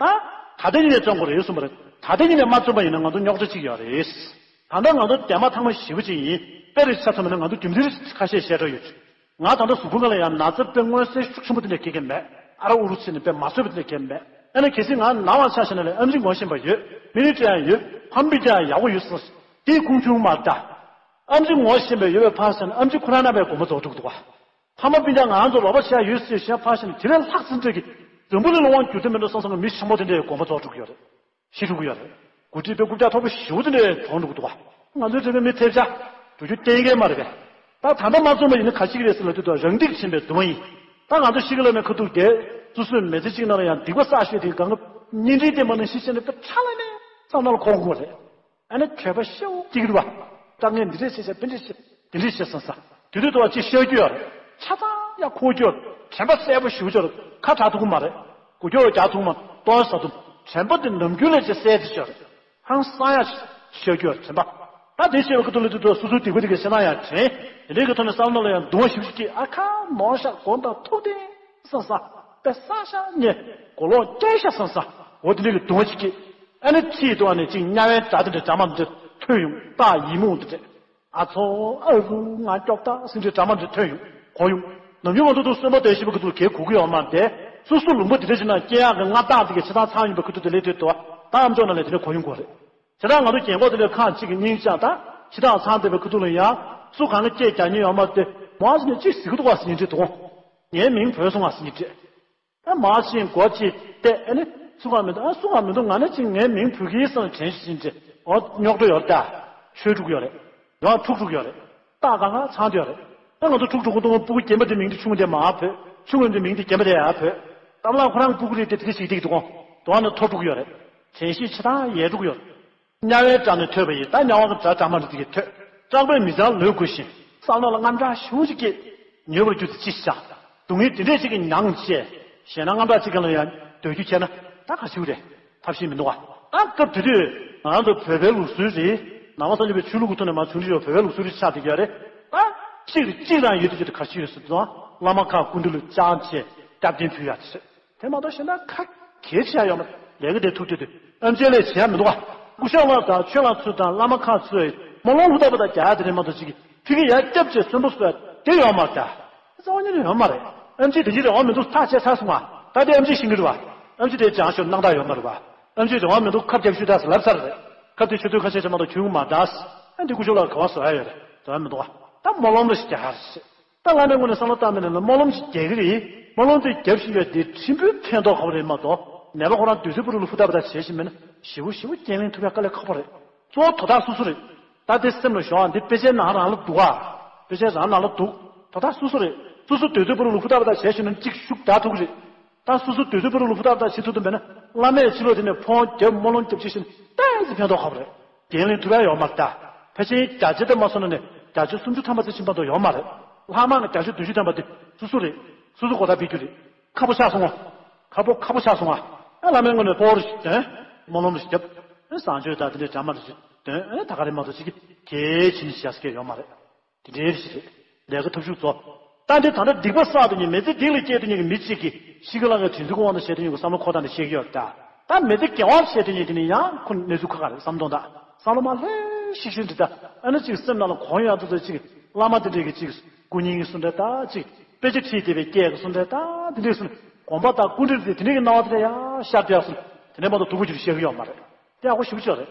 ད་ད་ལྟ་ཉིད་ནས་བརྩོན་དགོས་རེད་གསུངས་པ་རེད། ད་ལྟ་ཉིད་ནས་མ་བརྩོན་པ་ཡིན་ན་ང་ཚོ་རྙོག་དྲ་གཅིག་ཡོད་རེད། ད་ལྟ་ང་ཚོ་འདས་མ་ཐག་མ་ཞེ་པོ་ཅིག་ཡིན། དཔེ་རེ་ཆ་ཚང་མ་ནི་ང་ཚོ་རྒྱུ་མཚན་རེ་ཁ་ཤས་བཤད་འགྲོ་ཡོད། ང་ད་ལྟ་གཟུགས་པོ་སྒང་ལ་ཡང་ན་ཚ་དཔེ་མངོན་གསལ་ཤུགས་ཆེན་པོ་དེ་འདྲ་གང་ག་མེད། ཨ་ར་ཨུ་རུ་ཚེ་ནས་དཔེ་མ་བཟོད་པ་དེ་འདྲ་གང་ག་མེད། ཨ་ནི་གལ་སྲིད་ང་ན་བ་ཆ་བཞག་ན་ལས་ཨེམ་ཆི་ངོ་ཤེས་པ་ཡོད། མི་ནི་སྤྲད་ཡང་ཡོད། ཕམ་པི་ཀྱང་ཡག་པོ་ཡོད་སོང་། དེའི་ཁུངས་ཆུང་མ་ད། ཨེམ་ཆི་ངོ་ཤེས་པ་ཡོད་པའི་ཕར་བཞག་ན་ཨེམ་ཆི་ཁོ་རང་རྣམ་པའི་དགོངས་པ་རྫོགས་འགྲོ་གི་འདུག་བ། ཕ་མ་སྤུན་ཀྱག་ང་ཚོ་རོགས་པ་བྱེད་ཡ་ཡོད་ཟེར་བཤད་ཕར་ཕྱིན་དེ་ལས་ལྷག་ཙམ་འདྲ་གི། འཛམ་བུ་གླིང་ལ་དབང་བསྒྱུར་ཐུབ་མི་འདུག་བསམ་བསམ་གི་མི་ཆེན་པོ་དེ་འདྲའི་དགོངས་པ་རྫོགས་འགྲོ་གི་ཡོད་རེད། ཤི་འགྲོ་གི་ཡོད་རེད། འགོ་ཁྲིད་པའི་རྐུབ་བཀྱག་མཐོ་པོ་ཞེ་པོ་དེ་འདྲའི་གྲོངས་འགྲོ་གི་འདུག་བ། ང་ཚོའི་འབྲེལ་བའི་མི་ཐེབས་ཆག་འགྲོ་རྒྱུ་གཏན་འཁེལ་མ་རེད་པས། ད་ད་ལྟ་མ་བཙོངས་པ་ཡིན་ན་ག་ཅིག་རེད་ཟེར་ལབ་དུས་ད་རང་སྡིག་ཆེན་པོའི་སྡུག་བསྔལ་ཡིན། ད་ང་ཚོ་ཤི་གི་ལབ་ནས་ཁ་ཐུག་བསྡད། སོ་སོའི་མི་ཚེ་གཅིག་ནང་ལ་ཡང་སྡིག་པ་བསགས་ཤོས་དེ་གང་གི་བརྙན་འཕྲིན་སྟེང་མ་ནང་ཤི་ཤི་ནས་ད་ཁྲ་ལ་ནས་བསམ་ནང་ལ་འཁོར་དགོས་རེད། ཨ་ནི་གྲོད་པ་ཤེའུ་སྐྱིད་རུ་བ། སྐྲག་ངན་འདི་འདྲས་བྱས་བྱས་དཔེ་འདྲས་བྱས་དེ་འདྲས་བྱས་སོང་ས། དེ་དུས་དུ་བ་ཅིག་ཤ་རྒྱུ་ཡོད་རེད། ཆ་ཚང་ཡང་ཁོག་རྒྱུ་ཡོད་རེད། དྲན་པ་གསལ་པོ་ཞུ་རྒྱུ་རེད། ཁ་གྲག་ཐུབ་ཀྱི་མ་རེད། གོ་རྒྱུ་རྒྱག་ཐུབ་མ་ལྟོ་ཟ་ཐུབ། དྲན་པ་དེ་ནམ་རྒྱུན་ལས་ཅིག་གསལ་དེ་ཤོར་རེད། ཧང་སང་ཡང་ཤ་རྒྱུ་ཡོད་རེད་དྲན་པ། ད་དེ་བྱས་པ་ཁ་ཐུག་ལ་དུས་དུ་སོ་སོའི་སྡིག་པ་དེ་གའི་ཤ་ནང་ཡང་དྲན། དེ་འདྲས་ཀྱི་ཐོག་ནས་བསམ་བློ་ལ་ཡང་གདུང་བ་ཞིབ་ཞིབ་ཀྱིས་ཨ་ཁ་མོ་ཤ་གོ་དང་ཐུག་དེ་སོང་ས། དཔེ་ས་ཤ་ཉེ། གོ་ལོག་སྐྱེ་ཤ་སོང་ས། འོ་དེ་འདྲས་ཀྱི་གདུང་བ་ཞིབ་ཀྱིས། ཨ་ནི་ཁྲིད་དུ་ཨ་ནི་ཅིག་དམྱལ་བའི་སྒྲ་དེ་འདྲ་འདྲ་མ་འདྲ་ཐོས་ཡོང་། སྟག་ཡི་མུག་དེ་འདྲ། ཨ་ཚོ་ཨ་རུ་ང་སྐྱོབ་ད་ཟིན་འདྲའི་འདྲ་མ་འདྲ་ཐོན་ཡོང་གོ་ཡོང་། ནམ་རྒྱུན་ང་ཚོ་ཚོ་གསོན་པོ་དེ་ཞིབ་པ་གི་ཐུག་གེ་གོ་གི་ཡོད་མ་རེད། སོ་སོ་ལུང་པ་དེ་འདྲ་ཞིག་ན་སྐྱེ་ཡག་གི་མངའ་བདག་དེ་གའི་ཆ་ཚང་ཚང་ཡིན་པ་ཁུ་ཐུག་དེ་ལས་དུས་དུ་ད་ཨམ་ཅོག་ནང་ལས་དེ་འདྲ་གོ་ཡོང་གོ་རེད། ཆ་ཚང་ང་ཚོ་རྒན་གོག་དེ་འདྲ་ཁག་གཅིག་གི་སྙིང་བཅངས་ད་ཕྱི་ཐག་ཚང་བསྡད་པའི་ཁུ་ཐུག་ལ་ཡང་སུ་གང་གི་སྐད་རྒྱག་མཁན་ཡོད་མ་རེད། དེ་མོ་ཨ་ཟིན་ནས་ཅིག་ཟིག་གི་འདུག་བ་ཟིན་འདྲ་དུ་ངའི་མིང་བོས་སོང་བ་ཟིན་འདྲ། ཨ་མ་ཤེས་མགོ་ཅིག་བལྟས། ཨ་ནི་སུ་གང་མི་འདུག་ཨ་སུ་གང་མི་འདུག་ང་ནི་ཅིག་ངའི་མིང་བུ་གིའི་སང་དྲན་ཤེས་ཅི། འོ་རྙོག་དྲ་ཡོད་རེད་ད། ཆོས་དྲུག་ཡོད་རེད། ཡང་ཁྲུག་དྲུག་ཡོད་རེད། རྟགས་གང་ག་ཚང་དུ་ཡོད་རེད། ཨ་ང་ཚོ་ཁྲུག་དྲུག་གོ་དུང་སྤུ་གུ་རྒན་པ་དེ་མིང་དེ་ཆུང་དེ་མ་བོས། ཆུང་ངམ་དེ་མིང་དེ་རྒན་པ་དེ་ཡ་བོས། གཏམ་ལ་ཁོ་རང་སྤུ་གུ་རེད་དེ་དེ་ཞིག་སྡིག་འདུག་གོ། དོ་ནི་ཐོ་དྲུག་ཡོད་རེད། དྲན་ཤེས་ཆ་ཚང་ཡས་དྲུག་ཡོད་རེད། དམྱལ་བའི་སྒྲ་ནི་ཐོས་པ་ཡིས། ད་དམྱལ་བ་གི་སྒྲ་འདྲ་མ་འདྲ་དེ་གས་ཐོས། སྐྲག་པས་མི་གཙང་ལོས་གོས་ཤིང་། བསམ་བློ་ལ་དངངས་སྐྲག་ཞེ་པོ་ཅིག་སྐྱེས། མྱོས་པར་གྱུར་ཏེ་ཅི་ཞིག་བྱ། སྡུག་བསྔལ་དེ་འདྲས་ཅིག་གི་མྱངས་བྱས། གཞན་ན་དངངས་སྐྲག་ཅིག་ག་ལ་ཡང་སྡོད་རྒྱུ་བྱས་ན་ད་ག་ཞིག་རེད། ཐབས་ཤེས་མི་འདུག་བ། ད་སྐབས་དེ་དུས་ང་རང་ཚོ་བོད་པའི་ལུགས་སྲོལ་རེད། ནང་པ་སངས་རྒྱས་པའི་ཆོས་ལུགས་ཀྱི་ཐོག་ནས་མ་བྱུང་རིགས་ཡོད་བོད་པའི་ལུགས་སྲོལ་རེད་ཆགས་བསྡད་ཀྱི་ཡོད་རེད། ད་གཅིག་རེད་གཅིག་རང་ཡོད་དུས་ཀྱི་ག་ཞིག་རེད་ཟེར་ཙང་བླ་མ་ཁག་སྐུ་མདུན་ལ་བཅར་བྱས་སྐྱབས་རྟེན་ཕུལ་ཡག་ཅིག་རེད། དེ་མ་གཏོགས་གཞན་དག་ཁ་གས་བྱེད་ཡ་ཡོད་མ་རེད། ལས་ཀ་དེ་ཐུག་དུས་དུས་ཨེམ་ཆི་ལས་བྱེད་ཡ་མི་འདུག་ག་སྐུ་ཞབས་ལགས་དང་ཆོས་ལགས་ཚོ་དང་བླ་མ་ཁག་ཚོས་སྨོན་ལམ་ཧུར་ཐག་པ་དང་རྒྱག་ཡ་དེ་རེད་མ་གཏོགས་ཅིག་ཕི་གི་ཡ་སྐྱབས་བྱས་གསོན་པོ་བཟོ་ཡ་དེ་ཡོད་མ་རེད་ད། རྩ་བ་ཉིད་ནས་ཡོད་མ་རེད། ཨེམ་ཆི་དེ་ཅི་རེད་འོ་མི་འདུག་ཐག་བཅད་ཚར་སོང་ང་། ད་དེ་ཨེམ་ཆི་ཤེས་ཀྱི་རེད་བ། ཨེམ་ཆི་དེ་སྦྱང་ཤོར་སྣང་དག་ཡོད་མ་རེད་བ། ཨེམ་ཆི་རེད་འོ་མི་འདུག་ཁབ་རྒྱབ་ཤོད་ད་ཟེར་ལབ་ཚར་རེད། ཁབ་དེ་ཆུ་ཚོད་ཁ་ཤས་ཅིག་མ་གཏོགས་གྱོན་གྱི་མ་འདུག་ཨ་འདི་སྐུ་ཞབས་ལགས་ག་བ་བཟོ་ཡ་ཡོད་རེད། དེ་བ་མི་འདུག་བ། ད་སྨོན་ལམ་ལ་ཞིག་རྒྱག་ཧ་རེད། ད་བླ་མའི་ངོས་ནས་བསམ་བློ་བཏང་མེད་ན་ལ་སྨོན་ལམ་ཞིག་རྒྱག་གི་རེད། སྨོན་ལམ་དེ་རྒྱབ་བཞིན་ཡོད་དེ་ཕྲན་བུ་ཕན་ཐོགས་ག་བ་རེད་མ་གཏོགས་ ནད་པ་ཁོ་རང་དུས་ཚོད་པུ་རུ་ལུ་ཧུ་ཏ་པ་ཏ་བྱེད་བཞིན་མེད་ན་ཞི་བོ་ཞི་བོ་རྐྱེན་ལེན་ཐུབ་ཡ་དཀའ་ལས་ཁག་པོ་རེད། གཙོ་བོ་དོ་བདག་སོ་སོ་རེད། ད་དེ་སེམས་ལ་ཞོག་ཨ། འདི་དཔེ་ཆའི་ནང་རང་ལ་འདུག་ཨ། དཔེ་ཆའི་རང་ནང་ལ་འདུག་དོ་བདག་སོ་སོ་རེད། སོ་སོ་དུས་ཚོད་པུ་རུ་ལུ་ཧུ་ཏ་པ་ཏ་བྱེད་བཞིན་ན་གཅིག་ཤུགས་རྒྱག་ཐུབ་ཀྱི་རེད། ད་སོ་སོ་དུས་ཚོད་པུ་རུ་ལུ་ཧུ་ཏ་པ་ཏ་བྱེད་ཐུབ་ཐུབ་མེད་ན་བླ་མས་ཕྱི་ལོགས་དེ་ནས་ཕོན་རྒྱབ་སྨོན་ལམ་རྒྱབ་ཅིག་བཞིན་ཏན་ཏན་ཕན་ཐོགས་ཁག་པོ་རེད། འགན་ལེན་ཐུབ་ཡ་ཡོད་མ་རེད་ད། ཕལ་ཆེར་བརྒྱ་ཆ་དེ་མ་སོང་ན་ནས་བརྒྱ་ཆ་སུམ་ཅུ་ཐམ་པ་ཙམ་ཕྱིན་པ་དང་ཡོད་མ་རེད། ལྷག་མ་ནས་བརྒྱ་ཆ་བདུན་ཅུ་ཐམ་པ་དེ་སོ་སོ་རེད། སོ་སོ་གོ་བརྡ་སྤེལ་རྒྱུ་རེད། ཁག་པོ་ཁག་པོ་ཆགས་སོང་ཨ། ཁག་པོ་ཁག་པོ་ཆགས་སོང་ཨ། ཨ་བླ་མའི་ངོས་ནས་སྤོ་བོ་རེ་ཞིག་འདོན། སྨོན་ལམ་རེ་ཞིག་རྒྱབ། ཨ་བཟང་སྤྱོད་དང་དེ་འདྲའི་འདྲ་མ་རེ་ཞིག་འདོན། ཨ་ད་ག་རེ་མ་གཏོགས་ཅིག་གལ་ཆེན་ཞིག་བྱ་ས་གལ་ཡོད་མ་རེད། དེ་འདྲའི་རེ་ཞིག་རེད། ལས་ཀ་ཐབས་ཤུགས་རྫོགས། ད་འདི་ད་ལྟ་སྡིག་པ་བསགས་དེ་ཉིད་མི་ཚེ་སྡིག་ལ་སྐྱེལ་དེ་ཉིད་ཀྱི་མི་གཅིག་གིས་ཤི་ཁ་ལ་ཁ་དྲིན་ཚུལ་གོ་དབང་དུ་བྱས་དེ་ཉིད་ཀྱི་བསམ་བློ་འཁོར་སྟངས་དེ་བཤད་ཀྱི་ཡོད་ད། ད་མི་ཚེ་དགེ་བ་བྱས་དེ་ཉིད་དེ་ནི་ཡང་ཁོ་གནས་ཚུལ་ཁ་ཁ་རེད་བསམ་གཏོང་ད། བསམ་བློ་མ་ལྷོད་ཤིག་ཤིག་འདི་ད། ཨ་ནི་གཅིག་སེམས་ནང་ལ་གོང་ཡང་དུ་ཚོད་གཅིག་བླ་མ་དེ་འདྲས་ཀྱི་གཅིག་སྐུ་ཉིད་ཀྱི་གསུང་འདྲ་ད་གཅིག་དཔེ་ཆ་ཁྲིད་དེ་བའི་སྐད་ཀྱི་གསུང་འདྲ་ད་དེ་འདྲས་གསུང་དགོངས་པ་དང་སྐུ་འདྲེན་དེ་དེ་འདྲས་ཀྱི་སྣང་བ་དེ་འདྲ་ཡ་ཤར་དེ་ཡ་གསུང་དེ་འདྲས་མ་གཏོགས་དུ་བ་རྒྱུ་རུ་བཤད་གི་ཡོད་མ་རེད། དེ་ཡག་པོ་ཞེ་པོ་ཅིག་རེད།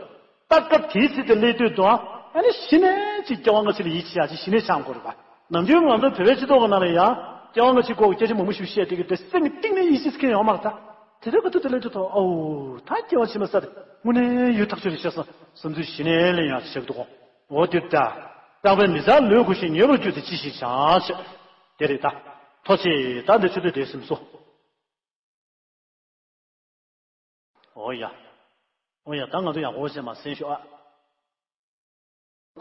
ད་སྐབས་དེའི་ཚེ་དེ་སླེབས་དུས་དུའང་ཨ་ནི་གཞི་ནས་ཅིག་སྐྱེ་བ་སྔ་ཕྱི་ལ་ཡིད་ཆེས་ཡག་ཅིག་གཞི་ནས་ཆགས་དགོས་རེད་པ། ནམ་རྒྱུན་ང་ཚོ་བོད་པའི་སྤྱི་ཚོགས་ཀྱི་ནང་ལ་ཡང་སྐྱེ་བ་སྔ་ཕྱི་སྐོར་གྱི་སྐད་ཆ་མང་པོ་ཞིག་བཤད་དེ་གི་དེ་སེམས་ཀྱི་གཏིང་ནས་ཡིད་ཆེས་མཁན་ཡོད་མ་རེད་ད། དེ་དུས་ག་དུས་དེ་སླེབས་དུས་ཐོག་ཨོ་ད་སྐྱེ་བ་ཕྱི་མ་ས་དེ་དངོས་གནས་ཡུན་ཐག་ཆོད་རེད་ཤག་བསམ་བསམ་ཚུལ་གཞི་ནས་ལེན་ཡག་ཅིག་བྱེད་ཀྱི་འདུག་གོ། འོ་དེ་ད། རྟག་པའི་མི་ཚང་ལུས་གོས་ཤིང་ཉོས་པར་གྱུར་ཏེ་ཅི་ཞིག་བྱ་ཞེས། དེ་རེད་ད། ཐུགས་རྗེ་ཆེ་ད་འདི་ཆུ་ཚོད་དེ་སིམ་སོ། འོ་ཡ། འོ་ཡ་ད་ང་ཚོ་ཡག་པོ་བྱས་མ་གསན་ཤོག་ཨ།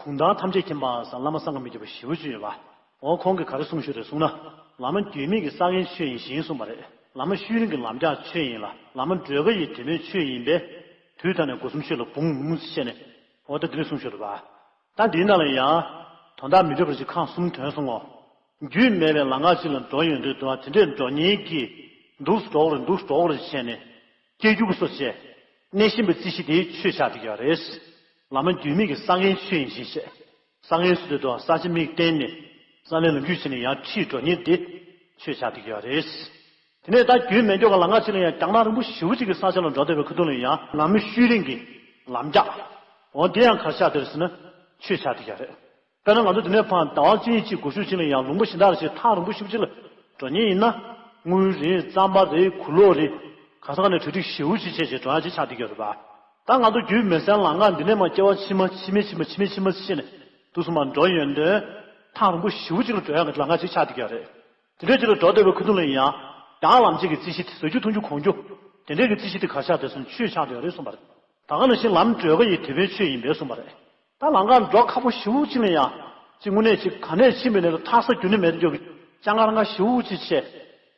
གུང་ཐང་ཐམས་ཅད་མཁྱེན་པ་ཟེར་བླ་མ་སངས་རྒྱས་མི་བརྗེད་པ་ཞེ་པོ་ཅིག་ཡོད་པ། འོ་ཁོང་གིས་ག་རེ་གསུངས་ཤོག་རེད་གསུངས་ན། བླ་མ་འགྱུར་མེད་ཀྱི་ས་མཁན་ཆོས་ཡིན་ཞེས་གསུངས་པ་རེད། བླ་མ་ཤུལ་རིང་གི་ལམ་རྒྱགས་ཆོས་ཡིན་ལ་བླ་མ་སྒྲོལ་དཀར་ཡི་དེད་དཔོན་ཆོས་ཡིན་པས། དུས་ད་ནས་སྒོ་གསུམ་ཆོས་ལ་འབུངས་ཞེས་ནས། འོ་ད་འདི་ནས་གསུངས་ཤོག་རེད་པ། ད་འདིའི་ནང་ལ་ཡང་། དོན་དག་མི་འདྲ་བ་ཞིག་ཁག་གསུམ་ཐོན་སོང་ངོ་། རྒྱུས་མེད་པའི་ལམ་ཁ་ཅིག་ལ་འགྲོ་ཡོང་དུས་དུ་བ་དེ་འདྲས་འགྲོ་ཉེན་གྱིས་འདུག་སེ་འགྲོ་གི་རེད་འདུག་སེ་འགྲོ་གི་རེད་བྱས་ནས་སྐྱེ་རྒྱུ་གི་སོ་བྱས་གནས་གཤིན་པའི་རྩིས་གཞི་དེའི་ཆོས་ཆགས་བསྡད་ཀྱི་ཡོད་རེད། བླ་མ་རྒྱུས་མེད་ཀྱི་ས་མཁན་ཆོས་ཡིན་ཞེས་བཤད། ས་མཁན་ཟེར་དུས་དུ་བ་ས་ཆ་མིག་བསྟན་ནས་ས་གནས་ལམ་རྒྱུས་བྱས་ནས་ཡར་ཁྲིད་འགྲོ་ཉེན་དེ་ཆོས་ཆགས་བསྡད་ཀྱི་ཡོད་རེད། དེ་ནས་ད་རྒྱུས་མེད་འགྱོ་ག་ལམ་ཁ་ཅིག་ལ་ཡང་རྒྱང་ཐག་རིང་པོ་ཞེ་པོ་ཅིག་གི་ས་ཆ་ལ་འགྲོ་བསྡད་པའི་ཁ་ཐུག་ལ་ཡང་ལམ་ཤུལ་རིང་གི་ལམ་རྒྱགས། འོ་དེ་ཡང་གར་ཆགས་བསྡད་ཟེར་ན་ཆོས་ཆགས་བསྡད་ཀྱི་རེད། དཔེར་ན་ང་ཚོ་འདི་ནས་ཕར་ཟླ་བ་གཅིག་གཉིས་གཅིག་སྒུག་ཤུགས་ཅིག་ལ་ཡང་ལུང་པ་གཞན་དག་ལ་ཞིག་ཐག་རིང་པོ་ཞེ་པོ་ཅིག་ལ་འགྲོ་ཉེན་ཡིན་ན། དངུལ་རེད་རྩམ་པ་རེད་གོས་ལོག་རེད། ག་ས་ག་ནས་གྲ་སྒྲིག་ཞེ་པོ་ཅིག་བྱས་བྱས་འགྲོ་ཡག་ཅིག་ཆགས་བསྡད་ཀྱི་ཡོད་རེད་པ། ད་ང་ཚོ་རྒྱུས་མེད་སའི་ལམ་ཁ་འདི་ནས་མར་སྐྱེ་བ་ཕྱི་མ་ཕྱི་མའི་ཕྱི་མ་ཕྱི་མའི་ཕྱི་མ་ཟེར་ནས་དུས་གསུམ་མར་འགྲོ་ཡོང་དུས་ཐག་རིང་པོ་ཞེ་པོ་ཅིག་ལ་འགྲོ་ཡག་གི་ལམ་ཁ་ཅིག་ཆགས་བསྡད་ཀྱི་ཡོད་རེད། དེ་འདྲ་ཅིག་ལ་འགྲོ་བསྡད་པའི་ཁ་ཐུག་ལ་ཡང་། རྒྱང་ལམ་ཅིག་གི་རྩིས་གཞི་དེ་ཟ་རྒྱུ་འཐུང་རྒྱུ་གོན་རྒྱུ། དེ་འདྲའི་གི་རྩིས་གཞི་དེ་གར་ཆགས་བསྡད་སོང་ཆོས་ཆགས་བསྡད་ཡོད་རེད་གསུངས་པ་རེད། ད་ག་ནང་བཞིན་ལམ་སྒྲོལ་དཀར་ཡི་དེད་དཔོན་ཆོས་ཡིན་པས་གསུངས་པ་རེད། ད་ལམ་ཁ་འགྲོ་ཁག་པོ་ཞེ་པོ་ཅིག་ལ་ཡང་། ཅིག་དངོས་གནས་ཅིག་ག་ནས་ཕྱིན་པའི་གནས་ལ་ཐག་ས་རྒྱུན་ནས་མེད་དུ་འཇོག་གི། སྤྱང་ཀ་རང་ཀ་ཞེ་པོ་ཅིག་བྱས།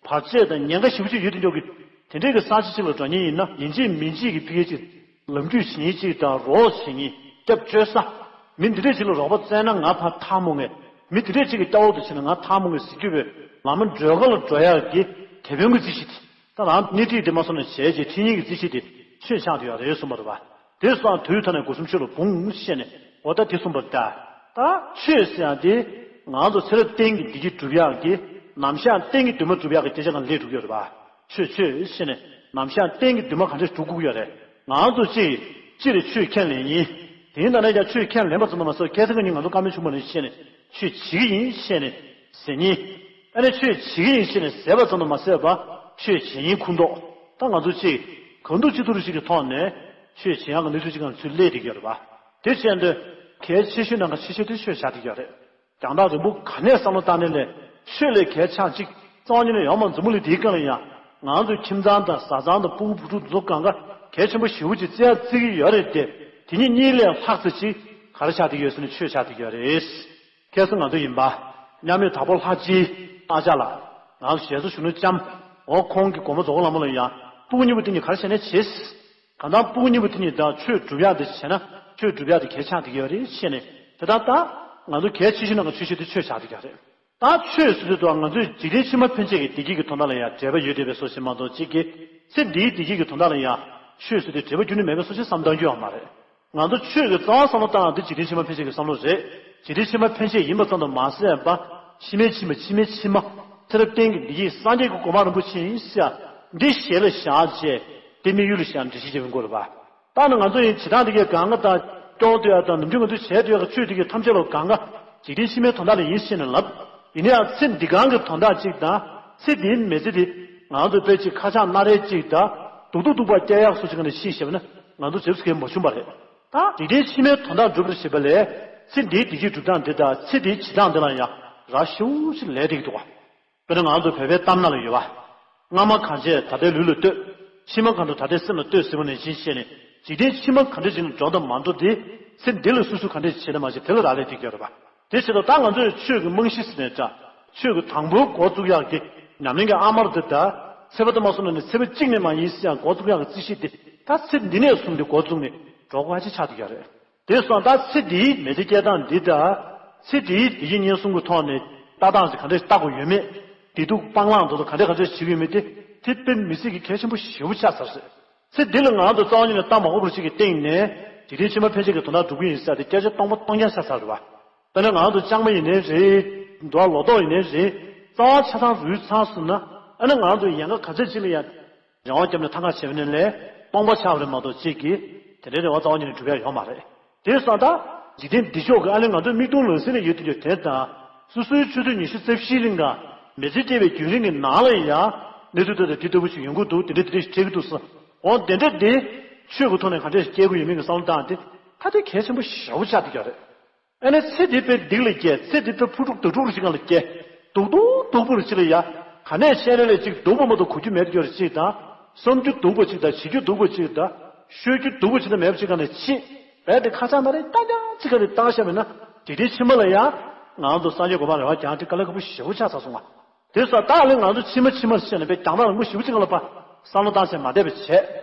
བར་ཆད་དང་ཉེན་ཁ་ཞེ་པོ་ཅིག་ཡོད་དུ་འཇོག་གི། དེ་འདྲའི་གི་ས་ཆ་ཅིག་ལ་འགྲོ་མཁན་ཡིན་ན་ཡིན་གཅིག་མིན་གཅིག་གི་ཕ་གི་ཅིག་ལམ་རྒྱུས་བྱེད་མཁན་ཅིག་དང་རོགས་བྱེད་མཁན་སྐྱབས་བཅོལ་ས། མི་འདི་འདྲས་ཅིག་ལ་རོགས་པ་བཙལ་ན་ང་ཕར་ཐག་རྨོངས་ངེས། མི་འདི་འདྲས་ཅིག་གི་སྐྱབས་འོག་ཏུ་ཕྱིན་ན་ང་ཐག་རྨོངས་ངེས་ཟེར་རྒྱུ་བས་བླ་མ་སྒྲོལ་དཀར་ལ་འགྲོ་ཡག་གི་དེད་དཔོན་གྱི་རྩིས་གཞི་དེ། ད་རང་སྣེ་ཁྲིད་དེ་མ་སོང་ནས་བྱས་རྗེས་ཁྲིད་ཉིན་གྱི་རྩིས་གཞི་དེ་ཆོས་ཆགས་བསྡད་ཡོད་རེད་གསུངས་པ་རེད་པ། དེ་སོང་དུས་ཐ་ན་སྒོ་གསུམ་ཆོས་ལ་འབུངས་ཤེས་ནས་འོ་ད་དེ་གསུངས་པ་རེད་ད། ད་ཆོས་ཟེར་ཡག་དེ་ང་ཚོ་ཚེ་རབས་གཏན་གྱི་བདེ་སྐྱིད་སྒྲུབ་ཡག་གི་ནམ་ཞག་གཏན་གྱི་འདུན་མ་སྒྲུབ་ཡག་གི་སྐད་ཆ་ནང་སླེབས་འགྲོ་གི་ཡོད་རེད་པ། ཆོས་ཆོས་ཟེར་ནས་ནམ་ཞག་གཏན་གྱི་འདུན་མ་ག་འདྲས་སྒྲུབ་དགོས་ཀྱི་ཡོད་རེད། ང་ཚོ་གཅིག་སྤྱིར་ཆོས་ཁས་ལེན་ཡིན། དེའི་ནང་ནས་ཀྱང་ཆོས་ཁས་ལེན་པ་ཙམ་དུ་མ་ཟད་ཁ་སང་ཉིན་ང་ཚོ་བཀའ་མོལ་ཆེན་པོ་ནས་བཤད་ནས་ཆོས་བྱེད་ཀྱི་ཡིན་ཟེར་ནས་ཟེར་ཉིན། ཨ་ནི་ཆོས་བྱེད་ཀྱི་ཡིན་ཟེར་ནས་ཟེར་བ་ཙམ་དུ་མ་ཟད་པ་ཆོས་བྱེད་ཡིན་ཁུངས་གཏོགས། ད་ང་ཚོ་གཅིག་གང་ཐུབ་ཅི་ཐུབ་ཞིག་གི་ཐོག་ནས་ཆོས་བྱེད་ཡག་གི་གནས་ཚུལ་ཅིག་གང་ཚུལ་སླེབས་བསྡད་ཀྱི་ཡོད་རེད་པ། དེ་བྱས་དུས་གལ་ཆེ་ཤོས་ནང་གི་ཆེ་ཤོས་དེ་ཆོས་བྱ་བསྡད་ཀྱི་ཡོད་རེད། རྒྱང་ཐག་རིང་པོ་ག་ནས་བསམ་བློ་བཏང་ནས་ལས་ཆོས་ལས་གལ་ཆེ་ཅིག་རྩ་བ་ཉིད་ནས་ཡོད་མ་རེད། འཛམ་བུ་གླིང་འདིའི་སྒང་ལ་ཡང་ང་ཚོའི་ཁྱིམ་ཚང་དང་བཟའ་ཚང་དང་སྤུ་གུ་བུ་ཕྲུག་འདི་ཚོ་སྒང་ག་གལ་ཆེན་པོ་ཞེ་པོ་ཅིག་བརྩི་ཡ་བརྩི་གི་ཡོད་རེད་དེ། དེ་གཉིས་གཉིས་ལས་ལྷག་ཙམ་ཅིག་ག་རེ་ཆགས་བསྡད་ཀྱི་ཡོད་ཟེར་ན་ཆོས་ཆགས་བསྡད་ཀྱི་ཡོད་རེད། ཁ་སང་ང་ཚོ་ཡིན་པ། མཉམ་མེད་དྭགས་པོ་ལྷ་རྗེའི་ཨ་ཅག་ལགས། ང་ཚོ་ཞལ་གསོ་ཞུ་ནུ་ལྕམ། འོ་ཁོང་གི་དགོངས་པ་རྫོགས་ལམ་ལ་ཡང་སྤུ་གུ་གཉིས་པོ་དེ་གཉིས་ག་རེ་བྱས་ནས་བྱེད། གང་ལྟར་སྤུ་གུ་གཉིས་པོ་དེ་གཉིས་དང་ཆོས་སྒྲུབ་ཡག་དེ་བྱས་ན་ཆོས་སྒྲུབ་ཡག་དེ་གལ་ཆགས་བསྡད་ཀྱི་ཡོད་རེད་བྱས་ནས་དེ་ལྟར་ད་ང་ཚོ་གལ་ཆེ་ཤོས་ནང་གི་ཆེ་ཤོས་དེ་ཆོས་ཆགས་བསྡད་ཀྱི་ཡོད་རེད། ད་ཆོས་ཟེར་དུས་ང་ཚོས་འཇིག་རྟེན་ཕྱི་མ་ཕན་ཆད་ཀྱི་བདེ་སྐྱིད་ཀྱི་དོན་དག་ལ་ཡང་འབྲེལ་བ་ཡོད་བསྡད་པའི་བཟོ་ཞིག་མ་གཏོགས་གཅིག་གིས་ཚེ་འདིའི་བདེ་སྐྱིད་ཀྱི་དོན་དག་ལ་ཡང་ཆོས་ཟེར་དུས་འབྲེལ་བ་ཁྱོན་ནས་མེད་པའི་བཟོ་ཞིག་བསམ་བཏང་རྒྱུ་ཡང་མ་རེད། ང་ཚོ་ཆོས་ཀྱི་རྩ་བ་བསམ་བློ་བཏང་ཡང་འདི་འཇིག་རྟེན་ཕྱི་མ་ཕན་ཆད་ཀྱི་བསམ་བློ་རེད། འཇིག་རྟེན་ཕྱི་མ་ཕན་ཆད་ཡིན་པ་ཙམ་དུ་མ་ཟད་པ། ཕྱི་མའི་ཕྱི་མ་ཕྱི་མའི་ཕྱི་མ། ཚེ་རབས་གཏན་གྱི་བདེ་སྐྱིད་སངས་རྒྱས་ཀྱི་གོ་འཕང་རིན་པོ་ཆེ་ཡིན་ཟེར་ཡ། འདི་ཞལ་ལ་བཞག་བྱས། འདི་དམིགས་ཡུལ་ལ་བཞག་འགྲེལ་བཤད་བྱེད་པའི་སྐོར་རེད་པ། ད་ནི་ང་ཚོ་ཡིན་བྱེད་སྟངས་འདི་གའི་གང་ག་དང་སྐྱོང་སྡོད་ཡ་དང་ནམ་རྒྱུན་ང་ཚོས་བྱས་སྡོད་ཡ་གི་ཆོས་འདི་གའི་ཐམས་ཅད་ལ་གང་ག་འཇིག་རྟེན་ཕྱི་མའི་དོན་དག་ལ་ཡིན་ཞེས་ནས་ལབ། ཡིན་ན་ཡང་ཚེ་འདི་གང་གི་དོན་དག་ཅིག་དང་ཚེ་འདིའི་མི་ཚེ་འདི་ང་ཚོ་དཔེ་ཅིག་ཁ་ཆག་སྣ་རལ་ཅིག་དང་ སྡུག་སྡུག་སྡུག་པ་སྐྱེ་ཡག་སོ་ཅིག་ག་ནས་ཤེས་ཞེས་པ་ནི་ང་ཚོ་ཇེབ་སི་གས་མ་བྱུང་བ་རེད། ད་འཇིག་རྟེན་ཕྱི་མའི་དོན་དག་སྒྲུབ་པར་བྱེད་པ་ལས་ཚེ་འདིའི་བདེ་སྐྱིད་སྒྲུབ་སྟངས་འདི་དང་ཚེ་འདིའི་བྱེད་སྟངས་འདི་ལ་ཡང་རག་ཞེ་པོ་ཅིག་ལས་བསྡད་ཀྱི་འདུག་བ། དཔེར་ན་ང་ཚོ་བོད་པའི་གཏམ་ནང་ལ་ཡོད་པ། སྔ་མ་གང་བྱས་ད་ལྟའི་ལུས་ལ་ལྟོས། ཕྱི་མ་གང་འགྲོ་ད་ལྟའི་སེམས་ལ་ལྟོས་ཟེར་བ་ནང་བཞིན་བྱས་ནས་འཇིག་རྟེན་ཕྱི་མ་གང་འདྲ་ཞིག་ལ་འགྲོ་དང་མ་འགྲོ་དེ་ཚེ་འདི་ལ་སོ་སོས་གང་འདྲ་བྱེད་ན་མ་བྱེད་དེ་ལ་རག་ལས་བསྡད་ཀྱི་ཡོད་རེད་པ། དེ་བྱེད་དུས་ད་ང་ཚོས་ཆོས་ཀྱི་རྨང་གཞི་ཟེར་ནས་འདྲ། ཆོས་ཀྱི་དང་པོའི་འགོ་བཙུགས་ཡག་གི་ཉམས་ལེན་གྱི་ཨ་མར་འདི་ད་ཚེ་བ་དུ་མ་སོང་ན་ནི་ཚེ་བ་གཅིག་ནས་མ་ཡིན་ཟེར་ཡང་འགོ་བཙུགས་ཡག་གི་རྩིས་གཞི་འདི་ད་ཚེ་འདི་ནས་བཟུང་སྟེ་འགོ་བཙུགས་ནས་འགྲོ་དགོས་ཀྱི་ཆགས་བསྡད་ཀྱི་ཡོད་རེད། དེ་སོང་ད་ཚེ་འདིའི་མི་ཚེ་སྐྱེལ་སྟངས་འདི་དང་། ཚེ་འདིའི་བདེ་སྐྱིད་ཉེན་སྲུང་གི་ཐོག་ནས་ལྟ་སྟངས་ཤིག་ག་འདྲ་ཞིག་ལྟ་དགོས་ཡོད་མེད། བདེ་སྡུག་སྤང་བླང་དེ་ཚོ་ག་འདྲ་ག་འདྲ་བྱེད་ཀྱི་ཡོད་མེད་དེ། དེ་དཔེ་མི་སྲིད་ཀྱི་གལ་ཆེན་པོ་ཞེ་པོ་ཆགས་ཚར་ཟེར། ཚེ་འདི་ལ་ང་ཚོ་རྩ་བ་ཉིད་ནས་ལྟ་མ་དགོས་པར་ཞིག་གི་སྟེང་ནས་འཇིག་རྟེན་ཕྱི་མ་ཕན་ཆད་ཀྱི་དོན་དག་སྒྲུབ་ཀྱི་ཡིན་ཟེར་ཏེ་སྐད་ཆ་སྟོང་པ་སྟོང་རྐྱང་ཆགས་ཚར་རེད་བ། དཔེར་ན་ང་ཚོ་ལྕང་མ་ཡིན་ནའི་རེད། འགྲོ་བ་ལོ་ཏོག་ཡིན་ནའི་རེད། རྩ་བ་ཆ་ཚང་རུལ་ཚར་སོང་ན། ཨ་ནི་ང་ཚོ་ཡན་ག་ག་ཚོད་ཅིག་ལ་ཡང་རང་དབང་བརྒྱབ་ནས་ཐང་ཀ་བྱས་པ་ནི་ལས་སྟོང་པ་ཆགས་པ་རེད་མ་གཏོགས་གཅིག་གིས་དེ་འདྲའི་རེ་བ་རྩ་བ་ཉིད་ནས་འགྲུབ་ཡ་ཡོད་མ་རེད། དེ་སོང་ད། འཇིག་རྟེན་འདི་ཕྱོགས་ཀྱི་ཨ་ནི་ང་ཚོའི་མིག་མཐོང་ལག་ཟིན་ལ་ཡོད་དུ་ཡོད་དེ་དང་། སོ་སོའི་ཆུ་ཚོད་ཉི་ཤུ་རྩ་བཞིའི་རིང་ག་མི་ཚེ་སྐྱེལ་བའི་རྒྱུན་རིང་གི་ནང་ལ་ཡང་གནས་ཚུལ་དེ་དང་དེ་ལྟ་བུ་ཞིག་ཡོང་གི་འདུག་དེ་འདྲ་དེ་འདྲ་ཞིག་འཕྲད་ཀྱི་འདུག་ཟེར། འོ་དེ་འདྲ་དེ་ཆོས་ཀྱི་ཐོག་ནས་ག་འདྲ་ཞིག་སྐྱེལ་དགོས་ཡོད་མེད་ཀྱི་བསམ་བློ་བཏང་སྟེ་ད་དེ་གལ་ཆེན་པོ་ཞེ་པོ་ཆགས་བསྡད་ཀྱི་ཡོད་རེད། ཨ་ནི་ཚེ་འདི་དཔེ་སྡིག་ལ་སྐྱེལ། ཚེ་འདི་དཔེ་ཕུ་ཕྲུག་དུག་ཕྲུག་ཅིག་ལ་སྐྱེལ། སྡུག་སྡུག་སྡུག་པོ་རུ་ཅིག་ལ་ཡ། ག་ནས་བཤད་རེ་ལས་ཅིག་སྡུག་པོ་མ་གཏོགས་གོ་རྒྱུ་མེད་རྒྱུ་རེ་ཅིག་དང་། བསམ་རྒྱུ་སྡུག་པོ་ཅིག་དང་བྱེད་རྒྱུ་སྡུག་པོ་ཅིག་དང་། ཤོད་རྒྱུ་སྡུག་པོ་ཅིག་དང་མེད་པ་ཅིག་ག་ནས་ཕྱིན། རྦད་དེ་ཁ་ཆག་མ་རེད་ཏག་ཏག་ཅིག་ག་ནས་བཏང་བཞག་པ་ན་འཇིག་རྟེན་ཕྱི་མ་ལ་ཡ། ང་ཚོ་སངས་རྒྱས་གོ་འཕང་རེ་བ་རྒྱག་དེ་དཀའ་ལས་ཁག་པོ་ཞེ་པོ་ཆགས་ཚར་སོང་ང་། དེ་སོགས་ད་ལས་ང་ཚོ་ཕྱི་མ་ཕྱི་མ་བཤད་ནས་དཔེ་རྒྱང་ཐག་རིང་པོ་ཞེ་པོ་ཅིག་ག་ལ་ཕར་བསམ་བློ་བཏང་བྱས་མ་བསྡད་པ་བྱས།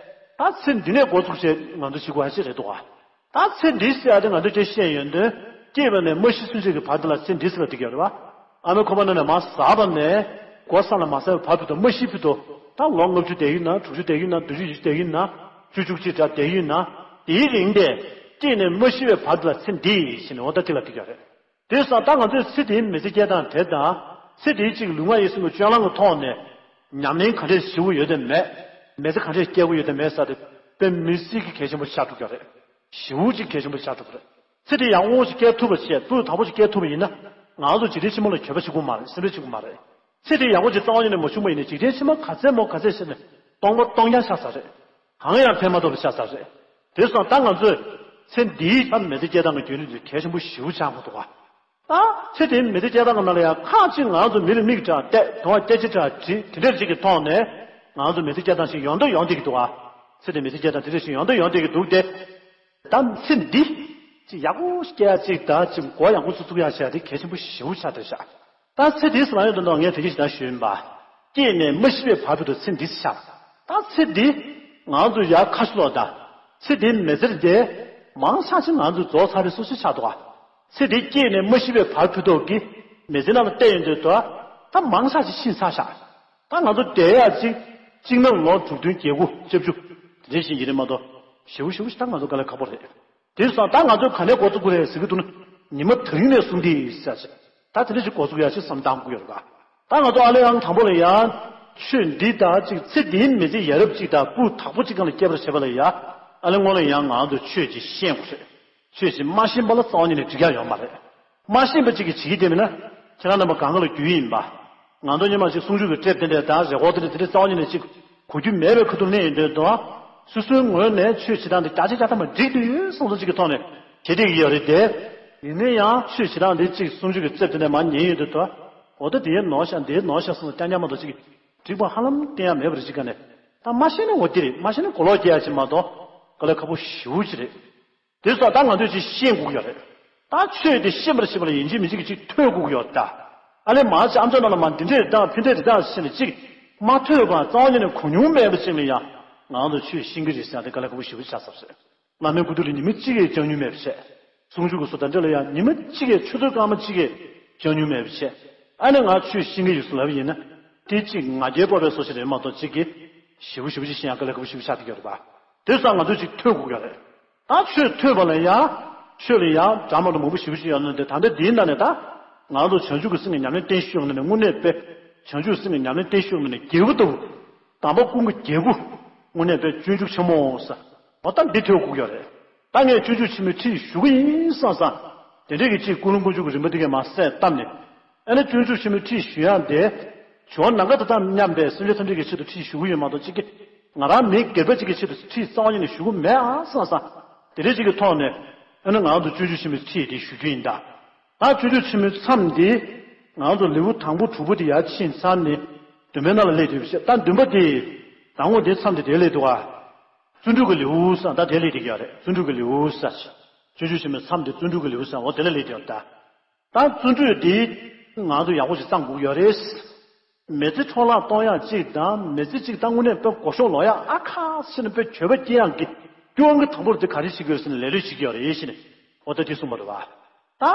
ད་ཚེ་འདི་ནས་འགོ་ཚུགས་བྱས་ང་ཚོ་བྱེད་དགོས་ཡ་ཅིག་རེད་འདུག་ག་ད་ཚེ་འདི་ཟེར་ཡ་དེ་ང་ཚོས་སྐད་བཤད་ཡོང་དུས། སྐྱེས་པ་ནས་མ་ཤི་ཚུན་ཆད་ཀྱི་བར་དེ་ལ་ཚེ་འདི་ཟེར་ལབ་བསྡད་ཀྱི་ཡོད་རེད་བ། ཨ་མའི་ཁོག་པ་ནང་ནས་མར་ཟགས་པ་ནས་མགོ་ས་ལ་མ་ཟགས་པའི་བར་དུ་དང་མ་ཤི་བར་དུ། ད་ལོ་ལྔ་བཅུ་བསྡད་ཀྱི་ཡོད་ན། དྲུག་ཅུ་བསྡད་ཀྱི་ཡོད་ན། བདུན་ཅུ་བཞི་བསྡད་ཀྱི་ཡོད་ན། བཅུ་གཅིག་ཅིག་འདྲ་བསྡད་ཀྱི་ཡོད་ན། དེའི་རིང་དེ་སྐྱེས་ནས་མ་ཤི་བའི་བར་དུ་ལ་ཚེ་འདི་ཟེར་ནས་འོ་ད་དེ་ལབ་བསྡད་ཀྱི་ཡོད་རེད། དེ་སོང་ད་ང་ཚོས་ཚེ་འདིའི་མི་ཚེ་སྐྱེལ་སྟངས་དེ་དང་། ཚེ་འདིའི་གཅིག་ལུས་ངག་ཡིད་གསུམ་གྱི་སྤྱོད་ལམ་གྱི་ཐོག་ནས་ཉམས་ལེན་ག་འདྲས་བྱེད་དགོས་ཡོད་དམ་མེད། མི་ཚེ་ག་འདྲས་སྐྱེལ་དགོས་ཡོད་དམ་མེད་ཟེར་དེ་དཔེ་མི་སྲིད་ཀྱི་གལ་ཆེན་པོ་ཆགས་འགྲོ་གི་རེད། ཞེ་པོ་ཅིག་གལ་ཆེན་པོ་ཆགས་འགྲོ་གི་རེད། ཚེ་འདི་ཡག་པོ་ཞིག་སྐྱེལ་ཐུབ་པ་བྱས། སྤུས་དག་པོ་ཞིག་སྐྱེལ་ཐུབ་པ་ཡིན་ན། ང་ཚོ་འཇིག་རྟེན་ཕྱི་མ་ལ་འགྱོད་པ་བྱེད་དགོས་མ་རེད། སེམས་ཁྲལ་བྱེད་དགོས་མ་རེད། ཚེ་འདི་ཡག་པོ་ཅིག་རྩ་བ་ཉིད་ནས་མ་བྱུང་བ་ཡིན་ན། འཇིག་རྟེན་ཕྱི་མ་ག་ཚད་མོ་ག་ཚད་བྱས་ནས་སྟོང་པ་སྟོང་རྐྱང་ཆགས་ས་རེད། གང་ཡང་ཕན་མ་ཐོགས་པ་ཆགས་ས་རེད། དེ་སོང་ད་ང་ཚོས་ཚེ་འདིའི་ད་མི་ཚེ་སྐྱེལ་སྟངས་ཀྱི་རྒྱུན་རིང་དེ་གལ་ཆེན་པོ་ཞེ་པོ་ཆགས་འགྲོ་འདུག་ག་ད་ཚེ་འདིའི་མི་ཚེ་སྐྱེལ་སྟངས་ཀྱི་ནང་ལ་ཡང་ཁག་ཅིག་ང་ཚོ་མི་ལ་མིག་འདྲ་བལྟས། དུ་བ་སྐྱེ་ཅི་འདྲ་བྲིས། དེ་འདྲ་ཅིག་གི་ཐོག་ནས་ང་ཚོ་མི་ཚེ་སྐྱེལ་སྟངས་ཤིག་ཡོང་དུ་ཡོང་བསྡད་ཀྱི་འདུག་ག་ཚེ་འདིའི་མི་ཚེ་སྐྱེལ་སྟངས་དེ་འདྲ་ཞིག་ཡོང་དུ་ཡོང་བསྡད་ཀྱི་འདུག་སྟེ། ད་ཚེ་འདི་ཅིག་ཡག་པོ་སྐྱེལ་ཡ་ཅིག་དང་། ཅིག་མགོ་ཡག་པོ་ཚུགས་ཚུགས་ཡ་བྱས་དེ་གལ་ཆེན་པོ་ཞེ་པོ་ཆགས་བསྡད་ཤག་ད་ཚེ་འདི་ཟེར་ཡོང་དུས་ནོ་ངས་དེ་གི་ཞིག་ད་ཞུས་ཡིན་པ། སྐྱེས་ནས་མ་ཤི་བའི་བར་དུ་ཚེ་འདི་ཆགས། ད་ཚེ་འདི་ང་ཚོ་ཡར་ཁ་ཤུ་ལོག་ད། ཚེ་འདིའི་མི་ཚེ་འདི་མང་ཆེ་ཤས་ང་ཚོ་རྫོགས་ཚར་བའི་སོ་སོ་ཆགས་འདུག་ག་ཚེ་འདི་སྐྱེས་ནས་མ་ཤི་བའི་བར་དུ་ཐོག་གི་མི་ཚེ་ནང་ལ་བལྟས་ཡོང་དུས་དོ། ད་མང་ཆེ་ཤས་ཕྱིན་ཚར་ཤག་ད་ང་ཚོ་བསྡད་ཡག་ཅིག་གཅིག་ན་ལོ་དྲུག་བདུན་བརྒྱད་དགུ་བཅུ་བཅུ་དེ་འདྲ་ཞིག་ཡིན་རེད་མ་གཏོགས། ཞེ་པོ་ཞེ་པོ་ཞིག་ད་ང་ཚོ་དཀའ་ལས་ཁག་པོ་རེད། དེ་སོང་ད་ང་ཚོས་ག་ནས་འགོ་བཙུགས་དགོས་རེད་ཟེར་གྱི་འདུག་ན། ཉི་མ་དེ་རིང་ནས་བཟུང་སྟེ་ཟེར་ཞིག་ད་དེ་འདྲ་ཞིག་འགོ་བཙུགས་ཡག་ཞིག་བསམ་བཏང་དགོས་ཡོད་རེད་པ། ད་ང་ཚོ་ཨ་ལས་ཡང་དང་པོ་ལ་ཡང་ཆོས་འདི་དང་ཅིག་ཚེ་འདིའི་མི་ཚེ་ཡ་རབས་ཅིག་དང་སྤུས་དག་པོ་ཅིག་སྒང་ལ་སྐྱེལ་བར་བྱེད་པ་ལ་ཡ། ཨ་ལས་སྔོན་ལ་ཡང་ང་ཚོ་ཆོས་ཅིག་ཤེས་དགོས་རེད། ཆོས་ཅིག་མ་ཤེས་པ་ལ་རྩ་བ་ཉིད་ནས་འགྲིག་ཡག་ཡོད་མ་རེད། མ་ཤེས་པ་ཅིག་གིས་བྱེད་ཀྱི་བསྡད་མིན་ན། ཁྱེད་རང་རྣམ་པ་གང་ག་ལ་རྒྱུས་ཡིན་པ། ང་ཚོ་སྔོན་མ་ཅིག་གསུང་ཆོས་ཀྱི་ཊེབ་དེ་འདྲ་དང་རེ་ཀོར་དེ་འདྲ་དེ་འདྲ་རྩ་བ་ཉིད་ནས་ཅིག་གོ་རྒྱུ་མེད་པའི་ཁ་ཐུག་གླེང་ཡོང་དུས་དང་། སོ་སོའི་ངོས་ནས་ཆོས་བྱེད་སྟངས་དེ་བརྒྱ་ཆ་བརྒྱ་ཐམ་པ་འགྲིག་འདུག་བསམ་བསམ་ཅིག་གི་ཐོག་ནས་བྱེད་བསྡད་ཀྱི་ཡོད་རེད་དེ། ཡིན་ན་ཡང་ཆོས་བྱེད་སྟངས་དེ་ཅིག་གསུང་ཆོས་ཀྱི་ཊེབ་དེ་འདྲ་མར་ཉན་ཡོང་དུས་དང་། འོ་ད་དེ་ནོར་ཤག་འདི་ནོར་ཤག་བསམ་བསམ་རྐྱང་རྐྱང་མ་གཏོགས་ཅིག་འགྲིག་པ་ཧ་ལམ་གཏན་ཡག་མེད་པ་རེད། ཅིག་ག་ནས་ད་མ་ཤེས་ན་འོ་དེ་རེད། མ་ཤེས་ན་གོ་ལོག་རྒྱག་ཡག་ཅིག་མ་གཏོགས་དཀའ་ལས་ཁག་པོ་ཞེ་པོ་ཅིག་རེད། དེ་སོགས་ད་ང་ཚོས་ཅིག་ཤེས་དགོས་ཀྱི་ཡོད་རེད། ད་ཆོས་དེ་ཤེས་པར་བྱེད་པ་ལ་ཡིན་གཅིག་མིན་གཅིག་གི་ཅིག་ཐོས་དགོས་ཀྱི་ཡོད་རེད་ད། ཨ་ལས་མ་ཅིག་ཨམ་ཅོག་ནང་ལ་མ་འདི་འདྲས་དང་ཕི་འདྲས་རེད་ད་ཟེར་ནས་ཅིག་མ་ཐོས་པ་རྩ་བ་ཉིད་ནས་གོ་མྱོང་མེད་པ་ཅིག་ལ་ཡང་ང་ཚོ་ཆོས་ཤེས་ཀྱི་རེད་ཟེར་ཡ་དེ་དཀའ་ལས་ཁག་པོ་ཞེ་པོ་ཆགས་ཚར་ཟེར། བླ་མའི་སྐུ་དུས་ལ་ཉི་མ་གཅིག་ཡང་བཅར་མྱོང་མེད་པ་བྱས། གསུང་ཆོས་ཀྱི་སོ་ད་འདྲ་ལ་ཡང་ཉི་མ་གཅིག་ཡང་ཆུ་ཚོད་སྐར་མ་གཅིག་ཡང་བཅར་མྱོང་མེད་པ་བྱས། ཨ་ནི་ང་ཆོས་ཤེས་ཀྱི་ཡོད་ཟེར་ལབ་ཡིན་ན། དེ་གཅིག་ང་རྒྱལ་སྤོབས་པའི་བཟོ་ཞིག་རེད་མ་གཏོགས་གཅིག་གིས་ཞེ་པོ་ཞེ་པོ་ཅིག་ཤེས་ཡག་དཀའ་ལས་ཁག་པོ་ཞེ་པོ་ཆགས་བསྡད་ཀྱི་ཡོད་རེད་པ། དེ་སོགས་ང་ཚོས་ཅིག་ཐོས་དགོས་ཀྱི་རེད། ད་ཆོས་ཐོས་པ་ལ་ཡང་། ཆོས་ལ་ཡང་འདྲ་མི་འདྲ་མང་པོ་ཞེ་པོ་ཅིག་ཡོད་ནི་དེ། ད་ལྟ་འདིའི་ནང་ནས་ད་ང་ཚོ་བྱང་ཆུབ་ཀྱི་སེམས་ཀྱི་ཉམས་ལེན་བསྟན་ཤོག་ནི་ནས་དངོས་གནས་དཔེ། བྱང་ཆུབ་སེམས་ཀྱི་ཉམས་ལེན་བསྟན་ཤོག་ནི་ནས་རྒྱལ་པོ་ལྟ་བུ། དམ་པ་ཀུན་གྱི་རྒྱལ་པོ། དངོས་གནས་དཔེ་སྤྱོད་འཇུག་ཆེན་མོ་ཟེར། འོ་ད་འདི་ཐོས་དགོས་ཀྱི་རེད། ད་ངས་སྤྱོད་འཇུག་ཆེན་མོའི་ཁྲིད་ཞུ་གི་ཡིན་བསམ་བསམ། དེ་འདྲས་ཀྱི་ཅིག་ཀུན་སློང་ཀུན་སྤྱོད་ཀྱི་རིམ་པ་འདི་གས་མར་གསལ་བཏབ་ནས། ཨ་ནི་སྤྱོད་འཇུག་ཆེན་མོའི་ཁྲིད་ཞུ་ཡག་འདི། ཇོ་བོ་ནམ་མཁའ་དང་མཉམ་པའི་སེམས་ཅན་ཐམས་ཅད་ཀྱི་ཆེད་དུ་ཁྲིད་ཞུ་གི་ཡོད་མ་གཏོགས་གཅིག་གིས་ ང་རང་མི་སྒེར་པ་གཅིག་གི་ཆེད་དུ་ཁྲིད་རྩ་བ་ཉིད་ནས་ཞུ་གི་མེད་ཨ་བསམ་བསམ། དེ་འདྲ་ཅིག་གི་ཐོག་ནས་ཨ་ནི་ང་རང་ཚོ་སྤྱོད་འཇུག་ཆེན་མོའི་ཁྲིད་དེ་ཞུ་རྒྱུ་ཡིན་ད། ད་སྤྱོད་འཇུག་ཆེན་མོའི་མཚམས་འདི་ང་ཚོ་ལེའུ་དང་པོ་དྲུག་པོ་དེ་ཡར་ཕྱིན་ཚར་ནས་བདུན་པའི་ནང་ལ་སླེབས་ཡོད་པ་ཤེས། ད་བདུན་པ་དེ་དང་པོ་དེ་མཚམས་དེ་དེ་སླེབས་འདུག་ཨ། བརྩོན་འགྲུས་ཀྱི་ལེའུ་ས་ད་དེ་སླེབས་བསྡད་ཀྱི་ཡོད་རེད། བརྩོན་འགྲུས་ཀྱི་ལེའུ་ས་སྤྱོད་འཇུག་ཆེན་མོའི་མཚམས་དེ་བརྩོན་འགྲུས་ཀྱི་ལེའུ་ས་འོ་དེ་ལ་སླེབས་བསྡད་ཡོད་ད། ད་བརྩོན་འགྲུས་འདི་ང་ཚོ་ཡག་པོ་ཞིག་བསྲང་དགོས་ཀྱི་ཡོད་རེད། མི་ཚེ་འཕྲོ་བརླག་གཏོང་ཡག་གཅིག་དང་མི་ཚེ་གཅིག་ད་དངོས་གནས་དཔེ་མགོ་གཤོག་ལོག་ཡག་ཨ་ཁ་ཟེར་ནས་དཔེ་འགྱོད་པ་སྐྱེ་ཡག་གི་སྐྱོན་གྱི་དང་པོར་དེ་ག་རེ་བྱེད་ཀྱི་ཡོད་ཟེར་ནས་ལེ་ལོས་བྱེད་ཀྱི་ཡོད་རེད་ཟེར་ནས་འོ་ད་དེ་གསུངས་པ་རེད་བ། ད་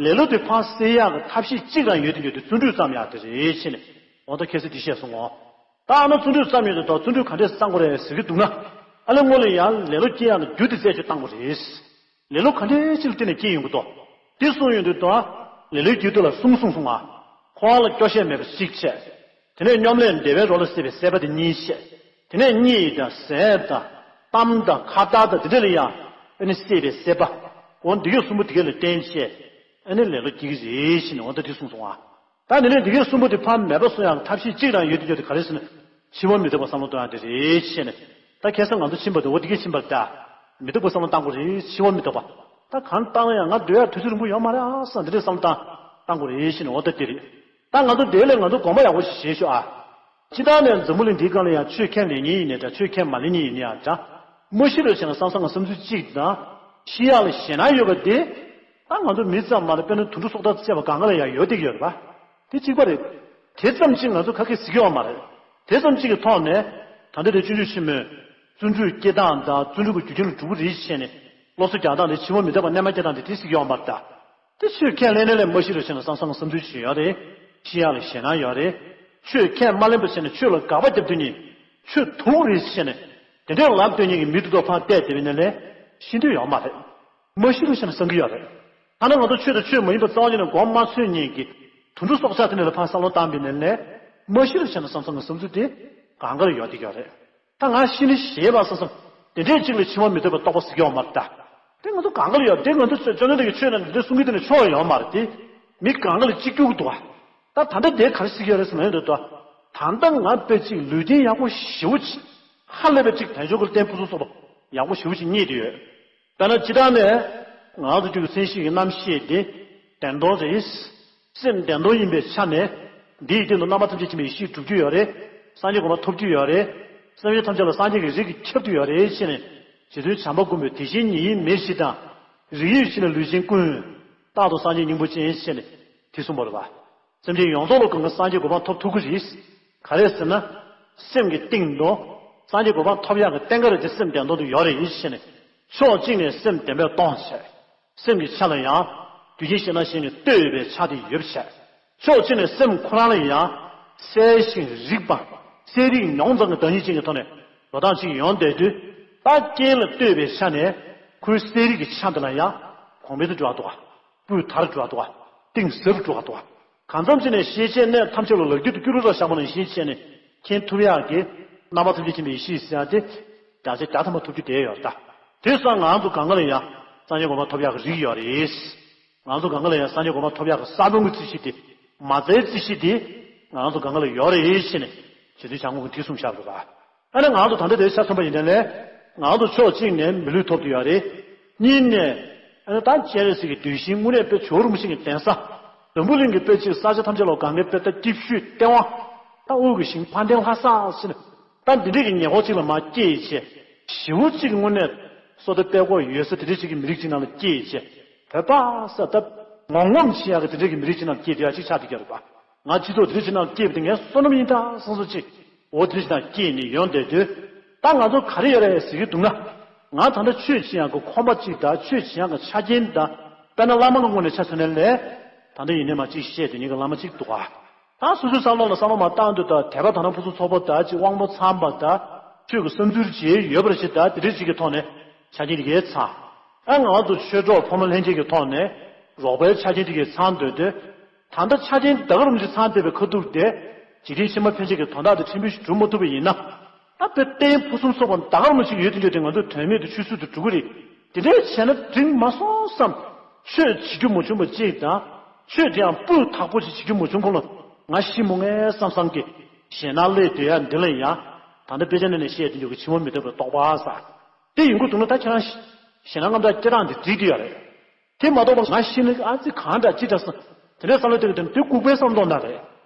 ལེ་ལོ་དེ་ཕར་སེལ་ཡག་གི་ཐབས་ཤེས་གཅིག་རང་ཡོད་དེ་ཡོད་དེ་བརྩོན་འགྲུས་བརྩམ་ཡག་དེ་རེད་ཟེར་ནས་འོ་ད་ཁ་སང་དེ་བཤད་སོང་ངོ་། ད་ཨ་ན་བརྩོན་འགྲུས་བརྩམས་ཡོད་དེ་ད་བརྩོན་འགྲུས་ག་འདྲས་བརྩམ་དགོས་རེད་ཟེར་གྱི་འདུག་ན། ཨ་ལས་སྔོན་ལ་ཡང་ལེ་ལོ་སྐྱེ་ཡག་ལ་རྒྱུ་དེ་རྩད་གཅོད་བཏང་དགོས་རེད། ལེ་ལོ་ག་འདྲའི་ཅིག་ལ་བརྟེན་ནས་སྐྱེ་ཡོང་གི་འདུག་དེ་གསུངས་ཡོང་དུས་ད། ལེ་ལོའི་རྒྱུ་དེ་ལ་གསུམ་གསུངས་སོང་ང་། འཁོར་བ་ལ་སྐྱོ་ཤས་མེད་པ་གཅིག་བྱས། དེ་ནས་སྙོམ་ལས་བདེ་བའི་རོ་ལ་སྲེད་པའི་སྲེད་པ་དེ་གཉིས་བྱས། དེ་ནས་གཉིད་དང་ཟས་དང་། གཏམ་དང་ཁ་བརྡ་དང་དེ་འདྲ་ལ་ཡང་། ཨ་ནི་སྲེད་པའི་སྲེད་པ། འོ་འདི་གས་གསུམ་པོ་དེ་གས་ལ་བརྟེན་བྱས། ཨ་ནི་ལེ་ལོ་སྐྱེ་གི་རེད་ཟེར་ནས་འོ་ད་དེ་གསུངས་སོང་ང་། ད་དེ་ནས་འདི་གས་གསུམ་པོ་དེ་ཕར་མེད་པ་བཟོ་ཡག་ཐབས་ཤེས་གཅིག་རང་ཡོད་དེ་ཡོད་དེ་ག་རེ་ཟེར་ན། འཆི་བ་མི་རྟག་པ་བསམ་བློ་གཏོང་ཡག་དེ་རེད་ཟེར་ནས། ད་ཁ་སང་ང་ཚོ་ཕྱིན་པ་དེ་འོ་འདི་གས་ཕྱིན་པ་རེད་ད། མི་རྟག་པ་བསམ་བློ་བཏང་དགོས་རེད། འཆི་བ་མི་རྟག་པ། ད་གང་བཏང་ཡང་ང་སྡོད་ཡག་དུས་ཚོད་རིང་པོ་ཡོད་མ་རེད་ཨ་བསམ་འདི་འདྲའི་བསམ་བློ་བཏང་བཏང་དགོས་རེད་ཟེར་ནས་འོ་ད་དེ་རེད། ད་ང་ཚོ་དེ་ལས་ང་ཚོ་དགོངས་པ་ཡག་པོ་ཞིག་བཞེས་ཤོག་ཨ། སྤྱིར་བཏང་ནས་འཛམ་བུ་གླིང་འདིའི་སྒང་ལ་ཡང་ཆོས་ཁས་ལེན་མཁན་ཡིན་ནའི་འདྲ་ཆོས་ཁས་མ་ལེན་མཁན་ཡིན་ནའི་ཡང་འདྲ། མ་ཤི་རོགས་བྱས་ན་བསམ་བསམ་ང་བསམ་ཚུལ་གཅིག་དང་། ཤི་ཡག་ལ་ཞེད་སྣང་ཡོད་པ་དེ། ད་ང་ཚོ་མི་ཙམ་མ་རེད་དཔེར་ན་དུད་འགྲོ་སྲོག་ཆགས་བཅས་པ་གང་ག་ལ་ཡང་ཡོད་བསྡད་ཀྱི་ཡོད་རེད་པ། དེ་གཅིག་པ་རེད། དེ་ཙམ་གཅིག་ང་ཚོ་ཁ་སྐད་ཟེར་གྱི་ཡོད་མ་རེད། དེ་ཙམ་གཅིག་གི་ཐོག་ནས། ད་ལྟ་དེ་སྤྱོད་འཇུག་ཆེན་མོས། བརྩོན་འགྲུས་སྐྱེ་སྟངས་དང་བརྩོན་འགྲུས་ཀྱི་རྒྱུ་རྐྱེན་ལ་གྲུབ་ཀྱི་རེད་ཟེར་ནས། སློབ་གསོ་རྒྱག་སྟངས་དེ་འཆི་བ་མི་རྟག་པ་རྣལ་མ་སྐྱེ་སྟངས་དེ་དེ་ཟེར་གྱི་ཡོད་མ་རེད་ད། དེ་ཆོས་ཁས་ལེན་ནས་ལས་མ་ཤི་རོགས་བྱས་ན་བསམ་བསམ་བསམ་ཚུལ་ཞིག་ཡོད་རེད། ཤི་ཡག་ལ་ཞེད་སྣང་ཡོད་རེད། ཆོས་ཁས་མ་ལེན་པ་བྱས་ན་ཆོས་ལ་དགག་པ་བརྒྱབ་དུས་ནི། ཆོས་དུག་རེད་ཟེར་ནས། དེ་འདྲའི་ལབ་སྟོན་མཁན་གྱི་མི་དེ་ཚོ་ཕར་བལྟས་བསྡད་པ་ཡིན་ན་ལས། ཤི་འདོད་ཡོད་མ་རེད། མ་ཤི་རོགས་བྱས་ན་བསམ་གྱི་ཡོད་རེད། ཐ་ན་ང་ཚོ་ཆོས་དང་ཆོས་མ་ཡིན་པ་རྩ་བ་ཉིད་ནས་མགོ་མ་ཚོས་མཁན་གྱི། དུད་འགྲོ་སྲོག་ཆགས་དེ་འདྲ་ལ་ཕར་བསམ་བློ་བཏང་བ་ཡིན་ན་ལས། མ་ཤི་རོགས་བྱས་ན་བསམ་བསམ་གྱི་བསམ་ཚུལ་དེ། གང་ག་ལ་ཡོད་བསྡད་ཀྱི་ཡོད་རེད། ད་ང་ཤི་ནི་ཞེད་པ་བསམ་བསམ། དེ་འདྲས་གཅིག་ལ་འཆི་བ་མི་རྟག་པའི་རྟོགས་པ་ཟེར་གྱི་ཡོད་མ་རེད་ད། དེ་ང་ཚོ་གང་ག་ལ་ཡོད་དེ་ང་ཚོ་ཆོས་བཅོམ་ལྡན་འདས་ཀྱི་ཆོས་ནང་འདི་འདྲས་གསུང་གི་དེ་ནི་ཆོག་ཡོད་མ་རེད་དེ། མི་གང་ག་ལ་གཅིག་གྱུར་གྱི་འདུག་ག་ད་ད་ལྟ་དེ་ག་རེ་ཟེར་གྱི་ཡོད་རེད་ཟེར་ན་ཡོད་འདུག་ད། ད་ལྟ་ང་དཔེ་གཅིག་ལུས་རྟེན་ཡག་པོ་ཞེ་པོ་ཅིག་ཧ་ལས་པའི་གཅིག་དལ་འབྱོར་གྱི་ལྷ་ལྡན་ཕུན་སུམ་ཚོགས་པ་ཡག་པོ་ཞེ་པོ་ཅིག་རྙེད་དེ་ཡོད། དཔེར་ན་སྤྱིར་བཏང་ནས་ང་ཚོ་ཀྱི་མཚན་གཞི་ཡི་རྣམ་ཤེས་དེ་བདེན་སྟོང་རེད། སེམས་བདེན་སྟོང་ཡིན་པའི་ཆ་ནས། འདི་ཡི་སྟེང་དུ་རྣམ་པ་ཐམས་ཅད་མཁྱེན་པའི་ཡེ་ཤེས་གྲུབ་ཀྱི་ཡོད་རེད། སངས་རྒྱས་གོ་འཕང་ཐོབ་ཀྱི་ཡོད་རེད། སེམས་ཅན་ཐམས་ཅད་ལ་སངས་རྒྱས་ཀྱི་རིགས་ཀྱིས་ཁྱབ་ཀྱི་ཡོད་རེད་ཅེས་ནས། རྗེ་བཙུན་བྱམས་པ་མགོན་པོས་དེ་བཞིན་ཉིད་ཡིན་མིན་ཞེས་དང་། རིགས་ཡོད་ཕྱིར་ན་ལུས་ཅན་ཀུན། རྟག་ཏུ་སངས་རྒྱས་སྙིང་པོ་ཅན་ཞེས་ནས་དེ་གསུངས་པ་རེད་པ། སེམས་ཅན་ཡོངས་རྫོགས་ལ་གང་ག་སངས་རྒྱས་གོ་འཕང་ཐོབ་ཐུབ་ཀྱི་རེད། ག་རེ་ཟེར་ན། སེམས་ཀྱི་སྟེང་དུ། སངས་རྒྱས་གོ་འཕང་ཐོབ་ཡག་གི་རྟེན་འབྲེལ་དེ་སེམས་བདེན་སྟོང་དུ་ཡོད་རེད་ཡིན་ཞེས་ནས། ཕྱོགས་གཅིག་ནས་སེམས་བདེན་པས་སྟོང་བྱས། སེམས་ཀྱི་ཆ་ལ་ཡང་། དུས་རྒྱུན་ཞེ་ན་ཞེན་ནས་ལྟོས་པའི་ཆ་དེ་ཡོད་པ་བྱས། ཕྱོགས་གཅིག་ནས་སེམས་ཁོ་རང་ལ་ཡང་། གསལ་ཞིང་རིག་པ། གསལ་རིག་མྱོང་ཙམ་གྱི་བདག་ཉིད་ཅན་གྱི་ཐོག་ནས་འགྲོ་སྟངས་ཅིག་ཡོང་བསྡད་དུས། ད་རྐྱེན་ལ་ལྟོས་པའི་ཆ་ནས། ཁོའི་གསལ་རིག་གི་ཆ་འདི་ལ་ཡང་། གོང་འཕེལ་དུ་འགྲོ་བ་འདུག་ག་སྤུས་དར་འགྲོ་བ་འདུག་ག་གཏིང་ཟབ་འགྲོ་བ་འདུག་ག་གང་འཚམ་ཅིག་ནས་ཤེས་བྱའི་གནས་ཐམས་ཅད་ལ་ལག་རྒྱུད་དུ་སྐྱུ་རུ་ར་བཞག་པ་ནང་བཞིན་བྱས་ནས་མཁྱེན་ཐུབ་ཡག་གི་རྣམ་པ་ཐམས་ཅད་མཁྱེན་པའི་ཡེ་ཤེས་ཟེར་ཡག་དེ་བརྒྱ་ཆ་བརྒྱ་ཐམ་པ་ཐོབ་རྒྱུ་དེ་ཡོད་རེད་ད། དེ་སོང་ང་ཚོ་གང་ག་ལ་ཡང་སངས་རྒྱས་གོ་འཕང་ཐོབ་ཡག་གི་རིགས་ཡོད་རེད། ང་ཚོ་གང་ག་ལ་ཡང་སངས་རྒྱས་གོ་འཕང་ཐོབ་ཡག་གི་ས་བོན་གྱི་རྩིས་གཞི་དེ་མ་རྩའི་རྩིས་གཞི་དེ་ང་ཚོ་གང་ག་ལ་ཡོད་རེད་ཟེར་ནས་རྗེ་བཙུན་བྱམས་མགོན་གྱིས་དེ་གསུངས་བཞག་འདུག་ག་ཨ་ནི་ང་ཚོ་ད་ལྟ་དེ་ཆ་མཚོན་པ་ཡིན་ན་ལས། ང་ཚོ་ཕྱོགས་གཅིག་ནས་མི་ལུས་ཐོབ་ཏུ་ཡོད་རེད། གཉིས་ནས། ཨ་ནི་ད་སྤྱན་རས་གཟིགས་ཀྱི་གདུལ་ཞིང་དངོས་གནས་དཔེ་ཇོ་བོ་རིན་པོ་ཆེ་གི་གདན་ས། འཛམ་བུ་གླིང་གི་དཔེ་གཅིག་ས་ཆ་ཐམས་ཅད་ལ་གང་གའི་དཔེ་ད་སྐྱིད་ཤོས་སྟེས་དབང་། ད་དབུས་ཀྱི་ཞིང་ཕ་མཐའི་ལྷ་ས་ཟེར་ནས། ད་འདི་འདྲས་ཀྱི་ཉེ་འཁོར་གཅིག་ལ་མར་སྐྱེས་བྱས། ཞེ་པོ་གཅིག་དངོས་གནས་བསོད་བདེ་དཔལ་འཁོར་ཡོད་ས་དེ་འདྲས་ཅིག་གི་མི་རིགས་ཅིག་ནང་ལ་སྐྱེས་བྱས། བོད་པ་ས་ད་ངོམ་ངོམ་བྱེད་ཡག་གི་དེ་འདྲས་ཀྱི་མི་རིགས་ཅིག་ནང་ལ་སྐྱེས་བསྡད་ཡག་ཅིག་ཆགས་བསྡད་ཀྱི་རེད་པ། ང་སྤྱི་ཚོགས་དེ་འདྲ་ཅིག་ནང་སྐྱེས་པ་དེ་ངའི་བསོད་ནམས་ཡིན་ད་བསམ་བསམ་ཅིག་འོ་དེ་འདྲ་ཅིག་ནང་སྐྱེས་ནས་ཡོང་བསྡད་དུས། ད་ང་ཚོ་ག་རེ་ཡོད་རེད་ཟེར་གྱི་འདུག་ན། ང་ད་ལྟ་ཆོས་བྱེད་ཡག་གི་ཁོམ་པ་ཅིག་དང་ཆོས་བྱེད་ཡག་གི་ཆ་རྐྱེན་དང་། དཔེར་ན་བླ་མ་གི་ངོས་ནས་ཆ་མཚོན་ན་ལས། ད་ལྟ་ཡིན་ནའི་མ་གཅིག་བཤད་དེ་ཉིད་ཀྱི་བླ་མ་གཅིག་འདུག་ག་ད་སོ་སོའི་བསམ་བློ་ལ་བསམ་བློ་མ་བཏང་དུས་ད་དད་པ་དག་སྣང་ཕུན་སུམ་ཚོགས་པ་དང་ཅིག་དབང་པོ་ཚངས་པ་དང་ཆོས་ཀྱི་བསམ་ཚུལ་བྱེད་ཡོད་པ་རེད་ཅེས་ད་དེ་འདྲ་ཅིག་གི་ཐོག་ནས་ཆ་རྐྱེན་དེ་གས་ཚང་། ཨ་ང་ཚོ་ཆོས་གྲོགས་ཕོ་མོ་ལྷན་རྒྱས་ཀྱི་ཐོག་ནས་རོགས་པའི་ཆ་རྐྱེན་དེ་གས་ཚང་འདོད་དུས། ད་ལྟ་ཆ་རྐྱེན་ད་ག་རུ་མ་ཞིག་ཚང་བསྡད་པའི་ཁ་ཐུག་དེ་འཇིག་རྟེན་ཕྱི་མ་ཕན་ཆད་ཀྱི་དོན་དག་དེ་ཕྲན་བུ་ཞིག་སྒྲུབ་མ་ཐུབ་པ་ཡིན་ན། ཨ་དཔེ་རྟེན་ཕུན་སུམ་ཚོགས་པ་ད་ག་རུ་མ་ཞིག་ཡོད་དུས་འདོད་དེ་ང་ཚོ་དོན་མེད་དུ་ཆུད་ཟོས་དུ་འགྲོ་གི་རེད། དེ་འདྲས་བྱས་ན་འགྲིག་མ་སོང་བསམ། ཆོས་བྱེད་རྒྱུ་མ་བྱུང་བ་གཅིག་དང་། ཆོས་དེ་ཡང་སྤུས་དག་པོ་ཞིག་བྱེད་རྒྱུ་མ་བྱུང་གོང་ལ་ང་ཤི་མོ་ངས་བསམ་བསམ་གི་ཞེད་སྣང་སླེབས་བསྡད་ཡ་འདི་ལ་ཡང་ ད་ལྟ་དཔེ་ཆ་ནང་ནས་བཤད་དེ་འཇོག་གི་ཕྱི་མ་མི་ལྡོག་པའི་རྟོགས་པ་ཟེར། དེ་ཡིན་དགོས་འདུག་ན་ད་ཁྱེད་རང་ཞེད་སྣང་རྔམ་སྐྲག་སྐྱེ་སྟངས་དེ་འགྲིག་གི་ཡོད་རེད། དེ་མ་གཏོགས་པ་ང་ཤི་ན་ཨ་ཙི་གང་འདྲ་ཅི་འདྲ་སོང་དེ་འདྲའི་བསམ་བློ་སྐྱེ་གི་དེ་དེ་ལྐུགས་པའི་བསམ་བློ་འདྲ་རེད།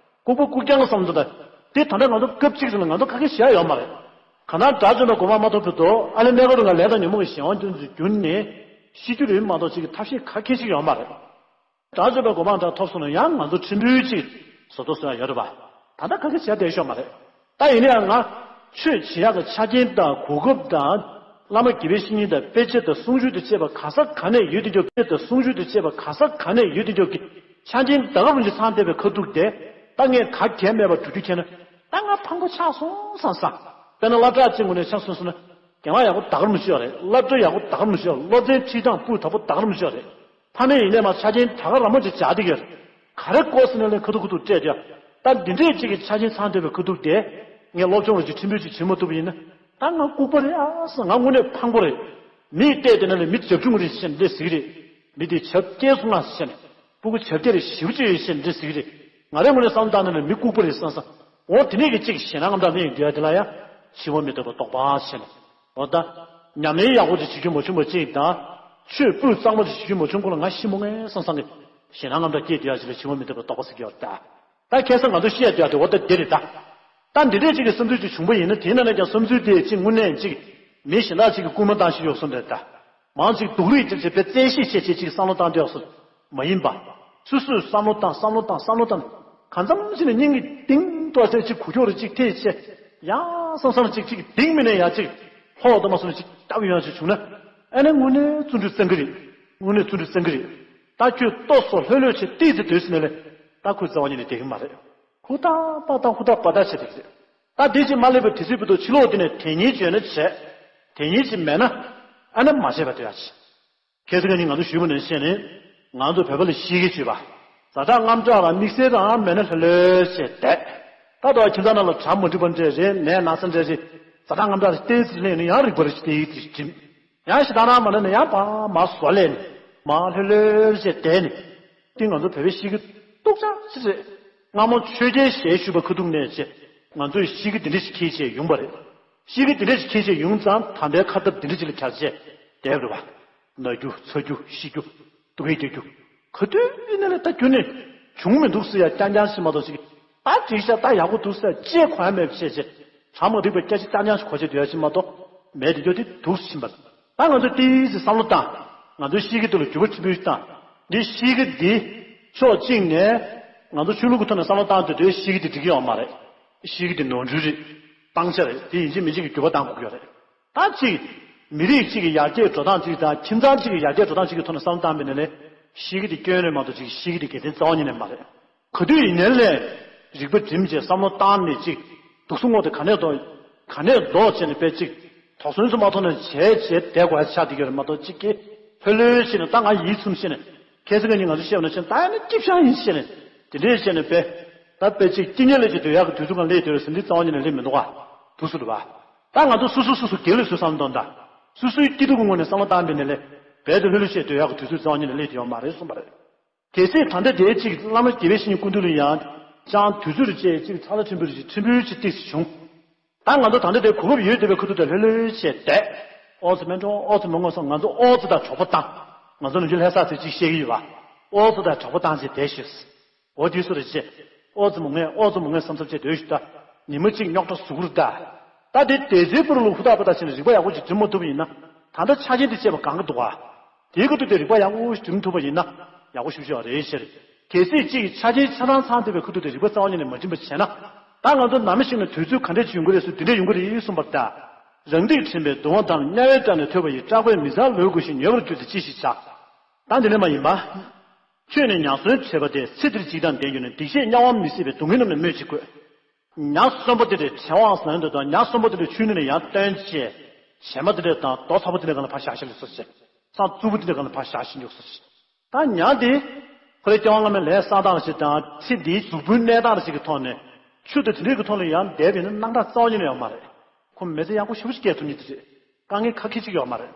ལྐུགས་པ་ལྐུགས་རྐྱང་གི་བསམ་བློ་འདྲ། དེ་ད་ལྟ་ང་ཚོ་སྐབས་གཅིག་རེད་ལ་ང་ཚོ་ག་གེ་བྱས་ཡོད་མ་རེད། གང་ལྟར་དགྲ་བཅོམ་པའི་གོ་འཕང་མ་ཐོབ་བར་དུ་ཨ་ལས་སྨད་ཀ་རུ་ང་ལས་དང་ཉོན་མོངས་ཀྱི་གཞན་དབང་ཅན་ཚོའི་རྒྱུ་ནས་ཤི་རྒྱུ་རེད་མ་གཏོགས་ཅིག་གི་ཐབས་ཤེས་ག་གེ་ཅིག་ཡོད་མ་རེད། དགྲ་བཅོམ་པའི་གོ་འཕང་འདྲ་ཐོབ་སོང་ན་ཡང་ང་ཚོ་ཕྲན་བུ་ཅིག་བཟོ་ལྟ་བཟོ་ཡ་ཡོད་རེད་པ། ད་ལྟ་ག་གེ་བྱས་བསྡད་ཤོག་མ་རེད། ད་ཡིན་ན་ཡང་ང་ཆོས་བྱེད་ཡག་གི་ཆ་རྐྱེན་དང་གོ་སྐབས་དང་། བླ་མ་དགེ་བའི་བཤེས་གཉེན་དང་དཔེ་ཆ་དང་གསུང་ཆོས་དང་བཅས་པ་ག་ས་ག་ནས་ཡོད་དེ་འཇོག་དཔེ་དང་གསུང་ཆོས་དང་བཅས་པ་ག་ས་ག་ནས་ཡོད་དེ་འཇོག་གི་ཆ་རྐྱེན་ད་ག་རུ་འཇི་ཚང་བསྡད་པའི་ཁ་ཐུག་དེ་ད་ངས་ག་གལ་མེད་པར་འགྲོ་རྒྱུ་ཁྱེད་ན་ད་ང་ཕངས་པོ་ཆགས་སོང་བསམ་བསམ། དཔེར་ན་སློབ་གྲྭ་གཅིག་ངོས་ནས་ཆ་མཚོན་སོང་ན་རྒན་ལགས་ཡག་པོ་ད་ག་རུ་མི་ཤེས་པ་རེད། སློབ་གྲྭ་ཡག་པོ་ད་ག་རུ་མི་ཤེས་པ། སློབ་ཚན་ཁྲིད་སྟངས་སྤུས་དག་པོ་ད་ག་རུ་མི་ཤེས་པ་རེད། ཕ་མེས་ཡིན་ནས་མ་ཆ་རྐྱེན་ད་ག་ར་མོ་ཅིག་བྱ་དེ་གར་ག་རེ་དགོས་ཟེར་ནས་ལན་ཁ་ཐུག་ཁ་ཐུག་སྤྲད་དེ་ད་འདི་འདྲས་ཅིག་གི་ཆ་རྐྱེན་ཚང་བསྡད་པའི་ཁ་ཐུག་དེ་ངས་སློབ་སྦྱོང་རུ་ཅིག་ཕྲན་བུ་ཅིག་བྱེད་མ་ཐུབ་པ་ཡིན་ན་ད་ང་ལྐུགས་པ་རེད་ཨ་ཟེར། ང་དངོས་གནས་ཕངས་པོ་རེད། མིས་བལྟས་དེ་ན་ལས་མི་བྱབ་ཆུང་རེད་ཟེར་འདྲས་ཟིག་རེད། མི་དེ་བྱབ་སྐྱེས་སོང་ང་ཟེར་ནས་སྤུ་གུ་བྱབ་སྐྱེས་རེད་ཞེ་པོ་ཅིག་ཡོད་ཟེར་འདྲས་ཟིག་རེད། ང་རའི་ངོས་ནས་བསམ་བློ་བཏང་ན་ལས་མི་ལྐུགས་པ་རེད་བསམ་བསམ། འོ་དེ་ནས་གི་ཅིག་ཞེད་སྣང་རྔམ་སྐྲག་ལེན་ཡོང་དུས་དེ་ལ་ཡང་འཆི་བ་མི་ལྡོག་པའི་རྟོགས་པ་ཟེར་ནས། འོ་ད། ཉམས་ལེན་ཡག་པོ་ཅིག་བྱེད་རྒྱུ་མ་བྱུང་བ་ཅིག་དང་། ཆོས་སྤུས་གཙང་མ་ཅིག་བྱེད་རྒྱུ་མ་བྱུང་ཁོ་ལ་ང་ཤི་མོ་ངེས་བསམ་བསམ་གི། ཞེད་སྣང་རྔམ་སྐྲག་སྐྱེས་བསྡད་ཡ་ཅིག་ལ་འཆི་བ་མི་ལྡོག་པའི་རྟོགས་པ་ཟེར་གྱི་ཡོད་ད། ད་ཁ་སང་ང་ཚོ་བཤད་བསྡད་ཡ་དེ་འོ་ད་འདི་རེད་ད། ད་འདི་འདྲས་ཅིག་གི་བསམ་ཚུལ་ཅིག་བྱུང་པ་ཡིན་ན་དེའི་ནང་ནས་ཀྱང་བསམ་ཚུལ་དེ་ཅིག་དངོས་གནས་ཅིག་མི་གཞན་དག་ཅིག་གི་སྐུལ་མ་བཏང་ཞིག་ཡོད་སོང་རེད་ད། མང་ཅིག་སྡུག་རུས་ཅིག་བྱས་པའི་བཙན་ཤེད་བྱས་བྱས་ཅིག་བསམ་བློ་བཏང་བསྡད་ཡོད་སོང་། མ་ཡིན་པ། སོ་སོས་བསམ་བློ་བཏང་བསམ་བློ་བཏང་བསམ་བློ་བཏང་། གང་འཚམ་ཞིག་ནས་སྙིང་གི་གཏིང་ཏོག་ཙམ་ཅིག་གུ་ཁྱོག་རེ་ཅིག་ཐེབས་བྱས། ཡང་བསམ་བསམ་ཅིག་ཅིག་གཏིང་མི་ནས་ཡང་ཅིག་ལྷོག་ཏུ་མ་སོང་ཅིག་སྟབས་ཡོང་ཅིག་བྱུང་ན། ཨ་ནི་དངོས་གནས་བརྩོན་འགྲུས་བརྩོན་གི་རེད། དངོས་གནས་བརྩོན་འགྲུས་བརྩོན་གི་རེད། ད་ཁྱོད་ལྟོ་སོ་ལྷོད་ལྷོད་བྱས་ཏིག་ཙི་སྡོད་ཟིན་ནས་ལས། ད་ཁོའི་རྩ་བ་ཉིད་ནས་བསྡད་གི་མ་རེད། ཧུར་ཐག་པ་ཐག་ཧུར་ཐག་པ་ཐག་བྱས་བསྡད་གི་རེད། ད་དེ་ཅིག་མ་སླེབས་པའི་དུས་ཚོད་བར་དུ་ཕྱི་ལོགས་དེ་ནས་དེ་ཉིད་བྱོས་ན་བྱས། དེ་ཉིད་ཅིག་མེད་ན། ཨ་ནི་མ་བྱས་པ་སྡོད་ཡ་ཅིག་ཁ་སང་ཉིན་ང་ཚོ་ཞུས་པ་ནང་བཞིན་ནི། ང་ཚོ་བོད་པ་ལ་གཤིས་ཀ་ཅིག་ཡོད་པ། ཛ་དྲག་དངངས་སྐྲག་རང་དམིགས་བསལ་རང་མེད་ན་ལྷོད་ལྷོད་བྱས་བསྡད། ད་དུང་ཁྱིམ་ཚང་ནང་ལ་གྲ་མ་འགྲིག་པ་འདྲ་རེད་ནས་ན་ཚ་འདྲ་རེད། ཛ་དྲག་དངངས་སྐྲག་རེ་ཏོག་ཙམ་སླེབས་ན་ཡང་རིག་པ་རེ་ཞིག་ཏོག་ཙམ་འགྲིམ། ཡང་ཞེ་དྲག་རང་མ་ན་ན་ཡང་ཕར་མར་བཟོ་ལས་ནས་མར་ལྷོད་ལྷོད་བྱས་བསྡད་ནས། དེ་ང་ཚོ་བོད་པའི་གཤིས་ཀ་སྡུག་ཅག་ཅིག་རེད། སྔ་མོ་ཆོས་རྒྱལ་ཞལ་བཞུགས་པའི་ཁ་ཐུག་ནས་བྱས། ང་ཚོའི་གཤིས་ཀ་འདི་འདྲ་ཞིག་འཁྱེར་བྱས་ཡོང་པ་རེད། གཤིས་ཀ་འདི་འདྲ་ཞིག་འཁྱེར་བྱས་ཡོང་ཙང་ད་ལྟའི་ཁ་སྟབས་འདི་འདྲ་ཞིག་ལ་གྱར་བྱས་བསྡད་པ་རེད་པ། ན་རྒྱུ་ཚ་རྒྱུ་ཤི་རྒྱུ་སྡུག་སྐད་རྒྱག་རྒྱུ། ག་དུས་ཡིན་ན་ལས་ད་རྒྱུ་ནས་བྱུང་མི་འདུག་ཟེར་ཡ་རྐྱང་རྐྱང་ཞིག་མ་གཏོགས་ཅིག་ད་འགྲིག་ཤག་ད་ཡག་པོ་འདུག་ཟེར་ཅེས་གོ་ཡ་མེད་པ་བྱས་བྱས། གྲ་མ་འགྲིག་པའི་སྐད་ཆ་རྐྱང་རྐྱང་ཞིག་གོ་བྱས་སྡོད་ཡ་ཞིག་མ་གཏོགས་མེད་དེ་རྒྱུ་དེ་འདུག་ཕྱིན་པ། ད་ང་ཚོ་ཏོག་ཙམ་བསམ་བློ་བཏང་། ང་ཚོའི་གཤིས་ཀ་དེ་ལ་འགྱུར་བ་ཆེན་པོ་ཞིག་བཏང་། འདི་གཤིས་ཀ་འདི་ཕྱོགས་གཅིག་ནས་ང་ཚོ་ཆོས་ལུགས་ཀྱི་ཐོག་ནས་བསམ་བློ་བཏང་སྡོད་དུས་གཤིས་ཀ་འདི་འགྲིག་གི་ཡོད་མ་རེད། གཤིས་ཀ་འདི་ནོར་འཁྲུལ་རེད། སྤང་བྱ་རེད། དེ་ཡིན་གཅིག་མིན་གཅིག་གི་འགྱུར་བ་གཏང་དགོས་ཀྱི་ཡོད་རེད། ད་གཅིག་མི་རིགས་གཅིག་གི་ཡར་རྒྱས་འགྲོ་སྟངས་གཅིག་དང་ཁྱིམ་ཚང་གཅིག་གི་ཡར་རྒྱས་འགྲོ་སྟངས་གཅིག་གི་ཐོག་ནས་བསམ་བློ་བཏང་བ་ཡིན་ན་ལས་གཤིས་ཀ་འདི་སྐྱོན་རེད་མ་གཏོགས་གཅིག་གཤིས་ཀ་འདི་དགེ་མཚན་རྩ་བ་ཉིད་ནས་མ་རེད། ག་དུས་ཡིན་ནའི་ལས་རིག་པ་སྒྲིམ་བྱས་བསམ་བློ་བཏང་ནས་གཅིག་དུག་སྲིན་ངོ་དེ་ག་ནས་ལྡོག་ག་ནས་ལྡོག་བྱས་ནས་དཔེ་གཅིག་དོགས་ཟོན་ཚོ་མ་ཐོག་ནས་བྱས་བྱས་བསྡད་དགོས་ཡ་ཆགས་བསྡད་ཀྱི་རེད་མ་གཏོགས་གཅིག་གིས་ལྷོད་ལྷོད་བྱས་ནས་ད་ང་ཡིད་ཚིམ་བྱས་ནས་ཁ་སང་ཉིན་ང་ཚོ་བཤད་པ་ནང་བཞིན་ད་ཡང་ན་སྐྱིད་ཤང་ཡིན་བྱས་ནས་དེ་འདྲས་བྱས་ནས་དཔེ་ད་དཔེ་གཅིག་སྐྱིད་ཉལ་ལས་ཀྱི་སྡོད་ཡག་གི་དུས་ཚོད་གང་སླེབས་སྡོད་རེད་ཟེར་འདི་རྩ་བ་ཉིད་ནས་སླེབས་མི་འདུག་ག་དུས་སུ་རེད་བ། ད་ང་ཚོ་སོ་སོ་སོ་སོ་སྒེར་ལ་སུ་བསམ་བློ་གཏོང་ད། སོ་སོའི་སྐྱིད་སྡུག་གི་ངོས་ནས་བསམ་བློ་བཏང་པ་ཡིན་ན་ལས་རྦད་དེ་ལྷོད་ལྷོད་བྱས་སྡོད་ཡག་གི་དུས་ཚོད་རྩ་བ་ཉིད་ནས་སླེབས་ཀྱི་ཡོད་མ་རེད་གསུངས་པ་རེད། གལ་སྲིད་ད་ལྟ་དེའི་གཅིག་བླ་མ་དགེ་བའི་བཤེས་གཉེན་སྐུ་མདུན་ལ་ཡང་ཅང་དུས་ཚོད་རེ་བཅད་ཅིག་ཚ་ལ་ཕྲན་བུ་རེ་ཅིག་ཕྲན་བུ་ཅིག་ཏིག་ཙམ་བྱུང་། ད་ང་ཚོ་ད་ལྟ་དེ་གོ་སྐབས་ཡོད་བསྡད་པའི་ཁུ་ཐུག་དེ་ལྷོད་ལྷོད་བྱས་བསྡད། ཨོ་ཙི་མེད་འགྲོ་ཨོ་ཙི་མི་ངོ་སོང་ང་ཚོ་ཨོ་ཙི་དང་གྲོགས་པོ་བཏང་། ང་ཚོ་ནམ་རྒྱུན་ལྷ་ས་ཚོས་ཅིག་བཤད་ཀྱི་ཡོད་པ། ཨོ་ཙི་དང་གྲོགས་པོ་བཏང་བྱས་བསྡད་ཤོག་འོ་དུས་སུ་རེ་བྱས། ཨོ་ཙི་མོ་ངས་ཨོ་ཙི་མོ་ངས་བསམ་བསམ་བྱས་སྡོད་ཤིག་ད། ཉི་མ་གཅིག་རྙོག་དྲ་བཟོ་གི་རེད་ད། ད་དེ་དེ་ཚོའི་པུ་རུ་ལ་ཧུར་ཐག་པ་ཐག་བྱས་ནས་རིག་པ་ཡག་པོ་ཅིག་སྒྲིམ་མ་ཐུབ་པ་ཡིན་ན། ད་ལྟ་ཆ་རྐྱེན་དེ་བཅས་པ་གང་གི་འདུག་ག་དེའི་ཁ་ཐུག་དེ་རིག་པ་ཡག་པོ་ཞིག་སྒྲིམ་ཐུབ་པ་ཡིན་ན་ཡག་པོ་ཞེ་པོ་ཅིག་རེད་ཤག་གལ་སྲིད་གཅིག་གི་ཆ་རྐྱེན་ཆ་ཚང་ཚང་བསྡད་པའི་ཁ་ཐུག་དེ་རིག་པ་རྩ་བ་ཉིད་ནས་མ་སྒྲིམ་པ་བྱས་ན། ད་ང་ཚོ་ནམ་ཞིག་ནས་དུས་ཚོད་ག་འདྲས་ཅིག་ཡོང་གི་རེད་ཟེར་དེ་འདྲས་ཡོང་གི་རེད་གསུངས་པ་ལྟར། རང་སྡིག་དྲན་པས་གདུང་བ་དང་། དམྱལ་བའི་དགྲ་ནི་ཐོབ་པ་ཡི། སྐྲག་པས་མི་ཚངས་ལོས་དགོས་ཤིང་། ཉེ་བར་གྱུར་ཏེ་ཅི་ཞིག་བྱ། ད་འདི་ནས་མ་ཡིན་པ། ཁྱོད་ནི་ཉ་གསོན་བྱེད་པ་སྟེ། ཚེ་འདིར་འཇིགས་དང་ལྡན་གྱུར་ནས། སྡིག་བཤགས་དམྱལ་བ་མི་སྲིད་པའི། སྡུག་བསྔལ་རྣམས་ནི་སྨོས་ཅི་དགོས། ཉ་གསོན་པོ་དེ་འདྲའི་བྱེད་དབང་བཟང་དུ་དང་། ཉ་གསོན་པོ་དེ་འདྲའི་ཆུའི་ནང་ནས་ཡར་བཏོན་བྱས། བྱེ་མ་དེ་འདྲ་དང་རྡོ་ཚ་པོ་དེ་འདྲ་སྒང་ལ་ཕར་བཞག་ཤིང་ལུགས་སྲོལ་བྱེད། ཚང་རྩུབ་པོ་དེ་འདྲ་སྒང་ལ་ཕར་བཞག་ཤིང་ལུགས་སྲོལ་བྱེད། ད་ཉ་དེ། ཁོ་རའི་སྐྱེ་བ་སྔ་མའི་ལས་བསགས་སྟངས་ཤིག་དང་ཚེ་འདིའི་གཟུགས་པོའི་གནས་སྟངས་ཤིག་གི་ཐོག་ནས། ཆུ་དང་དེ་འདྲའི་གི་ཐོག་ལ་ཡར་བསྡད་པ་ཡིན་ན་སྣང་གྲགས་རྩ་བ་ཉིད་ནས་ཡོད་མ་རེད། ཁོ་མི་ཚེ་ཡག་པོ་ཞེ་པོ་ཞིག་སྐྱེལ་ཐུབ་མཁན་དེ་རེད། དཀའ་ངལ་ཁག་ཁེ་ཅིག་ཡོད་མ་རེད།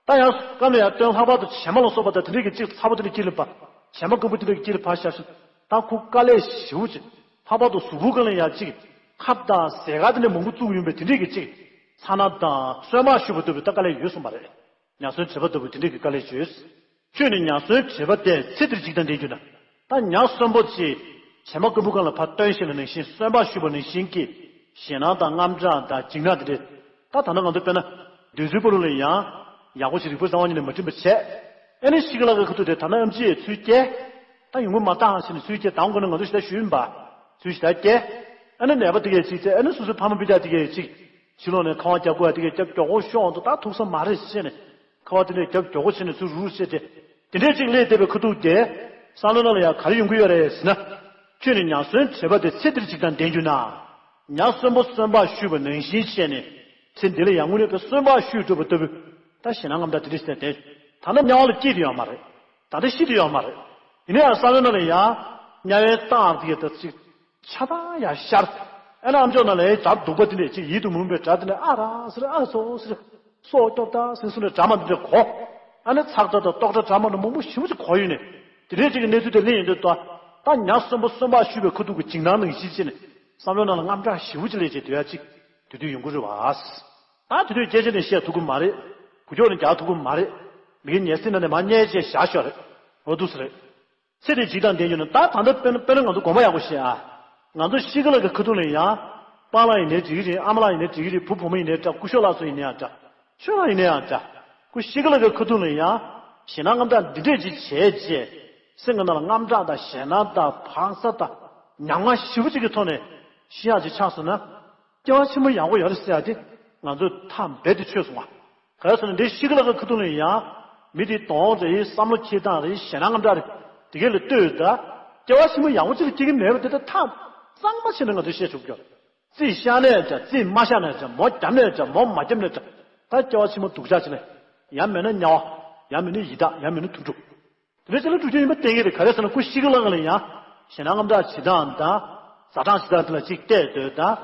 ད་ཡང་སྐབས་ལ་ཡར་བཏོན། ལྷག་པར་དུ་བྱེ་མ་ལ་སོགས་པ་དང་དེ་འདྲའི་གི་ཅིག་ཚ་པོ་དེ་འདྲ་དཀྱིལ་ལ་ཕར། བྱེ་མ་སྐམ་པོ་དེ་འདྲ་གི་དཀྱིལ་ལ་ཕར་བཞག་ཤིང་། ད་ཁོ་དཀའ་ལས་ཞེ་པོ་ཅིག་ལྷག་པར་དུ་གཟུགས་པོ་སྒང་ལ་ཡང་ཅིག་ཁབ་དང་ཟས་སྐལ་དེ་འདྲ་མང་པོ་བཙུགས་ཡོང་པའི་དེ་འདྲས་ཀྱི་ཅིག་ཚ་ན་དང་གསོན་པར་བཞུགས་པ་ལྟ་བུའི་ད་དཀའ་ལས་ཡོད་གསུངས་པ་རེད། ཉ་གསོན་བྲེལ་བ་ལྟ་བུ་དེ་འདྲས་ཀྱི་དཀའ་ལས་བྱོས། ཁྱོད་ནི་ཉ་གསོན་བྲེལ་བ་དེ་ཚེ་འདིར་འཇིག་དང་ལྡན་གྱུར་ན། ད་ཉ་གསོན་པོ་ཅིག་བྱེ་མ་རྐུན་པོ་སྒང་ལ་ཕར་བཏོན་བཞིན་པ་ནང་བཞིན་གསོན་པར་བཞུགས་པ་ནང་བཞིན་གྱི་ཞེད་སྣང་དང་དངངས་སྐྲག་དང་འཇིགས་སྣང་དེ་འདྲས། ད་ད་ལྟ་ང་ཚོ་དཔེར་ན་འདོད་ཚུལ་པ་ལུ་ལ་ཡང་ཡག་པོ་ཞིག་རིག་པ་གསང་བ་ཉིད་ནས་མ་བསྒྲིམས་པ་བྱས། ཨ་ནི་ཤི་ཀ་ལ་གི་ཁ་ཐུག་དེ་ད་ནམ་ཅིག་ཚུར་སྐྱེལ། ད་ཡོང་གི་མ་བཏང་ཞེས་ནས་ཚུར་སྐྱེལ་དང་དགོས་ན་ང་ཚོ་ཞེ་དྲག་ཞུས་ཡིན་པ། ཚུར་ཞེ་དྲག་སྐྱེལ། ཨ་ནི་ནད་པ་དེ་གས་ཅིག་ཚེ་ཨ་ནི་སོ་སོའི་ཕ་མ་སྤུན་ཀྱག་དེ་གས་ཅིག་ཕྱི་ལོགས་ནས་ཁ་པར་རྒྱག་དགོས་ཡ་དེ་གས་རྒྱབ་མགྱོགས་པོ་ཤོག་འདུག་ད་ཐུག་ས་མ་རེད་ཟེར་ནས་ཁ་པར་དེ་འདྲས་རྒྱབ་མགྱོགས་པོ་བྱས་ནས་ཚུར་རུག་བྱས་ཏེ། དེ་འདྲས་ཅིག་སླེབས་བསྡད་པའི་ཁ་ཐུག་དེ་བསམ་བློ་ནང་ལ་ཡང་ག་རེ་ཡོང་གི་ཡོད་རེད་ཟེར་ན། ཁྱོད་ནི་ཉ་གསོན་བྲེལ་བ་དེ་ཚེ་འདིར་འཇིག་དང་ལྡན་གྱུར་ན། ཉ་གསོན་པོ་གསོན་པར་བཞུགས་པ་ནང་བཞིན་བྱས་ནས་ཚེ་འདི་ལ་ཡང་དངོས་གནས་དཔེ་གསོན་པར་བཞུགས་གྲུབ་པ་ལྟ་བུ། ད་ཞེད་སྣང་དངངས་སྐྲག་དེ་འདྲས་ཟེར་ཏེ། ད་ལྟ་དམྱལ་བ་ལ་སྐྱེས་ཏེ་ཡོད་མ་རེད། ད་ལྟ་ཤི་དེ་ཡོད་མ་རེད། ཡིན་ན་ཡང་བསམ་བློའི་ནང་ལ་ཡང་དམྱལ་བའི་རྟགས་དེ་ད་ཅིག་ཆགས་སྡང་ཡང་ཤར། ཨ་ནི་ཨམ་ཅོག་ནང་ལ་ཡང་སྒྲ་སྡུག་པ་དེ་འདྲས་ཅིག་ཡིད་དུ་མི་འོང་པའི་སྒྲ་དེ་འདྲས་ཨ་ར་ཟེར་ཨ་སོ་ཟེར། སྲོག་སྐྱོབ་དང་ཟེར་གསུངས་ནས་སྒྲ་མ་འདི་འདྲས་གོ། ཨ་ནི་ཚག་སྒྲ་དང་ལྟོགས་སྒྲ་སྒྲ་མ་འདྲ་མང་པོ་ཞེ་པོ་ཅིག་གོ་ཡོང་ནས། དེ་འདྲས་ཅིག་གི་གནས་ཚུལ་དེ་གླེང་ཡོང་དུས་ད། ད་ཉ་གསོན་པོ་གསོན་པར་བཞུགས་པའི་ཁ་ཐུག་གི་འཇིགས་སྣང་ནང་བཞིན་བྱས་ནས་བསམ་བློའི་ནང་ལ་དངངས་སྐྲག་ཞེ་པོ་ཅིག་སླེབས་བྱས་སྡོད་ཡ་ཅིག་དེ་དུས་ཡོང་གི་རེད་བ། ད་དེ་དུས་སྐད་ཆ་ནས་བཤད་ཐུབ་ཀྱི་མ་རེད། གུ་ཅོག་ནས་རྒྱག་ཐུབ་ཀྱི་མ་རེད། མི་གི་ཉལ་སྲིད་ནང་ནས་མར་བསྙལ་བྱས་བཞག་ཤོག་རེད། འོ་འདུག་སེ་རེད། ཚེ་འདིར་འཇིག་དང་ལྡན་གྱུར་ན། ད་ད་ལྟ་དཔེར་ན་དཔེར་ན་ང་ཚོ་དགོངས་པ་ཡག་པོ་བཞེས་ཨ། ང་ཚོ་ཤི་ཀ་ལ་གི་ཁ་ཐུག་ལ་ཡང་། པཱ་ལགས་ཡིན་ནའི་འགྲིག་གི་རེད། ཨ་མ་ལགས་ཡིན་ནའི་འགྲིག་གི་རེད། བུ་བུ་མོ་ཡིན་ནའི་འདྲ། སྐུ་ཞབས་ལགས་སུ་ཡིན་ནའི་ཡང་འདྲ། ཆོས་ལགས་ཡིན་ནའི་ཡང་འདྲ། ཁོ་ཤི་ཀ་ལ་གི་ཁ་ཐུག་ལ་ཡང་ཞེད་སྣང་དངངས་སྐྲག་འདི་འདྲས་ཅིག་བྱས་རྗེས། སེམས་ཀྱི་ནང་ལ་དངངས་སྐྲག་དང་ཞེད་སྣང་དང་བག་ཚ་དང་ཉམ་ང་ཞེ་པོ་ཅིག་གི་ཐོག་ནས་ཤི་ཡག་ཅིག་ཆགས་སོང་ན། སྐྱེ་བ་ཕྱི་མ་ཡག་པོ་ཡོད་རེད་ཟེར་ཡག་དེ་ང་ཚོས་ཐག་རྦད་དེ་ཆོད་སོང་བ། ག་རེ་ཟེར་ན་འདི་ཤི་ཀ་ལ་གི་ཁ་ཐུག་ལ་ཡང་མི་དེ་གདོང་རེད། བསམ་བློ་འཁྱེར་སྟངས་རེད། ཞེད་སྣང་དངངས་སྐྲག་རེད། དེ་གས་ལ་ལྟོས་ད། སྐྱེ་བ་ཕྱི་མ་ཡག་པོ་ཅིག་ལ་སྐྱེ་གི་མེད་པ་དེ་ད་ཐག་གཙང་མ་ཆད་ནས་ང་ཚོས་བཤད་ཆོག་གི་ཡོད་རེད། རྩིས་བཞག་ནའི་འདྲ། རྩིས་མ་བཞག་ནའི་འདྲ། མོ་བརྒྱབ་ནའི་འདྲ། མོ་མ་བརྒྱབ་ནའི་འདྲ། ད་སྐྱེ་བ་ཕྱི་མ་སྡུག་ཅག་ཅིག་ལ། ཡང་མིན་ན་དམྱལ་བ། ཡང་མིན་ན་ཡི་དྭགས། ཡང་མིན་ན་དུད་འགྲོ། དེ་འདྲ་ཅིག་ལ་འགྲོ་རྒྱུ་ཡིན་པ་གཏན་འཁེལ་རེད། ག་རེ་ཟེར་ན་ཁོ་ཤི་ཀ་ལ་གི་ལ་ཡང་ཞེད་སྣང་དངངས་སྐྲག་བྱེད་སྟངས་དང་། ཛ་དྲག་བྱེད་སྟངས་དེ་ལ་ཅིག་བལྟས་སྡོད་ད།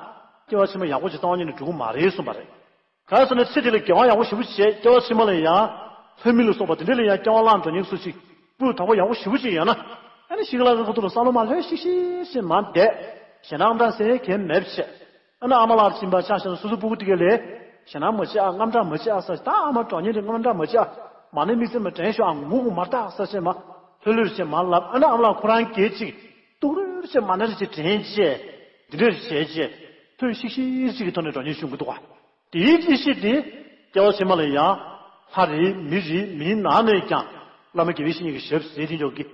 སྐྱེ་བ་ཕྱི་མ་ཡག་པོ་ཅིག་གཙང་མ་ཉིད་ནས་འགྲོ་གི་མ་རེད་གསུངས་པ་རེད། ག་རེ་ཟེར་ན་ཚེ་འདི་ལ་དགེ་བ་ཡག་པོ་ཞེ་པོ་བྱས། སྐྱེ་བ་ཕྱི་མ་ལ་ཡང་ལྷ་མི་ལ་སོགས་པ་དེ་འདྲ་ལ་ཡང་སྐྱེ་བ་བླངས་འགྲོ་མཁན་སུ་ཞིག་སྤུས་དག་པོ་ཡག་པོ་ཞེ་པོ་ཅིག་ཡོད་ན། ཨ་ནི་ཤི་ཀ་ལ་གི་ཁ་ཐུག་ལ་བསམ་བློ་མར་ལྷོད་ཤིག་ཤིག་ཅིག་མར་བསྡད། ཞེད་སྣང་དང་སེམས་ཁྱད་མེད་བྱས། ཨ་ནི་ཨ་མ་ལགས་ཕྱིན་པ་ཆ་བཞག་ན་སོ་སོ་སྤུ་གུ་དེ་གས་ལ་ཞེད་སྣང་མ་བྱེད་ཨ། དངངས་སྐྲག་མ་བྱེད་ཨ་ཟེར། ད་ཨ་མ་འགྲོ་མཁན་དེ་དངངས་སྐྲག་མ་བྱེད་ཨ། མ་ཎི་དམིགས་བརྩེ་མ་དྲན་ཤོག་ཨ། ངུ་དགོས་མ་རེད་ད་ཟེར་བྱས་མར་ལྷོད་ལྷོད་བྱས་མར་ལབ། ཨ་ནི་ཨ་མ་ལགས་ཁོ་རང་སྒེར་ཅིག་ཏུག་རུ་བྱས་མ་ཎི་རེ་ཅིག་དྲན་བྱས། འདི་འདྲ་བྱས་བྱས་ལྷོད་ཤིག་ཤིག་ཅིག་གི་ཐོག་ནས་འགྲོ་མཁན་བྱུང་གི་འདུག་ག། དེའི་རྩིས་གཞི་དེ་སྐྱེ་བ་ཕྱི་མ་ལ་ཡང་ལྷ་རེད། མི་རེད། མིའི་ནང་ནས་ཀྱང་བླ་མ་དགེ་བའི་བཤེས་གཉེན་གྱི་ཞབས་ཟེར་དེ་འཇོག་གི་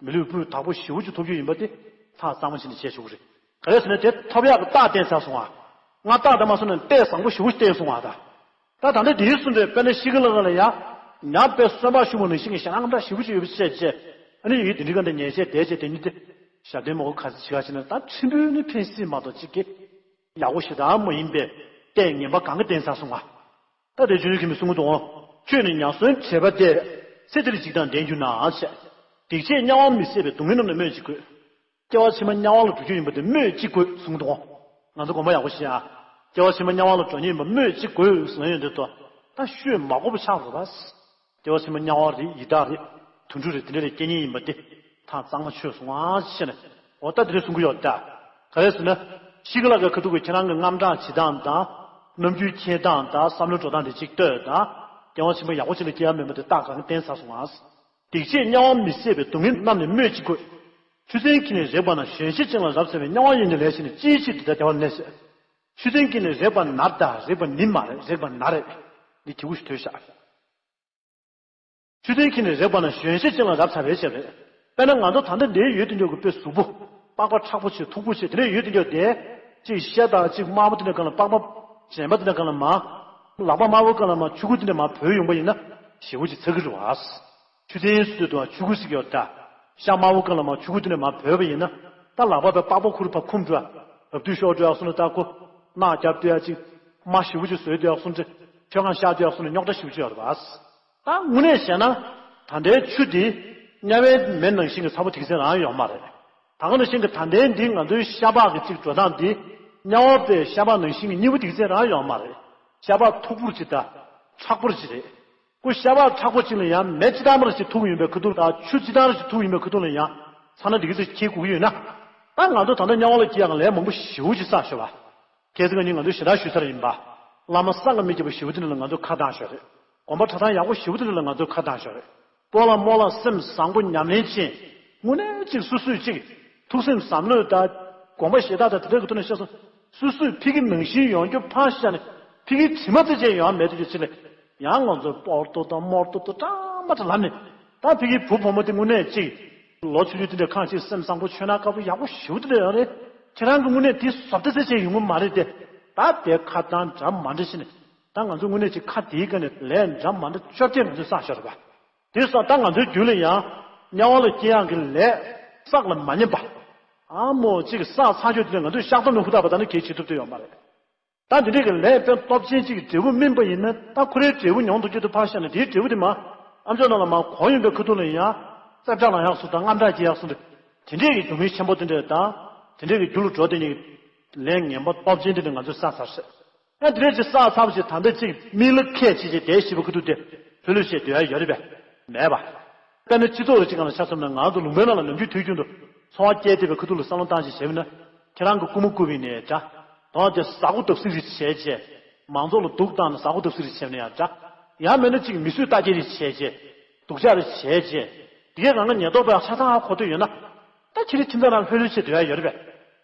མི་ལུས་སྤུས་དག་པོ་ཞེ་པོ་ཅིག་ཐོབ་རྒྱུ་ཡིན་པ་དེ་ཐག་གཙང་མ་བྱས་ནས་བྱས་ཆོག་གི་རེད། ག་རེ་ཟེར་ན་དེ་ཐོབ་ཡག་གི་རྟགས་བསྟན་ཚར་སོང་ང་། སྔར་རྟགས་དེ་མ་སོང་ན་ལྟས་བཟང་པོ་ཞེ་པོ་ཅིག་བསྟན་སོང་ང་ད། ད་ད་ལྟ་དེའི་བཟོ་འདྲའི་དཔེར་ན་ཤི་ཀ་ལ་གི་ལ་ཡང་ཉ་དཔེ་གསོན་པར་བཞུགས་པ་ནང་བཞིན་གྱི་ཞེད་སྣང་དངངས་སྐྲག་ཞེ་པོ་ཅིག་ཡོད་པ་བྱས་བྱས། ཨ་ནི་ཡིན་དེ་འདྲའི་སྒང་དེ་ཉལ་བྱས་བསྡད་བྱས་དེ་ཉིད་དེ་ཞབས་བརྟན་མ་གོ་ག་ཚོད་བྱེད་ག་བྱས་ན་ད་ཕྲན་བུ་ནི་ཕན་སྲིད་མ་གཏོགས་ཅིག་གི་ཡག་པོ་ཞེ་དྲག་མ་ཡིན་པའི་ལྟས་ངན་པ་གང་ག་བསྟན་ཚར་སོང་ང་། ད་དེ་ཆུང་ཆུང་གི་མི་གསུང་གི་འདུག་ཨང་། ཁྱོད་ནི་ཉ་གསོན་བྲེལ་བ་དེ། ཚེ་འདིར་འཇིགས་དང་ལྡན་གྱུར་ན་ཟེར། སྡིག་བྱས་དམྱལ་བ་མི་བཟད་པའི། སྡུག་བསྔལ་རྣམས་ནི་སྨོས་ཅི་དགོས། སྐྱེ་བ་ཕྱི་མ་དམྱལ་བ་ལ་འགྲོ་རྒྱུ་ཡིན་པ་དེ་སྨོས་ཅི་དགོས་གསུང་གི་འདུག་ཨང་། ང་ཚོ་དགོངས་པ་ཡག་པོ་བཞེས་ཨ། སྐྱེ་བ་ཕྱི་མ་དམྱལ་བ་ལ་འགྲོ་མཁན་ཡིན་པ་སྨོས་ཅི་དགོས་ཟེར་ཡོང་དུས་ད། ད་ཤོད་མ་དགོས་པ་ཆགས་འགྲོ་བ། སྐྱེ་བ་ཕྱི་མ་དམྱལ་བ་རེད། ཡི་དྭགས་རེད། དུད་འགྲོ་རེད། དེ་འདྲ་ལ་སྐྱེ་མཁན་ཡིན་པ་དེ་ཐག་གཙང་མ་ཆོད་སོང་ང་ཟེར་ནས། འོ་ད་དེ་འདྲ་གསུང་གི་ཡོད་ད། ག་རེ་ཟེར་ན། ཤི་ཀ་ལ་གི་ཁ་ཐུག་གི་ཁྱེད་རང་གི་དངངས་སྐྲག་བྱེད་སྟངས་དང་། རྣམ་འགྱུར་འཁྱེར་སྟངས་དང་། བསམ་བློ་འགྲོ་སྟངས་དེ་གཅིག་ལྟོས་དང་། སྐྱེ་བ་ཕྱི་མ་ཡག་པོ་ཅིག་ལ་སྐྱེ་ཡ་མེད་པ་དེ་རྟགས་གང་ག་བསྟན་ཚར་སོང་ང་། སྡིག་བྱས་དམྱལ་བ་མི་བཟད་པའི། སྡུག་བསྔལ་རྣམས་ནི་སྨོས་ཅི་དགོས། ཆུ་ཚན་འཁྱིལ་ནས་རེག་པ་ན། གཞོན་ཤེས་ཅན་ལ་རབ་འཚལ་བའི། དམྱལ་བ་ཡི་ནི་ལས་བྱས་ནས། ཅིའི་ཕྱིར་འདི་ལྟར་བདེ་བར་གནས་ཟེར། ཆུ་ཚན་འཁྱིལ་ནས་རེག་པ་ན་ད། རེག་པ་ནི་མ་རེད། རེག་པ་ན་རེད། འདི་གི་གུ་ཞིག་ཐོས་ཤག། ཆུ་ཚན་འཁྱིལ་ནས་རེག་པ་ན། གཞོན་ཤེས་ཅན་ལ་རབ་འཚལ་བའི་ཞེས་རེད། དཔེར་ན་ང་ཚོ་ད་ལྟ་འདིར་ཡོད་དེ་འདྲ་གི་དཔེ་གཟུགས་པོ། པགས་པ་མཁྲེགས་པོ་བྱས། མཐུག་པོ་བྱས། དེ་འདྲ་ཡོད་དེ་འདྲ་དེ། གཅིག་ཤ་དང་གཅིག་དམར་པོ་དེ་འདྲ་སྒང་ལ། པགས་པ་རྗེན་པ་དེ་འདྲ་སྒང་ལ་མར། ལག་པ་དམར་པོ་སྒང་ལ་མར་ཆུ་ཁུ་དེ་འདྲ་མར་བུད་ཡོང་པ་ཡིན་ན་ཞེ་པོ་ཅིག་ཚ་གི་རེད་བ། ཆུ་ཚན་སུ་དུ་ཆུ་ཁུ་ཟེར་གྱི་ཡོད་ད། ཤ་དམར་པོ་སྒང་ལ་མར་ཆུ་ཁུ་དེ་འདྲ་མར་བུད་པ་ཡིན་ན། ད་ལག་པ་པའི་པགས་པ་ཁུ་རུ་ཕར་འཁུམ་འགྲོ། རབ་དུས་ཤོར་འགྲོ་ཡག་སོང་ན། ད་ཁོ་རྣག་རྒྱབ་འགྲོ་ཡག་ཅིག། རྨ་ཞེ་པོ་ཅིག་བཟོས་འགྲོ་ཡག་སོང་ཙང་། མཆོད་ཁང་གཤགས་འགྲོ་ཡག་སོང་ན་རྙོག་དྲ་ཞེ་པོ་ཅིག་ཡོད་རེད་བ། ད་དངོས་གནས་བཤད་ན། ད་ལྟའི་ཆུ་འདི་དམྱལ་བའི་མེ་ནང་བཞིན་གྱི་ཚ་པོ་དེ་ཙམ་རང་ཡོད་མ་རེད། ད་ག་ནང་བཞིན་གྱི་ད་ལྟའི་འདི་ང་ཚོའི་ཤ་པགས་ཀྱི་གཅིག་འགྲོ་སྟངས་འདི། དམྱལ་བ་པའི་ཤ་པགས་ནང་བཞིན་གྱི་སྙིང་པོ་དེ་ཙམ་རང་ཡོད་མ་རེད། ཤ་པགས་མཐུག་པོ་ཅིག་དང་མཁྲེགས་པོ་ཅིག་རེད། ཁོ་ཤ་པགས་མཁྲེགས་པོ་ཅིག་ལ་ཡང་མེ་ཅི་ལྟར་མར་ཅིག་ཐུག་ཡོང་པའི་ཁ་ཐུག་དང་། ཆུ་ཅི་ལྟར་ཅིག་ཐུག་ཡོང་པའི་ཁ་ཐུག་ལ་ཡང་ཚ་ན་འདི་ག་ཙམ་འཁྱེར་དགོས་ཀྱི་ཡོད་ན། ད་ང་ཚོ་ད་ལྟ་དམྱལ་བ་ལ་སྐྱེ་ཡག་ལས་མང་པོ་ཞེ་པོ་ཅིག་བསགས་ཤག་བ། ཁྱེད་ཚོ་གཉིས་ང་ཚོས་ཞེ་དྲག་ཞུས་ཚར་ཡིན་པ། བླ་མ་བསམ་གྱིས་མི་ཁྱབ་པ་ཞེ་པོ་དེ་འདྲ་ལ་ང་ཚོས་ཁ་གདངས་ཞོར་རེད། དགོན་པ་གྲྭ་ཚང་ཡག་པོ་ཞེ་པོ་དེ་འདྲ་ལ་ང་ཚོས་ཁ་གདངས་ཞོར་རེད། སྤོ་ལགས་རྨོ་ལགས་སེམས་བཟང་པོ་ཉམས་ལེན་ཅན། དངོས་གནས་གཅིག་སོ་སོས་གཅིག་ཐུགས་སེམས་བསམ་བློས་དང་། དགོངས་པ་བཞེས་སྟངས་དང་དེ་འདྲ་གི་ཐོག་ནས་བཤད་སོང་། སོ་སོས་ཕ་གི་ནང་བཞིན་ཡོང་རྒྱུ་ཕར་བཞག་ནས། ཕ་གི་དྲི་མ་ཙམ་ཅིག་ཡོང་མེད་དུས་ཀྱི་ཕྱི་ལ། ཡང་ང་ཚོས་སྤོར་ཏོ་དང་རྨོར་ཏོ་དང་འདྲ་མ་འདྲ་ལབ་ནས། ད་ཕ་གི་བུ་བུ་མོ་དེ་དངོས་གནས་གཅིག་ལོ་ཆུང་ཆུང་དེ་འདྲ་ཁ་ཅིག་སེམས་བཟང་པོ་ཆོས་ནང་དཀར་པོ་ཡག་པོ་ཞེ་པོ་དེ་འདྲ་ཡོད་རེད། ཁྱེད་རང་གི་དངོས་གནས་དེ་བཟོ་ལྟ་ཙམ་ཅིག་ཡོང་གི་མ་རེད་དེ། ད་དེ་ཁ་གདངས་འདྲ་མ་འདྲ་བྱས་ནས། ད་ང་ཚོ་དངོས་གནས་ཅིག་ཁ་དེའི་སྒང་ནས་ལས་འདྲ་མ་འདྲ་བཅོ་བརྒྱད་ང་ཚོས་བསགས་ཤོར་བ། དེ་སོང་ད་ང་ཚོའི་རྒྱུད་ལ་ཡང་དམྱལ་བ་ལ་སྐྱེ་ཡག་གི་ལས་བསགས་ལ་མ་ཉན་པ། ཨ་མོ་གཅིག་བསགས་ཚར་རྒྱུ་དེ་ལས་ང་ཚོས་བཤགས་སྡོམ་ནི་ཧུར་ཐག་པ་ད་ནི་གལ་ཆེ་ཐུབ་ཐུབ་ཡོད་མ་རེད། ད་དེ་འདྲའི་གི་ལས་དཔེ་སྟོབས་ཆེན་གཅིག་གི་འབྲས་བུ་སྨིན་པ་ཡིན་ན། ད་ཁོ་རའི་འབྲས་བུ་མྱོང་ཐུབ་རྒྱུ་དེ་ཕར་བཞག་ན། དེའི་འབྲས་བུ་དེ་མ་ཨམ་ཅོག་ནང་ལ་མ་གོ་ཡོང་པའི་ཁ་ཐུག་ལ་ཡང་རྩེ་བྲག་ལ་ཡག་སོང་དང་། རྔམ་སྐྲག་སྐྱེ་ཡག་སོང་དང་། དེ་འདྲའི་གི་སྡུག་བསྔལ་ཆེན་པོ་དེ་འདྲ་དང་། དེ་འདྲའི་གི་རྒྱུ་ལ་འགྲོ་དེ་ནི་ལས་ངན་པ་སྟོབས་ཆེན་དེ་འདྲ་ང་ཚོས་བསགས་ཚར་ཤག་ཨ་དེ་འདྲ་ཅིག་བསགས་ཚར་བ་ཅིག་ད་ལྟ་ཅིག་མི་ལ་ཁད་ཅིག་ཅིག་དེ་ཞིབ་པ་ཁ་ཐུག་དེ་ལྷོད་ལྷོད་བྱས་སྡོད་ཡ་ཡོད་རེད་པས། མེད་པ། དཔེར་ན་སྤྱི་ཚོགས་རེ་ཅིག་སྒང་ལ་ཆ་མཚོན་ན། ང་ཚོ་ལུང་པའི་ནང་ལ་ནམ་རྒྱུན་དུས་རྒྱུན་དུ་འཚོ་བ་སྐྱེལ་བསྡད་པའི་ཁ་ཐུག་ལ་བསམ་བློ་བཏང་ཅིག་བྱས་པ་ན། ཁྱེད་རང་གི་རྐུ་མ་རྐུ་བ་ཡིན་ནའི་འདྲ། དོན་དེ་ཟ་ཁོ་བརྡབ་གསིག་རེ་བྱས་བྱས། མང་ཚོགས་ལ་སྡུག་བཏང་ནས་ཟ་ཁོ་བརྡབ་གསིག་རེ་བྱས་ནའི་འདྲ། ཡང་མིན་ན་ཅིག་མི་གསོད་རྟ་བསྐྱེལ་རེ་བྱས་བྱས། སྡུག་ཅག་རེ་བྱས་བྱས། དེ་གའི་རང་གི་ཉེན་རྟོག་པས་ཆ་ཚང་ཧ་གོ་བསྡད་ཡོད་ན། ད་ཁྱེད་རང་ཁྱིམ་ཚང་ནང་ལྷོད་ལྷོད་བྱས་སྡོད་ཡ་ཡོད་རེད་པས།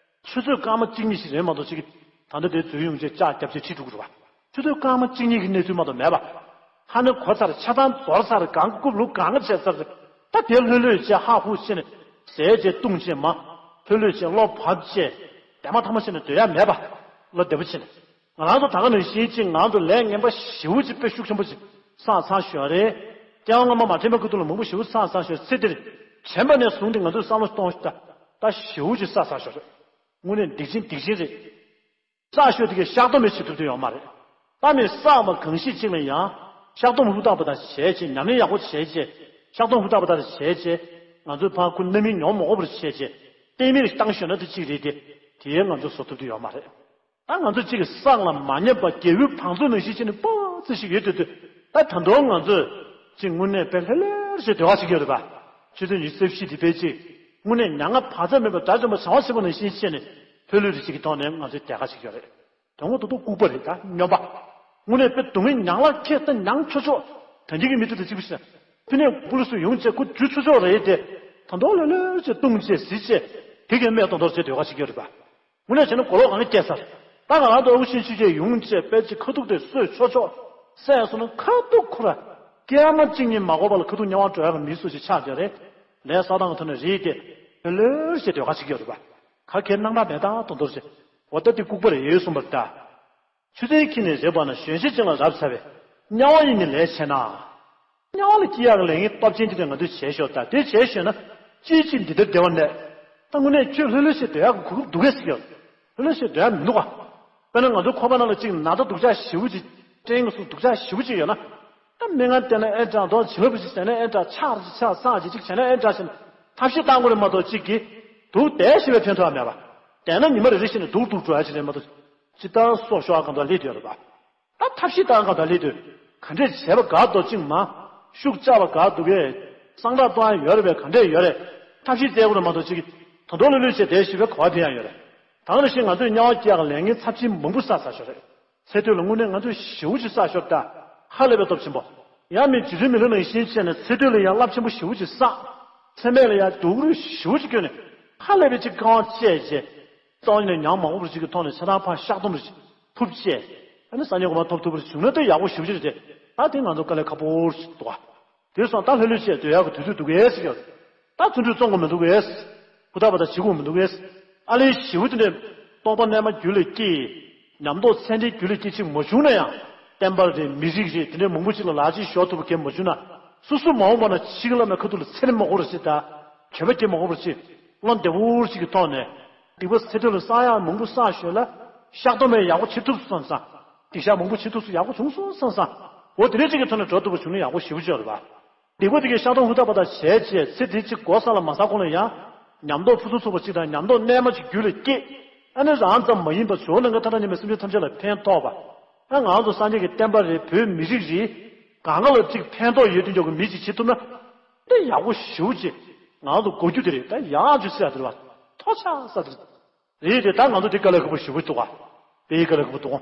ཆུ་ཚོད་སྐར་མ་གཅིག་གཉིས་ཤིག་རེད་མ་གཏོགས་ཅིག་ད་ལྟ་དེ་འཛུལ་ཡོང་བྱས་ལྕག་རྒྱབ་བྱས་ཁྲིད་འགྲོ་གི་རེད་པ། ཆུ་ཚོད་སྐར་མ་གཅིག་གཉིས་ཀྱི་གནས་ཚུལ་མ་གཏོགས་མེད་པ། ཧ་ནི་གོ་ཚར། ཆ་ཚང་ཚོར་ཚར། གང་གི་རྐུབ་ལུག་གང་ག་བྱས་ཚར། ད་དེ་ལྷོད་ལྷོད་བྱས་ཧ་ཧུ་བྱས་ནས་ཟས་བྱས་བཏུང་བྱས་མ། ལྷོད་ལྷོད་བྱས་བློ་བབས་བྱས། དེ་མ་ཐག་མ་བྱས་ནས་སྡོད་ཡ་མེད་པ། བློ་བདེ་པོ་བྱས་ནས། ང་རང་ཚོ་ད་ག་ནང་བཞིན་ཅིག་ང་ཚོ་ལས་ངན་པ་ཞེ་པོ་ཅིག་དཔེ་ཤུགས་ཆེན་པོ་ཅིག་བསགས་ཚར་ཞོར་རེད། སྐྱེ་བ་སྔ་མ་མ་དྲན་པའི་ཁ་ཐུག་ལ་མང་པོ་ཞེ་པོ་བསགས་ཚར་ཞོར། ཚེ་འདིར་དྲན་པ་ནས་བཟུང་སྟེ་ང་ཚོས་བསམ་བློ་གཏོང་ཤོག་ད་ད་ཞེ་པོ་ཅིག་བསགས་ཚར་ཞོར་རེད། དངོས་གནས་སྡིག་ཆེན་སྡིག་ཆེན་རེད། བསགས་ཞོར་དེ་གའི་བཤགས་སྡོམ་མི་བྱེད་ཐུབ་ཐུབ་ཡོད་མ་རེད། ད་མི་བསགས་པ་གང་ཞིག་ཅིག་ལ་ཡང་བཤགས་སྡོམ་ཧུར་ཐག་པ་དང་བྱས་བྱས། ཉམས་ལེན་ཡག་པོ་བྱས་བྱས། བཤགས་སྡོམ་ཧུར་ཐག་པ་དང་བྱས་བྱས། ང་ཚོས་ཕར་ཁོ་རྣམ་སྨིན་མྱོང་མ་དགོས་པར་བྱས་བྱས། གཏན་མེད་བཏང་ཞོར་ན་དེ་གཅིག་རེད་དེ། དེའི་ང་ཚོས་བཟོ་ཐུབ་ཐུབ་ཡོད་མ་རེད། ད་ང་ཚོ་གཅིག་གིས་བསགས་ལ་མ་ཉན་པ། རྒྱལ་པོའི་བང་མཛོད་ནང་བཞིན་བྱས་ནས་སྤོ་ཙམ་ཞིག་ཡོད་དུས་དུས། ད་ད་དུང་ང་ཚོས་གཅིག་དངོས་གནས་དཔེ་ལྷོད་ལྷོད་བྱས་སྡོད་ཁ་ཅིག་ཡོད་རེད་པ། ཆུ་ཚོད་ཉི་ཤུ་རྩ་བཞི་དེ་དཔེ་གཅིག་དངོས་གནས་མྱ་ངན་བག་ཚ་མེད་པར་དགྲ་བཅོམ་པ་བྱང་བ་ཆེན་པོ་ནང་བཞིན་བྱས་ནས་ལྷོད་ལྷོད་རེ་ཞིག་གི་ཐོག་ནས་ང་ཚོས་བསྡད་ཁ་ཅིག་ཡོད་རེད། དོན་ངོ་ཐོག་ཏུ་ལྐུགས་པ་རེད། ད་སྨྱོན་པ། དངོས་གནས་དཔེ་སྡུག་བསྔལ་མྱང་ལ་ཁད་ད་མྱང་ཆོག་ཆོག་ད་འདི་གི་མི་དེ་དང་གཅིག་པ་ཞིག་ན། ཕི་ནས་པུ་ལི་སུ་ཡོང་བྱས་ཁོ་འཇུ་ཆོག་ཆོག་རེད་དེ། ད་དུང་ལྷོད་ལྷོད་བྱས་བཏུང་བྱས་བཟི་བྱས། དེ་གའི་སྨད་གཏོང་གཏོང་བྱས་སྡོད་ཁ་ཅིག་ཡོད་རེད་པ། དངོས་གནས་བྱས་ན་གོ་ལོག་གང་སྐྱེས་ཚར། ད་ང་རང་ཚོ་ཨ་ཁུ་ཆེན་ཆོས་རྒྱལ་ཡོང་བྱས་དཔེ་ཅིག་ཁ་ཐུག་དེ་གསོད་ཆོག་ཆོག་བསད་སོང་ན། ཁ་ཐུག་ཁོ་ར་སྐར་མ་གཅིག་གཉིས་མ་འགོར་བ་ལ་ཁ་ཐུག་དམྱལ་བར་འགྲོ་ཡག་གི་མི་སུ་ཞིག་ཆགས་བསྡད་རེད། ལས་བསགས་སྟངས་ཐོག་ནས་རེད་དེ། ལྷོད་ལྷོད་བྱས་སྡོད་ཁ་ཅིག་ཡོད་རེད་པ། ག་གེ་སྣང་གྲགས་མེད་ད་དོ་དོར་བྱས། འོ་ད་དེ་ལྐུགས་པ་རེད་གསུངས་པ་རེད་ད། ཆུ་ཚན་འཁྱིལ་ནས་རེག་པ་ན། གཞོན་ཤེས་ཅན་ལ་རབ་འཚལ་བའི། དམྱལ་བ་ཡི་ནི་ལས་བྱས་ན། དམྱལ་བ་ལ་སྐྱེ་ཡག་གི་ལས་ངན་སྟོབས་ཆེན་དེ་འདྲ་ང་ཚོས་བྱས་ཤོག་ད་དེ་བྱས་ཤོག་ན། ཅིའི་ཕྱིར་འདི་ལྟར་བདེ་བར་གནས། ད་དངོས་གནས་ཁྱོད་ལྷོད་ལྷོད་བྱས་སྡོད་ཡག་གི་གོ་སྐབས་འདུག་གས་ཟེར་གྱི་ཡོད། ལྷོད་ལྷོད་བྱས་སྡོད་ཡག་མི་འདུག་ག་དཔེར་ན་ང་ཚོ་ཁོག་པ་ནང་ལ་ཅིག་ན་ཚ་སྡུག་ཅག་ཞེ་པོ་ཅིག་སྐྲན་གྱི་སོ་སྡུག་ཅག་ཞེ་པོ་ཅིག་ཡོད་ན། ད་སྨན་ཁང་བསྟེན་ན་ཨེ་དྲག་མདོག་བྱིན་རླབས་ཅིག་བྱས་ན་ཨེ་དྲག་ཕྱག་ཅིག་ཕྱག་བསང་ཅིག་ཅིག་བྱས་ན་ཨེ་དྲག་ཟེར་ནས་ཐབས་ཤེས་བཏང་དགོས་རེད་མ་གཏོགས། གཅིག་གིས་འདུག་བསྡད་ཤེས་པའི་ཕན་ཐོགས་མེད་པ། བསྡད་ན་ཉི་མ་རེ་རེ་བཞིན་དུ་སྡུག་སྡུག་འགྲོ་ཡ་ཅིག་རེད་མ་གཏོགས། ཇི་ལྟར་སྲོག་ཤོར་གང་དུ་སླེབས་ཡོད་རེད་པ། ད་ཐབས་ཤེས་བཏང་གང་དུ་སླེབས་དུས། ག་འདྲས་བྱས་པ་དགའ་འདུག་ཅིག་མ། ཤུགས་བཅག་པ་དགའ་འདུག་གས། གསང་བདག་གཏོང་ཡ་ཡོད་རེད་པས། ག་འདྲས་ཡོད་རེད། ཐབས་ཤེས་བཙལ་དགོས་རེད་མ་གཏོགས། གཅིག་གིས་ད་དུང་ལྷོད་ལྷོད་བྱས་བསྡད་ཤེས་པའི་གོ་བ་འཕེན་ཡ་ཡོད་རེད། ད་ག་ནང་བཞིན་ང་ཚོས་དམྱལ་བ་སྐྱེ་ཡག་ལས་ངན་ཚབས་ཆེན་མང་པོ་བསགས་ཚར་ཤོར་རེད། ཚེ་སྟོད་ལ་དངོས་གནས་ང་ཚོས་ཞེ་པོ་ཅིག་བསགས་ཤོར་ད། ཧ་ལས་པའི་སྟོབས་ཆེན་པོ། ཡང་མིན་རྗེ་བཙུན་མི་ལ་ནང་བཞིན་བྱས་ནས་ཚེ་སྟོད་ལ་ཡང་རླབས་ཆེན་པོ་ཞེ་པོ་ཅིག་བསགས། ཚེ་སྨད་ལ་ཡང་སྡུག་རུས་ཞེ་པོ་ཅིག་བསྐྱོན་ནས། ཧ་ལས་པའི་ཅིག་དཀའ་བ་སྤྱད་རྗེས། རྩ་བ་ཉིད་ནས་མྱང་མ་དགོས་པར་ཅིག་གི་ཐོག་ནས་ཆ་ཚང་ཕར་བཤགས་སྡོམ་རེ་ཞིག་ཐུབ་བྱས། ཨ་ནི་སང་ཉིན་དགོང་མོ་ཐོབ་ཐུབ་པ་རེ་བྱུང་ན་ད་ཡག་པོ་ཞེ་པོ་ཅིག་རེད་དེ། ད་དེ་ང་ཚོ་དཀའ་ལས་ཁག་པོ་ཞིག་འདུག་ག་དེ་སོང་ད་ལྷོད་ལྷོད་བྱས་སྡོད་ཡག་གི་དུས་ཚོད་འདུག་གས་ཟེར་གྱི་ཡོད། ད་བརྩོན་འགྲུས་བརྩོན་དགོས་མི་འདུག་གས། ཧུར་ཐག་པ་དང་བྱེད་དགོས་མི་འདུག་གས། ཨ་ལས་ཞེ་པོ་དེ་འདྲའི་རྟོགས་པ་རྣལ་མ་རྒྱུད་ལ་སྐྱེས། ཉམས་རྟོགས་ཚད་ལྡན་རྒྱུད་ལ་སྐྱེས་ཅིག་མ་བྱུང་ན་ཡང་། བསྟན་པ་རེད། མི་རིགས་རེད། དེ་འདྲའི་མང་པོ་ཅིག་ལ་ལག་ཅིག་ཤོར་ཐུབ་པ་གལ་མ་བྱུང་ན། སོ་སོ་མ་འོངས་པ་ན་འཆི་ཁ་ལབ་ན་ཁ་ཐུག་ལ་ཚེ་རིང་མ་དགོས་པར་ཅིག་དང་། གྱོད་པ་སྐྱེ་མ་དགོས་པར་ཅིག་བློ་བདེ་པོ་ཅིག་གི་ཐོག་ནས། སྡིག་པ་ཚེ་སྟོད་ལ་བསགས་ཡག་མང་པོ་བསགས་ཞོར་ལ། བཤགས་སྡོམ་ཡང་ཡག་པོ་བྱེད་ཐུབ་སོང་ཙང་། སྡིག་བཤགས་མང་པོ་བྱེད་ཐུབ་སོང་། ཡག་པོ་བྱུང་སོང་བསམ་སོང་། འོ་དེ་འདྲ་ཅིག་གི་ཐོག་ནས་འགྲོ་ཐུབ་པ་བྱུང་ན་ཡག་པོ་ཞེ་པོ་ཅིག་ཡོད་རེད་པ། སྡིག་པ་དེ་གའི་བཤགས་སྡོམ་ཧུར་ཐག་པ་དང་བྱས་བྱས། ཚེ་འདི་གཅིག་འགོར་ས་ལ་མ་ཟ་གོང་ལ་ཡང་། ཉམས་རྟོགས་ཕུན་སུམ་ཚོགས་པ་ཅིག་དང་། ཉམས་རྟོགས་རྣལ་མ་ཅིག་རྒྱུད་ལ་སྐྱེས། ཨ་ནི་རང་ཙམ་མ་ཡིན་པར་ཇོ་བོ་ནང་གི་མཐའ་དག་གཉིས་མེད་སེམས་ཅན་ཐམས་ཅད་ལ་ཕན་ཐོགས་པ། ཨ་ང་ཚོ་སངས་རྒྱས་ཀྱི་བསྟན་པ་རེད། བོད་མི་རིགས་རེད། གང་ག་ལ་ཅིག་ཕན་ཐོགས་ཡོད་དུས་འཇོག་གི་མི་ཅིག་བྱེད་ཐུབ་ན། འདི་ཡག་པོ་ཞེ་པོ་ཅིག་ང་ཚོ་གོ་རྒྱུ་དེ་རེད། ད་ཡག་རྒྱུ་ཟེར་ཡ་དེ་རེད་པ། ཐོག་ཆགས་ས་དེ་རེད། རེད་དེ། ད་ང་ཚོ་འདི་དཀའ་ལས་ཁག་པོ་ཞེ་པོ་འདུག་ག་དཔེ་ཡི་ག་རེ་ག་པོ་འདུག་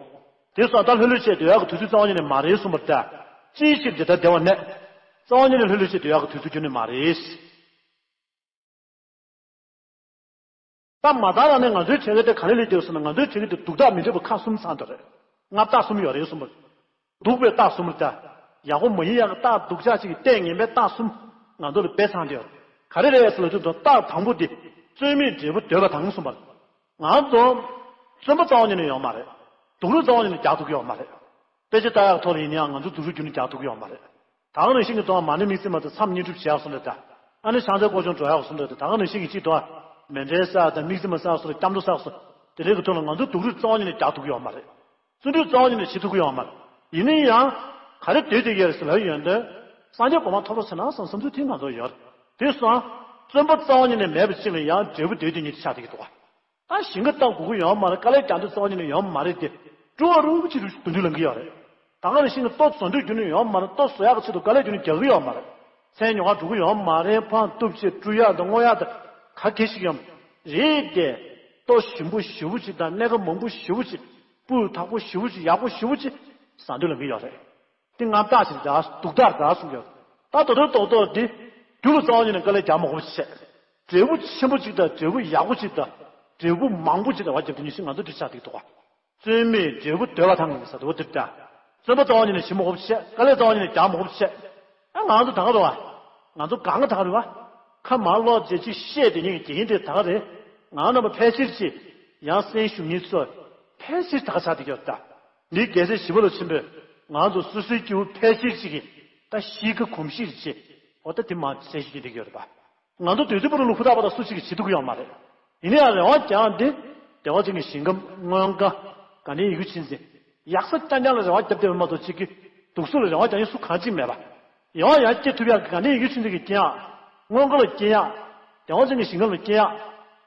དེ་སོང་ད་ལྷོད་ལྷོད་བྱས་སྡོད་ཡག་གི་དུས་ཚོད་རྩ་བ་ཉིད་ནས་མ་རེད་གསུངས་པ་རེད་ད། ཅིའི་ཕྱིར་དེ་ལྟར་བདེ་བར་གནས། རྩ་བ་ཉིད་ནས་ལྷོད་ལྷོད་བྱས་སྡོད་ཡག་གི་དུས་ཚོད་ཁྱོན་ནས་མ་རེད། ད་མ་དག་རང་ནས་ང་ཚོའི་བྱེད་ཀྱི་དེ་ག་རེ་ལས་བརྒྱབ་སོང་ན། ང་ཚོའི་བྱེད་ཀྱི་དེ་སྡུག་རྟགས་མི་འདྲ་བ་ཁག་གསུམ་ཚང་འདུག་རེད། སྔ་རྟགས་གསུམ་ཡོད་རེད་གསུངས་པ། སྡུག་པའི་རྟགས་གསུམ་རེད་ད། ཡག་པོ་མ་ཡིན་ཡག་གི་རྟགས་སྡུག་ཅག་ཅིག་གི་ལྟས་ངན་པའི་རྟགས་གསུམ་ང་ཚོ་ལ་སྦས་ཚང་འདུག་ག་རེ་རེད་ཟེར་ལབ་དུས་ད་རྟགས་དང་པོ་དེ་བརྩོན་མེད་འབྲས་བུ་འདོད་པ་དང་གསུངས་པ། ང་ཚོ་བརྩོན་པ་རྩ་བ་ཉིད་ནས་ཡོད་མ་རེད། སྡུག་རུས་རྩ་བ་ཉིད་ནས་རྒྱག་ཐུབ་ཀྱི་ཡོད་མ་རེད། དཔེ་ཆ་ལྟ་ཡག་ཐོག་ལ་ཡིན་ན་ཡང་ང་ཚོ་སྡུག་རུས་རྒྱུན་ནས་རྒྱག་ཐུབ་ཀྱི་ཡོད་མ་རེད། ད་ག་ནང་བཞིན་གྱི་དོན་མ་ཎི་དམིགས་བརྩེ་མ་དང་མཚམས་བསྙེན་སྒྲུབ་བྱེད་ཡག་སོང་རེད་ད། ཨ་ནི་ཕྱག་འཚལ་སྐོར་སྦྱོང་འགྲོ་ཡག་སོང་རེད་ད། ད་ག་ནང་བཞིན་གྱི་ཅིག་དོན་མཎྜལ་བསགས་དང་དམིགས་བརྩེ་མ་བསགས་སོང་རེད། སྐྱབས་འགྲོ་བསགས་སོང་། དེ་འདྲའི་གི་ཐོག་ལ་ང་ཚོ་སྡུག་རུས་རྩ་བ་ཉིད་ནས་རྒྱག་ཐུབ་ཀྱི་ཡོད་མ་རེད། བརྩོན་འགྲུས་རྩ་བ་ཉིད་ནས་བྱེད་ཐུབ་ཀྱི་ཡོད་མ་རེད། ཡིན་ན་ཡང་ག་རེ་འདོད་དེ་ཡོད་ཟེར་ལབ་ཡོང་དུས་སངས་རྒྱས་གོ་འཕང་ཐོབ་རོགས་བྱེད་ན་བསམ་བསམ་ཚུལ་དེ་ང་ཚོ་ཡོད་རེད། དེ་སོང་བརྩོན་པ་རྩ་བ་ཉིད་ནས་མེད་པ་ཅིག་ལ་ཡང་འབྲས་བུ་འདོད་དེ་ཉིད་ཆགས་བསྡད་ཀྱི་འདུག་ག་ད་ཞིང་ཁ་བཏབ་དགོས་ཀྱི་ཡོད་མ་རེད། དཀའ་ལས་རྒྱག་འདོད་རྩ་བ་ཉིད་ནས་ཡོད་མ་རེད་དེ། སྤྲོ་བ་རུ་ཅིག་རུ་སྡུག་འདུལ་ལང་གི་ཡོད་རེད། ད་ག་ནང་བཞིན་གྱི་ལྟོ་བཟོ་འདོད་རྒྱུ་ནི་ཡོད་མ་རེད། ལྟོ་བཟོ་ཡག་གི་ཆེད་དུ་དཀའ་ལས་རྒྱུ་ནི་རྒྱག་གི་ཡོད་མ་རེད། ཚལ་ཉོ་ག་འགྲོ་གི་ཡོད་མ་རེད། ཕང་གཏུབ་ཅིག་བཀྲུ་ཡག་དང་རྔོ་ཡག་དང་ག་གེ་ཞིག་ཡོད་མ་རེད་དེ། ལྟོ་ཞིམ་པོ་ཞེ་པོ་ཅིག་དང་སྣེ་ཁ་མང་པོ་ཞེ་པོ་ཅིག་སྤུས་དག་པོ་ཞེ་པོ་ཅིག་ཡག་པོ་ཞེ་པོ་ཅིག་ཟ་འདོད་ལང་གི་ཡོད་རེད། དེ་སྔ་རྟགས་ཤིག་རེད། སྡུག་རྟགས་རེད་གསུངས་ཡོད། ད་ད་དུང་རྡོག་རྡོག་འདི་རྒྱུ་ལ་རྩ་བ་ཉིད་ནས་དཀའ་ལས་རྒྱག་མ་དགོས་པ་བྱས། འབྲས་བུ་ཆེན་པོ་གཅིག་དང་འབྲས་བུ་ཡག་པོ་གཅིག་དང་འབྲས་བུ་མང་པོ་གཅིག་དང་བ་རྒྱབ་དེ་ཉིད་ཤིག་ང་ཚོ་འདི་ཆགས་འདུག་ག་བརྩོན་མེད་འབྲས་བུ་འདོད་པ་དང་ཟེར་དུས་འདིར་ད། བརྩོན་པ་རྩ་བ་ཉིད་ནས་བྱེད་མ་དགོས་པ་བྱས། དཀའ་ལས་རྩ་བ་ཉིད་ནས་རྒྱག་མ་དགོས་པ་བྱས། ཨ་ང་ཚོ་ད་ག་རེད་བ། ང་ཚོ་གང་ག་ད་ག་རེད་བ། ཁ་མར་ལོག་བྱས་ཅིག་བཤད་དེ་ཉིད་ཀྱི་དགེ་རྒན་དེ་ད་ག་རེད། ང་རྣམ་པ་ཕལ་ཆེར་ཅིག་ཡང་སེམས་ཞུམ་ཉེས་ཚོ་ཕལ་ཆེར་ད་ག་ཆགས་བསྡད་ཀྱི་ཡོད་ད། མི་རྒྱལ་སྲས་ཞི་བ་ལྷ་ཆེན་པོས་ང་ཚོ་སོ་སོའི་སྐྱེ་བོ་ཕལ་ཆེར་ཅིག་གིས་ད་གཤིས་ཀ་གོམས་གཤིས་ཅིག་འོ་ད་དེ་མ་གསལ་ཞིག་བསྡད་ཀྱི་ཡོད་རེད་པ། ང་ཚོ་དུས་ཚོད་པོ་རུ་ལུ་ཧུར་ཐག་པ་དང་སུ་གཅིག་གིས་བྱེད་ཐུབ་ཀྱི་ཡོད་མ་རེད། ཡིན་ན་ཡང་རེ་བ་རྒྱག་འདི་བདེ་བ་ཅན་གྱི་ཞིང་ཁམས་མངོན་དཀར་དགའ་ལྡན་ཡིད་ཀྱི་ཆོས་འཛིན་ཡག་ས་རྐྱང་རྐྱང་ལ་རེ་བ་བརྒྱབ་བསྡད་པ་མ་གཏོགས་གཅིག་གི་སྡུག་སོ་ལ་རེ་བ་རྒྱག་མཁན་སུ་གང་གཅིག་མེད་པ། ཡང་ཡང་སྐྱེ་ཐུབ་ཡག་གི་དགའ་ལྡན་ཡིད་ཀྱི་ཆོས་འཛིན་གྱི་རྐྱེན་ཡག་མངོན་དགའ་ལ་རྐྱེན་ཡག་བདེ་བ་ཅན་གྱི་ཞིང་ཁམས་ལ་སྐྱེ་ཡག་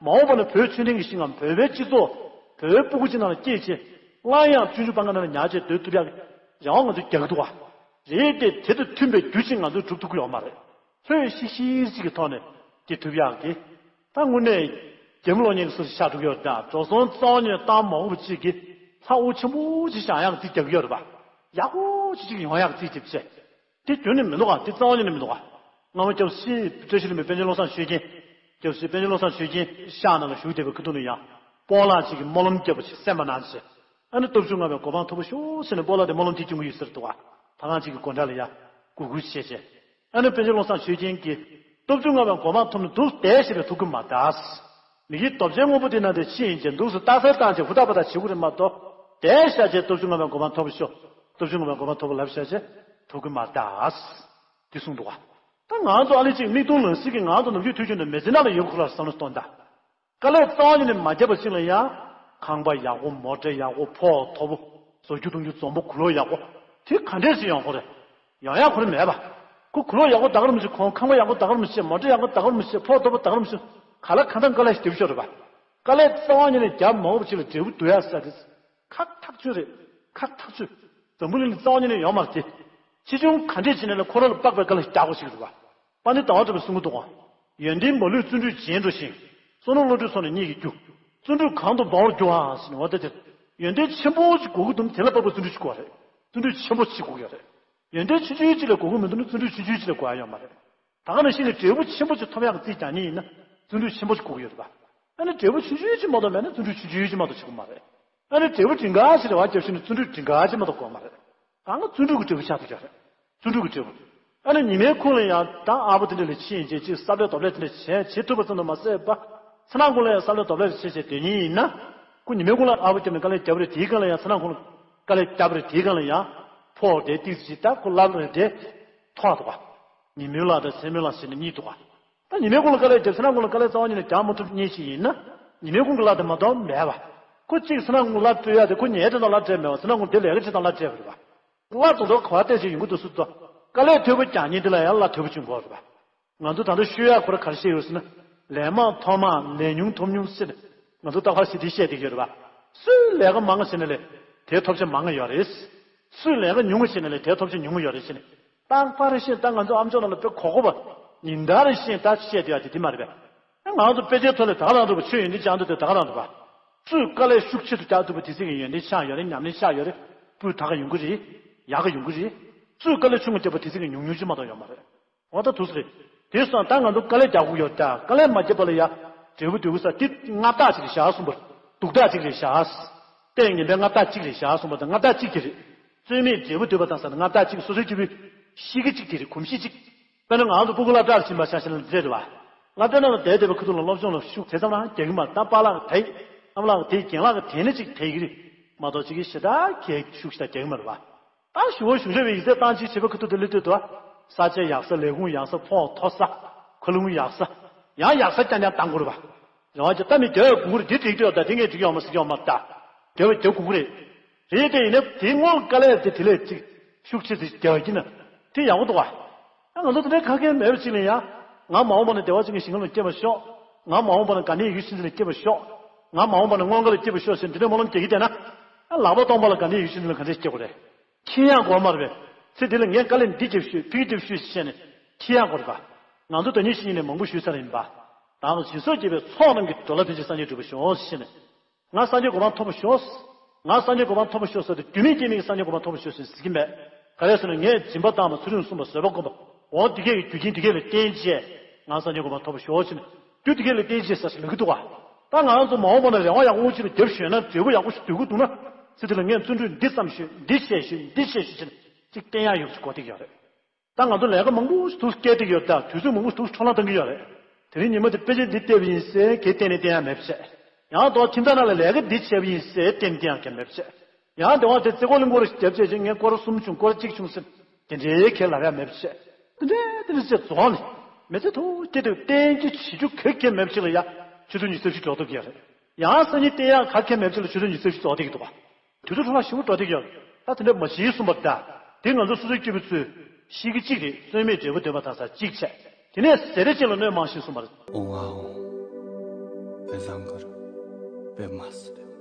མ་འོངས་པ་ན་བོད་ཆོས་ལྡན་གྱི་ཞིང་ངམ་བོད་པའི་སྤྱི་ཚོགས་བོད་པའི་སྤུ་གུ་ཅིག་ནང་ལ་སྐྱེས་ཆེ། སླར་ཡང་སྤྱོད་འཇུག་པ་ལྔ་ནང་ལ་ཉར་ཆེ་སྡོད་ཐུབ་ཡག་རེ་བ་ང་ཚོས་རྒྱག་གི་འདུག་བ། རེད་དེ་དེ་དང་མཐུན་པའི་རྒྱུ་ཅིག་ང་ཚོས་སྒྲུབ་ཐུབ་ཀྱི་ཡོད་མ་རེད། ལྷོད་ཤིག་ཤིག་ཅིག་གི་ཐོག་ནས་སྐྱེ་ཐུབ་ཡག་གི། ད་དངོས་གནས་རྒྱལ་མོ་གློག་བརྙན་གྱི་སུ་ཞིག་ཆགས་འགྲོ་གི་ཡོད་ད། འགྲོ་སོང་རྩ་བ་ཉིད་ནས་བཏང་མ་དགོས་པ་ཅིག་གི་ལྷ་དབུ་ཆེན་པོ་ཅིག་བཞེངས་ཡག་གི་རྩིས་རྒྱག་གི་ཡོད་རེད་པ། ཡག་པོ་ཅིག་ཅིག་ཡོང་ཡག་གི་རྩིས་རྒྱབ་བྱས། དེ་རྒྱུན་ནས་མི་འདུག་ག་དེ་རྩ་བ་ཉིད་ནས་མི་འདུག་ག་སྔ་མོ་སྐྱབས་སུ་མཆི་བཀྲ་ཤིས་ལྷུན་པོའི་པཎ་ཆེན་བློ་བཟང་ཆོས་རྒྱན། སྐྱབས་སུ་མཆི་པཎ་ཆེན་བློ་བཟང་ཆོས་རྒྱན་ཤག་ནང་ལ་བཞུགས་བསྡད་པའི་སྐུ་གདུང་ལ་ཡང་སྤོ་ལགས་ཅིག་གིས་སྨོན་ལམ་བརྒྱབ་པ་ཞིག་གསན་པ་གནང་བྱས། ཨ་ནི་སྟོབས་བཅུ་མངའ་བའི་གོ་འཕང་ཐོབ་པར་ཤོག་ཟེར་ནས་སྤོ་ལགས་དེ་སྨོན་ལམ་དེ་སྐྱོན་གྱི་ཡོད་ཟེར་འདུག་ག་ད་གང་ཅིག་གི་སྒོ་འགྲམ་ལ་ཡ་གུས་བཀུར་བྱས་བྱས། ཨ་ནི་པཎ་ཆེན་བློ་བཟང་ཆོས་རྒྱན་གྱིས་སྟོབས་བཅུ་མངའ་བའི་གོ་འཕང་ཐོབ་ནས་འདུག་བསྡད་ཞེས་པའི་ཐུགས་ཁུར་མ་གདའ། མི་གི་རྡོ་རྗེ་སྔོན་པོ་དེ་ནང་དེ་ཕྱིན་ཡིན་ཅེས་འདུག་སེ་རྟགས་གསལ་བཏང་བྱས་ཧུར་ཐག་པ་དང་བྱེད་དགོས་རེད་མ་གཏོགས། བསྡད་བཞག་བྱས་སྟོབས་བཅུ་མངའ་བའི་གོ་འཕང་ཐོབ་པར་ཤོག་སྟོབས་བཅུ་མངའ་བའི་གོ་འཕང་ཐོབ་པ་ལབ་བཞག་བྱས་ཐུགས་ཁུར་མ་གདའ། དེ་གསུངས་འདུག་ག་ད་ང་ཚོ་ཨ་ལེ་གཅིག་མིག་མཐོང་ལག་ཟིན་གྱི་ང་ཚོ་ནམ་རྒྱུན་དུས་རྒྱུན་དུ་མི་ཚེ་ནང་ལ་ཡོད་ཁོ་ར་བསམ་བློ་གཏོང་ད། དཀའ་ལས་རྩ་བ་ཉིད་ནས་མ་བརྒྱབ་པ་ཞིག་ལ་ཡང་། ཁང་པ་ཡག་པོ། མོ་ཊ་ཡག་པོ། ཕོགས་མཐོ་པོ། བཟོ་རྒྱུ་གཏོང་རྒྱུ་འཛོམས་པོ། གོས་ལོག་ཡག་པོ། དེ་ག་འདྲས་ཞིག་ཡོང་གི་རེད། ཡོང་ཡག་ཁོ་རང་མེད་པ། ཁོ་གོས་ལོག་ཡག་པོ་ད་ག་རང་མི་ཤེས། ཁོང་ཁང་པ་ཡག་པོ་ད་ག་རང་མི་ཤེས། མོ་ཊ་ཡག་པོ་ད་ག་རང་མི་ཤེས། ཕོགས་མཐོ་པོ་ད་ག་རང་མི་ཤེས། ག་ལ་གང་དང་དཀའ་ལས་ཞིག་བརྒྱབ་ཤོར་རེད་པ། དཀའ་ལས་རྩ་བ་ཉིད་ནས་བརྒྱབ་མ་འོངས་པ་ཅིག་ལ་འབྲས་བུ་འདོད་ཡག་ཟེར་དེ། ཁག་ཐག་ཆོད་རེད། ཁག་ཐག་ཆོད། འཛམ་བུ་གླིང་ལ་རྩ་བ་ཉིད་ནས་ཡོད་མ་རེད་དེ། ཆེ་ཆུང་ག་འདྲས་བྱས་ནས་ལ་ཁོ་རང་ལ་དཔག་པའི་དཀའ་ལས་ཞིག་རྒྱག་དགོས་ཞིག་རེད་པ། དཔལ་ལྡན་ཟླ་བ་གྲགས་པའི་གསུང་གི་འདུག་ག་ཡོན་ཏན་མ་ལུས་བརྩོན་འགྲུས་རྗེས་འགྲོ་ཞིང་། བསོད་ནམས་བློ་གྲོས་ཚོགས་ནི་སྙེད་ཀྱིས་རྒྱུ། བརྩོན་འགྲུས་གང་དུ་འབར་བར་འགྱུར་བ་ཟེར་ནས་འོ་ད་དེར། ཡོན་ཏན་ཆེན་པོ་ཅིག་དགོས་ཀྱི་འདུག་དེ་ལ་དཔག་པའི་བརྩོན་འགྲུས་ཅིག་དགོས་རེད། བརྩོན་འགྲུས་ཆེན་པོ་ཅིག་དགོས་ཀྱི་རེད། ཡོན་ཏན་ཆུང་ཆུང་ཅིག་ལ་དགོས་ཀྱི་མི་འདུག་ན་བརྩོན་འགྲུས་ཆུང་ཆུང་ཅིག་ལ་དགོས་ཡ་ཡོད་མ་རེད། ད་ག་ནང་བཞིན་གྱི་འབྲས་བུ་ཆེན་པོ་ཅིག་ཐོབ་ཡག་གི་རྩིས་རྒྱག་མཁན་ཡིན་ན་བརྩོན་འགྲུས་ཆེན་པོ་ཅིག་དགོས་ཀྱི་ཡོད་རེད་པ། ཨ་ནི་འབྲས་བུ་ཆུང་ཆུང་ཅིག་མ་གཏོགས་མེད་ན་བརྩོན་འགྲུས་ཆུང་ཆུང་ཅིག་མ་གཏོགས་བྱེད་དགོས་མ་རེད། ཨ་ནི་འབྲས་བུ་འབྲིང་ག་ཞིག་ལ་བ་རྒྱབ་ཤིང་ནས་བརྩོན་འགྲུས་འབྲིང་ག་ཅིག་མ་གཏོགས་དགོས་མ་རེད། ད་ང་བརྩོན་འགྲུས་ཀྱི་འབྲས་བུ་ཆགས་ཐུབ་ཀྱི་རེད། བརྩོན་འགྲུས་ཀྱི་འབྲས་བུ། ཨ་ནི་ཉི་མའི་ཁུངས་ལ་ཡང་ད་ཨ་བོ་དེ་འདྲ་ལ་ཕྱིན་ཡིན་ཅེས་ཅིག་བསམ་པའི་རྡོབ་ལས་དེ་འདྲ་བྱས་བྱེད་ཐུབ་པ་ཙམ་དུ་མ་ཟད་པ། མཚན་ནག་ཁུངས་ལ་ཡང་བསམ་པའི་རྡོབ་ལས་བྱེད་བྱེད་སྡོད་མཁན་ཡིན་ན། ཁོ་ཉི་མའི་ཁུངས་ལ་ཨ་བོ་བརྒྱབ་ནས་དཀའ་ལས་བརྒྱབ་རེད། དེའི་སྒང་ལ་ཡང་མཚན་ནག་ཁུངས་ལ་དཀའ་ལས་བརྒྱབ་རེད། དེའི་སྒང་ལ་ཡང་ཕོགས་དེ་ཏིག་ཙམ་ཅིག་ད་ཁོ་སླར་རེད་དེ་ཐོགས་འདུག་ག་ཉིན་མོའི་ལ་དང་མཚན་མོའི་ལ་ཟེར་ནས་གཉིས་འདུག་ག་ད་ཉི་མའི་ཁུངས་ལ་དཀའ་ལས་བརྒྱབ་མཚན་ནག་ཁུངས་ལ་དཀའ་ལས་རྩ་བ་ཉིད་ནས་རྒྱག་མ་ཐུབ་མཁན་ཞིག་ཡིན་ན། ཉི་མའི་ཁུངས་ཀྱི་ལ་དེ་མ་གཏོགས་མེད་པ། ཁོ་གཅིག་མཚན་ནག་ཁུངས་ལ་སྤྲོད་ཡ་དེ་ཁོ་ཉལ་དེ་དང་ལ་སྤྲད་མེད་པ། མཚན་ནག་ཁུངས་དེ་ལས་ཀ་ཅིག་དང་ལ་སྤྲད་པ་རེད་པ། ལ་དོ་དོ་ག་བ་བལྟས་ཅིག་ཡོང་གི་འདུག་སུ་དོ། དཀའ་ལས་ཐོལ་པོ་རྒྱག་མཁན་དེ་ལ་ཡང་ལ་ཐོལ་པོ་བྱུང་གོ་རེད་པ། ང་ཚོ་ད་ལྟ་ཤོད་ཡ་ཁོ་ར་ག་རེ་བཤད་ཡོད་ཟེར་ན། ལས་མང་ཐོབ་མང་ལས་ཉུང་ཐོབ་ཉུང་ཟེར་ནས་ང་ཚོ་ལྟ་བ་ཞིག་དེ་བཤད་བསྡད་ཀྱི་ཡོད་རེད་པ། སུས་ལས་ཀ་མང་བ་བྱས་ན་ལས་དེའི་ཐོབ་ཆ་མང་ང་ཡོད་རེད། སུས་ལས་ཀ་ཉུང་བ་བྱས་ན་ལས་དེའི་ཐོབ་ཆ་ཉུང་ང་ཡོད་རེད་ཟེར་ནས། རྟག་པར་བཤད་ད་ང་ཚོ་ཨ་མཆོག་ནང་ལ་དཔེ་གོ་གོ་བ། ཉིན་ལྟར་བཤད་ད་བཤད་བསྡད་ཡ་དེ་དེ་མ་རེད་པས། ང་ཚོ་དཔེ་ཆའི་ཐོག་ལ་ད་ག་རང་འདུག་པ། ཆོས་ཡོན་ཏན་སྦྱང་འདུག་དེ་ད་ག་རང་འདུག་པ། གཙོས་དཀའ་ལས་ཤུགས་ཆེ་རུ་རྒྱག་ཐུབ་པ་དེ་ཚོ་གི་ཡོན་ཏན་ཆགས་ཡོད་རེད། ཉམས་ལེན་ཆགས་ཡོད་རེད། སྤུས་དག་ག་ཡོང་གི་རེད། ཡག་ག་ཡོང་གི་རེད། གཙོས་དཀའ་ལས་ཆུང་ངུ་རྒྱབ་པ་དེ་ཚོ་གི་ཉུང་ཉུང་ཅིག་མ་གཏོགས་ཡོད་མ་རེད། འོ་ད་དུས་སུ་རེད། དེ་སོང་ད་ང་ཚོ་དཀའ་ལས་རྒྱག་དགོས་ཡོད་ད། དཀའ་ལས་མ་བརྒྱབ་པ་ལ་ཡ། འབྲས་བུ་འདོད་དགོས་ས་དེ་མངའ་བདག་ཅིག་རེད་བཞག་གསུངས་པར། སྡུག་བདག་ཅིག་རེད་བཞག། ལྟས་ངན་པའི་མངའ་བདག་ཅིག་རེད་བཞག་གསུངས་པ་དང་མངའ་བདག་གཅིག་དེ་རེད། རྩོལ་མེད་འབྲས་བུ་འདོད་པ་དང་ཟེར་ན་མངའ་བདག་གཅིག་སོ་སོའི་སྐྱེ་བོའི་གཤིས་ཀ་གཅིག་དེ་རེད། གོམས་གཤིས་གཅིག་དཔེར་ན་ང་ཚོ་སྤུ་གུ་སློབ་གྲྭར་ཕྱིན་པ་ཆ་བཞག་ན་འདི་རེད་བ། སློབ་གྲྭ་ནང་ལ་བསྡད་བསྡད་པའི་ཁ་ཐུག་ལ་སློབ་སྦྱོང་ལ་ཤུགས་དེ་ཙམ་རང་རྒྱག་གི་མ་རེད། ད་པཱ་ལགས་དེ། ཨ་མ་ལགས་དེ། རྒན་ལགས་དེ་ནི་གཅིག་དེ་གི་རེད། མ་གཏོགས་གཅིག་གི་ཞེ་དྲག་གི་ཤུགས་ཞེ་དྲག་རྒྱག་གི་མ་རེད་བ། ད་ཞུ་བ་ཞུ་ཤེས་པའི་ཡིག་ཚད་བཏང་ཅིག་བྱེད་པའི་ཁ་ཐུག་དེ་སླེབས་དུས་དུ། ས་ཆ་ཡག་ས། ལས་ཁུངས་ཡག་ས། ཕོགས་མཐོ་ས། མཁའ་རླུང་ཡག་ས། ཡང་ཡག་ས་རྐྱང་རྐྱང་བཏང་དགོས་རེད་བ། རེ་བ་ཅིག་ད་མི་རྒྱལ་བའི་དགོངས་ཀྱི་རེད། འདི་འགྲིག་འདུག་ད་འདི་ངས་འགྲིག་ཡོད་མ་སྲིད་ཡོད་མ་རེད་ད། རྒྱལ་བའི་རྒྱལ་དགོངས་ཀྱི་རེད། རེད་དེ་ཡིན་ན་དེ་སྔོན་དཀའ་ལས་དེ་དེ་ལས་ཅིག་ཤུགས་ཆེ་ཙིག་རྒྱལ་བ་ཡིན་ན་དེ་ཡག་པོ་འདུག་བ། ཨ་ང་ཚོ་དེ་འདྲའི་ཁ་སྐད་མེད་པ་ཅིག་ལ་ཡང་། ང་མ་འོངས་པ་ན་བདེ་བ་ཅན་གྱི་ཞིང་ཁམས་ལ་སྐྱེ་བར་ཤོག། ང་མ་འོངས་པ་ན་དགའ་ལྡན་ཡིད་བཞིན་ཅན་ལ་སྐྱེ་བར་ཤོག། ང་མ་འོངས་པ་ན་མངོན་དགའ་ལ་སྐྱེ་བར་ཤོག་ཟེར་འདི་འདྲའི་སྨོན་ལམ་རྒྱག་གི་བསྡད་ན། ཨ་ལག་པ་སྟོང་པ་ལ་དགའ་ལྡན་ཡིད་བཞིན་ཅན་ལ་ག་འདྲས་སྐྱེ་དགོས་རེད། འཁྱེར་ཡག་དགོས་མ་རེད་པས། ཚེ་འདི་ལ་ངས་དཀའ་ལས་འདི་བརྒྱབ་ཤོག། ཕ་གི་འདི་བརྒྱབ་ཤོག་ཟེར་བྱས་ནས་འཁྱེར་ཡག་དགོས་རེད་པ། ང་ཚོ་ད་ཉིད་ཤི་ཡིན་ནས་མང་པོ་ཞུས་ཚར་ཡིན་པ། ད་ང་ཚོ་སྦྱིན་སོགས་བགྱིས་པའི་ཚོགས་རྣམས་ཀྱིས། འགྲོ་ལ་ཕན་ཕྱིར་སངས་རྒྱས་འགྲུབ་པར་ཤོག་ཟེར་བྱས་ནས། ང་སངས་རྒྱས་གོ་འཕང་ཐོབ་པར་ཤོག། ང་སངས་རྒྱས་གོ་འཕང་ཐོབ་པར་ཤོག་ཟེར་དུས་རྒྱུད་སྨིན་སྐྱེས་སྨིན་གྱི་སངས་རྒྱས་གོ་འཕང་ཐོབ་པར་ཤོག་ཟེར་ཟེར་གྱི་མེད། ག་རེ་ཟེར་ན་ངས་སྦྱིན་པ་བཏང་བ། ཚུལ་ཁྲིམས་བསྲུངས་པ། བཟོད་པ་བསྒོམས་པ། འོ་འདི་གས་ཀྱི་རྒྱུ་རྐྱེན་འདི་གས་ལ་བརྟེན་བྱས་ང་སངས་རྒྱས་གོ་འཕང་ཐོབ་པར་ཤོག་ཟེར་ནས་རྒྱུ་འདི་གས་ལ་བརྟེན་བྱས་ཟེར་ཞིག་ལབ་ཀྱི་འདུག་ག། ད་ང་རང་ཚོ་མ་འོངས་པ་ན་རེ་བ་ཡག་པོ་ཅིག་ལ་རྒྱབ་ཞོན་ན་འབྲས་བུ་ཡག་པོ་ཞིག་ལྡུག་གི་འདུག་ན། ཚེ་འདི་ལ་ངས་བརྩོན་འགྲུས་འདི་ཙམ་ཞིག་འདི་བྱས་ཤིག་འདི་བྱས་ཤིག་ཅེས་ནས་ཅིག་བསྟན་ཡག་ཡོད་ཅིག་གོ་བསྡད་ཀྱི་ཡོད་རེད། ད་ང་ཚོ་ལས་ཀ་མང་པོ་ཞིག་ཐུགས་སྐྱེལ་བསྡད་ཡོད། ད་དུས་ཚོད་མང་པོ་ཞིག་ཐུགས་འཕྲོ་བརླག་བཏང་གི་ཡོད་རེད། དེ་རིང་ཉི་མ་དེ་དཔེ་ཆ་འདི་བལྟས་པ་ཡིན་ཟེར་གྱི་གཏན་ནས་བསྟན་ཡག་མེད་པ་བྱས། ཡང་དོ་ཁྱིམ་ཚང་ནང་ལ་ལས་ཀ་འདི་བྱས་པ་ཡིན་ཟེར་གཏན་ནས་བསྟན་ཡག་གང་མེད་པ་བྱས། ཡང་དེ་བ་དེ་རྩེ་ཀོ་གླིང་སྐོར་རྒྱབ་བྱས་ཅིག་ངས་སྐོར་གསུམ་བྱུང་། སྐོར་གཅིག་བྱུང་ཟེར་དེ་འདྲའི་ཁས་ལབ་ཡག་མེད་པ་བྱས། དེ་འདྲའི་དེ་འདྲ་བྱས་རྫོགས་ནས་མི་ཚེ་ཐུགས་སྐྱེལ་དུ་གཏན་གྱི་བྱེད་རྒྱུ་ག་གེ་མེད་པ་ཅིག་ལ་ཡ་ཆུ་ཚོད་ཉི་ཤུ་རྩ་བཞི་འགྲོ་ཐུབ་ཀྱི་ཡོད་རེད། ཡང་སང་ཉིན་བསྟན་ཡག་ག་གེ་མེད་པ་ཅིག་ལ་ཆུ་ཚོད་ཉི་ཤུ་རྩ་བཞི་རྫོགས་བསྡད་ཀྱི་འདུག་ག། དུས་ཚོད་འཕྲོ་བརླག་ཞེ་པོ་འགྲོ་བསྡད་ཀྱི་ཡོད། ད་དེ་འདྲ་མ་བྱེད་གསུངས་པ་རེད་ད། དེ་ང་ཚོ་སོ་སོའི་སྐྱེས་བུ་ཚོས་གཤིས་ཀ་གཅིག་རེད། རྩོལ་མེད་འབྲས་བུ་འདོད་པ་དང་ས་གཅིག་བྱས། དེ་ནས་ཟེར་རེ་ཅིག་ལ་གནོད་མང་ཞིང་གསུངས་པ་རེད། འོང་ཨ་འོང་། དཔེ་བཟང་གི་རེད། དཔེ་མ་སྲིད་པའི།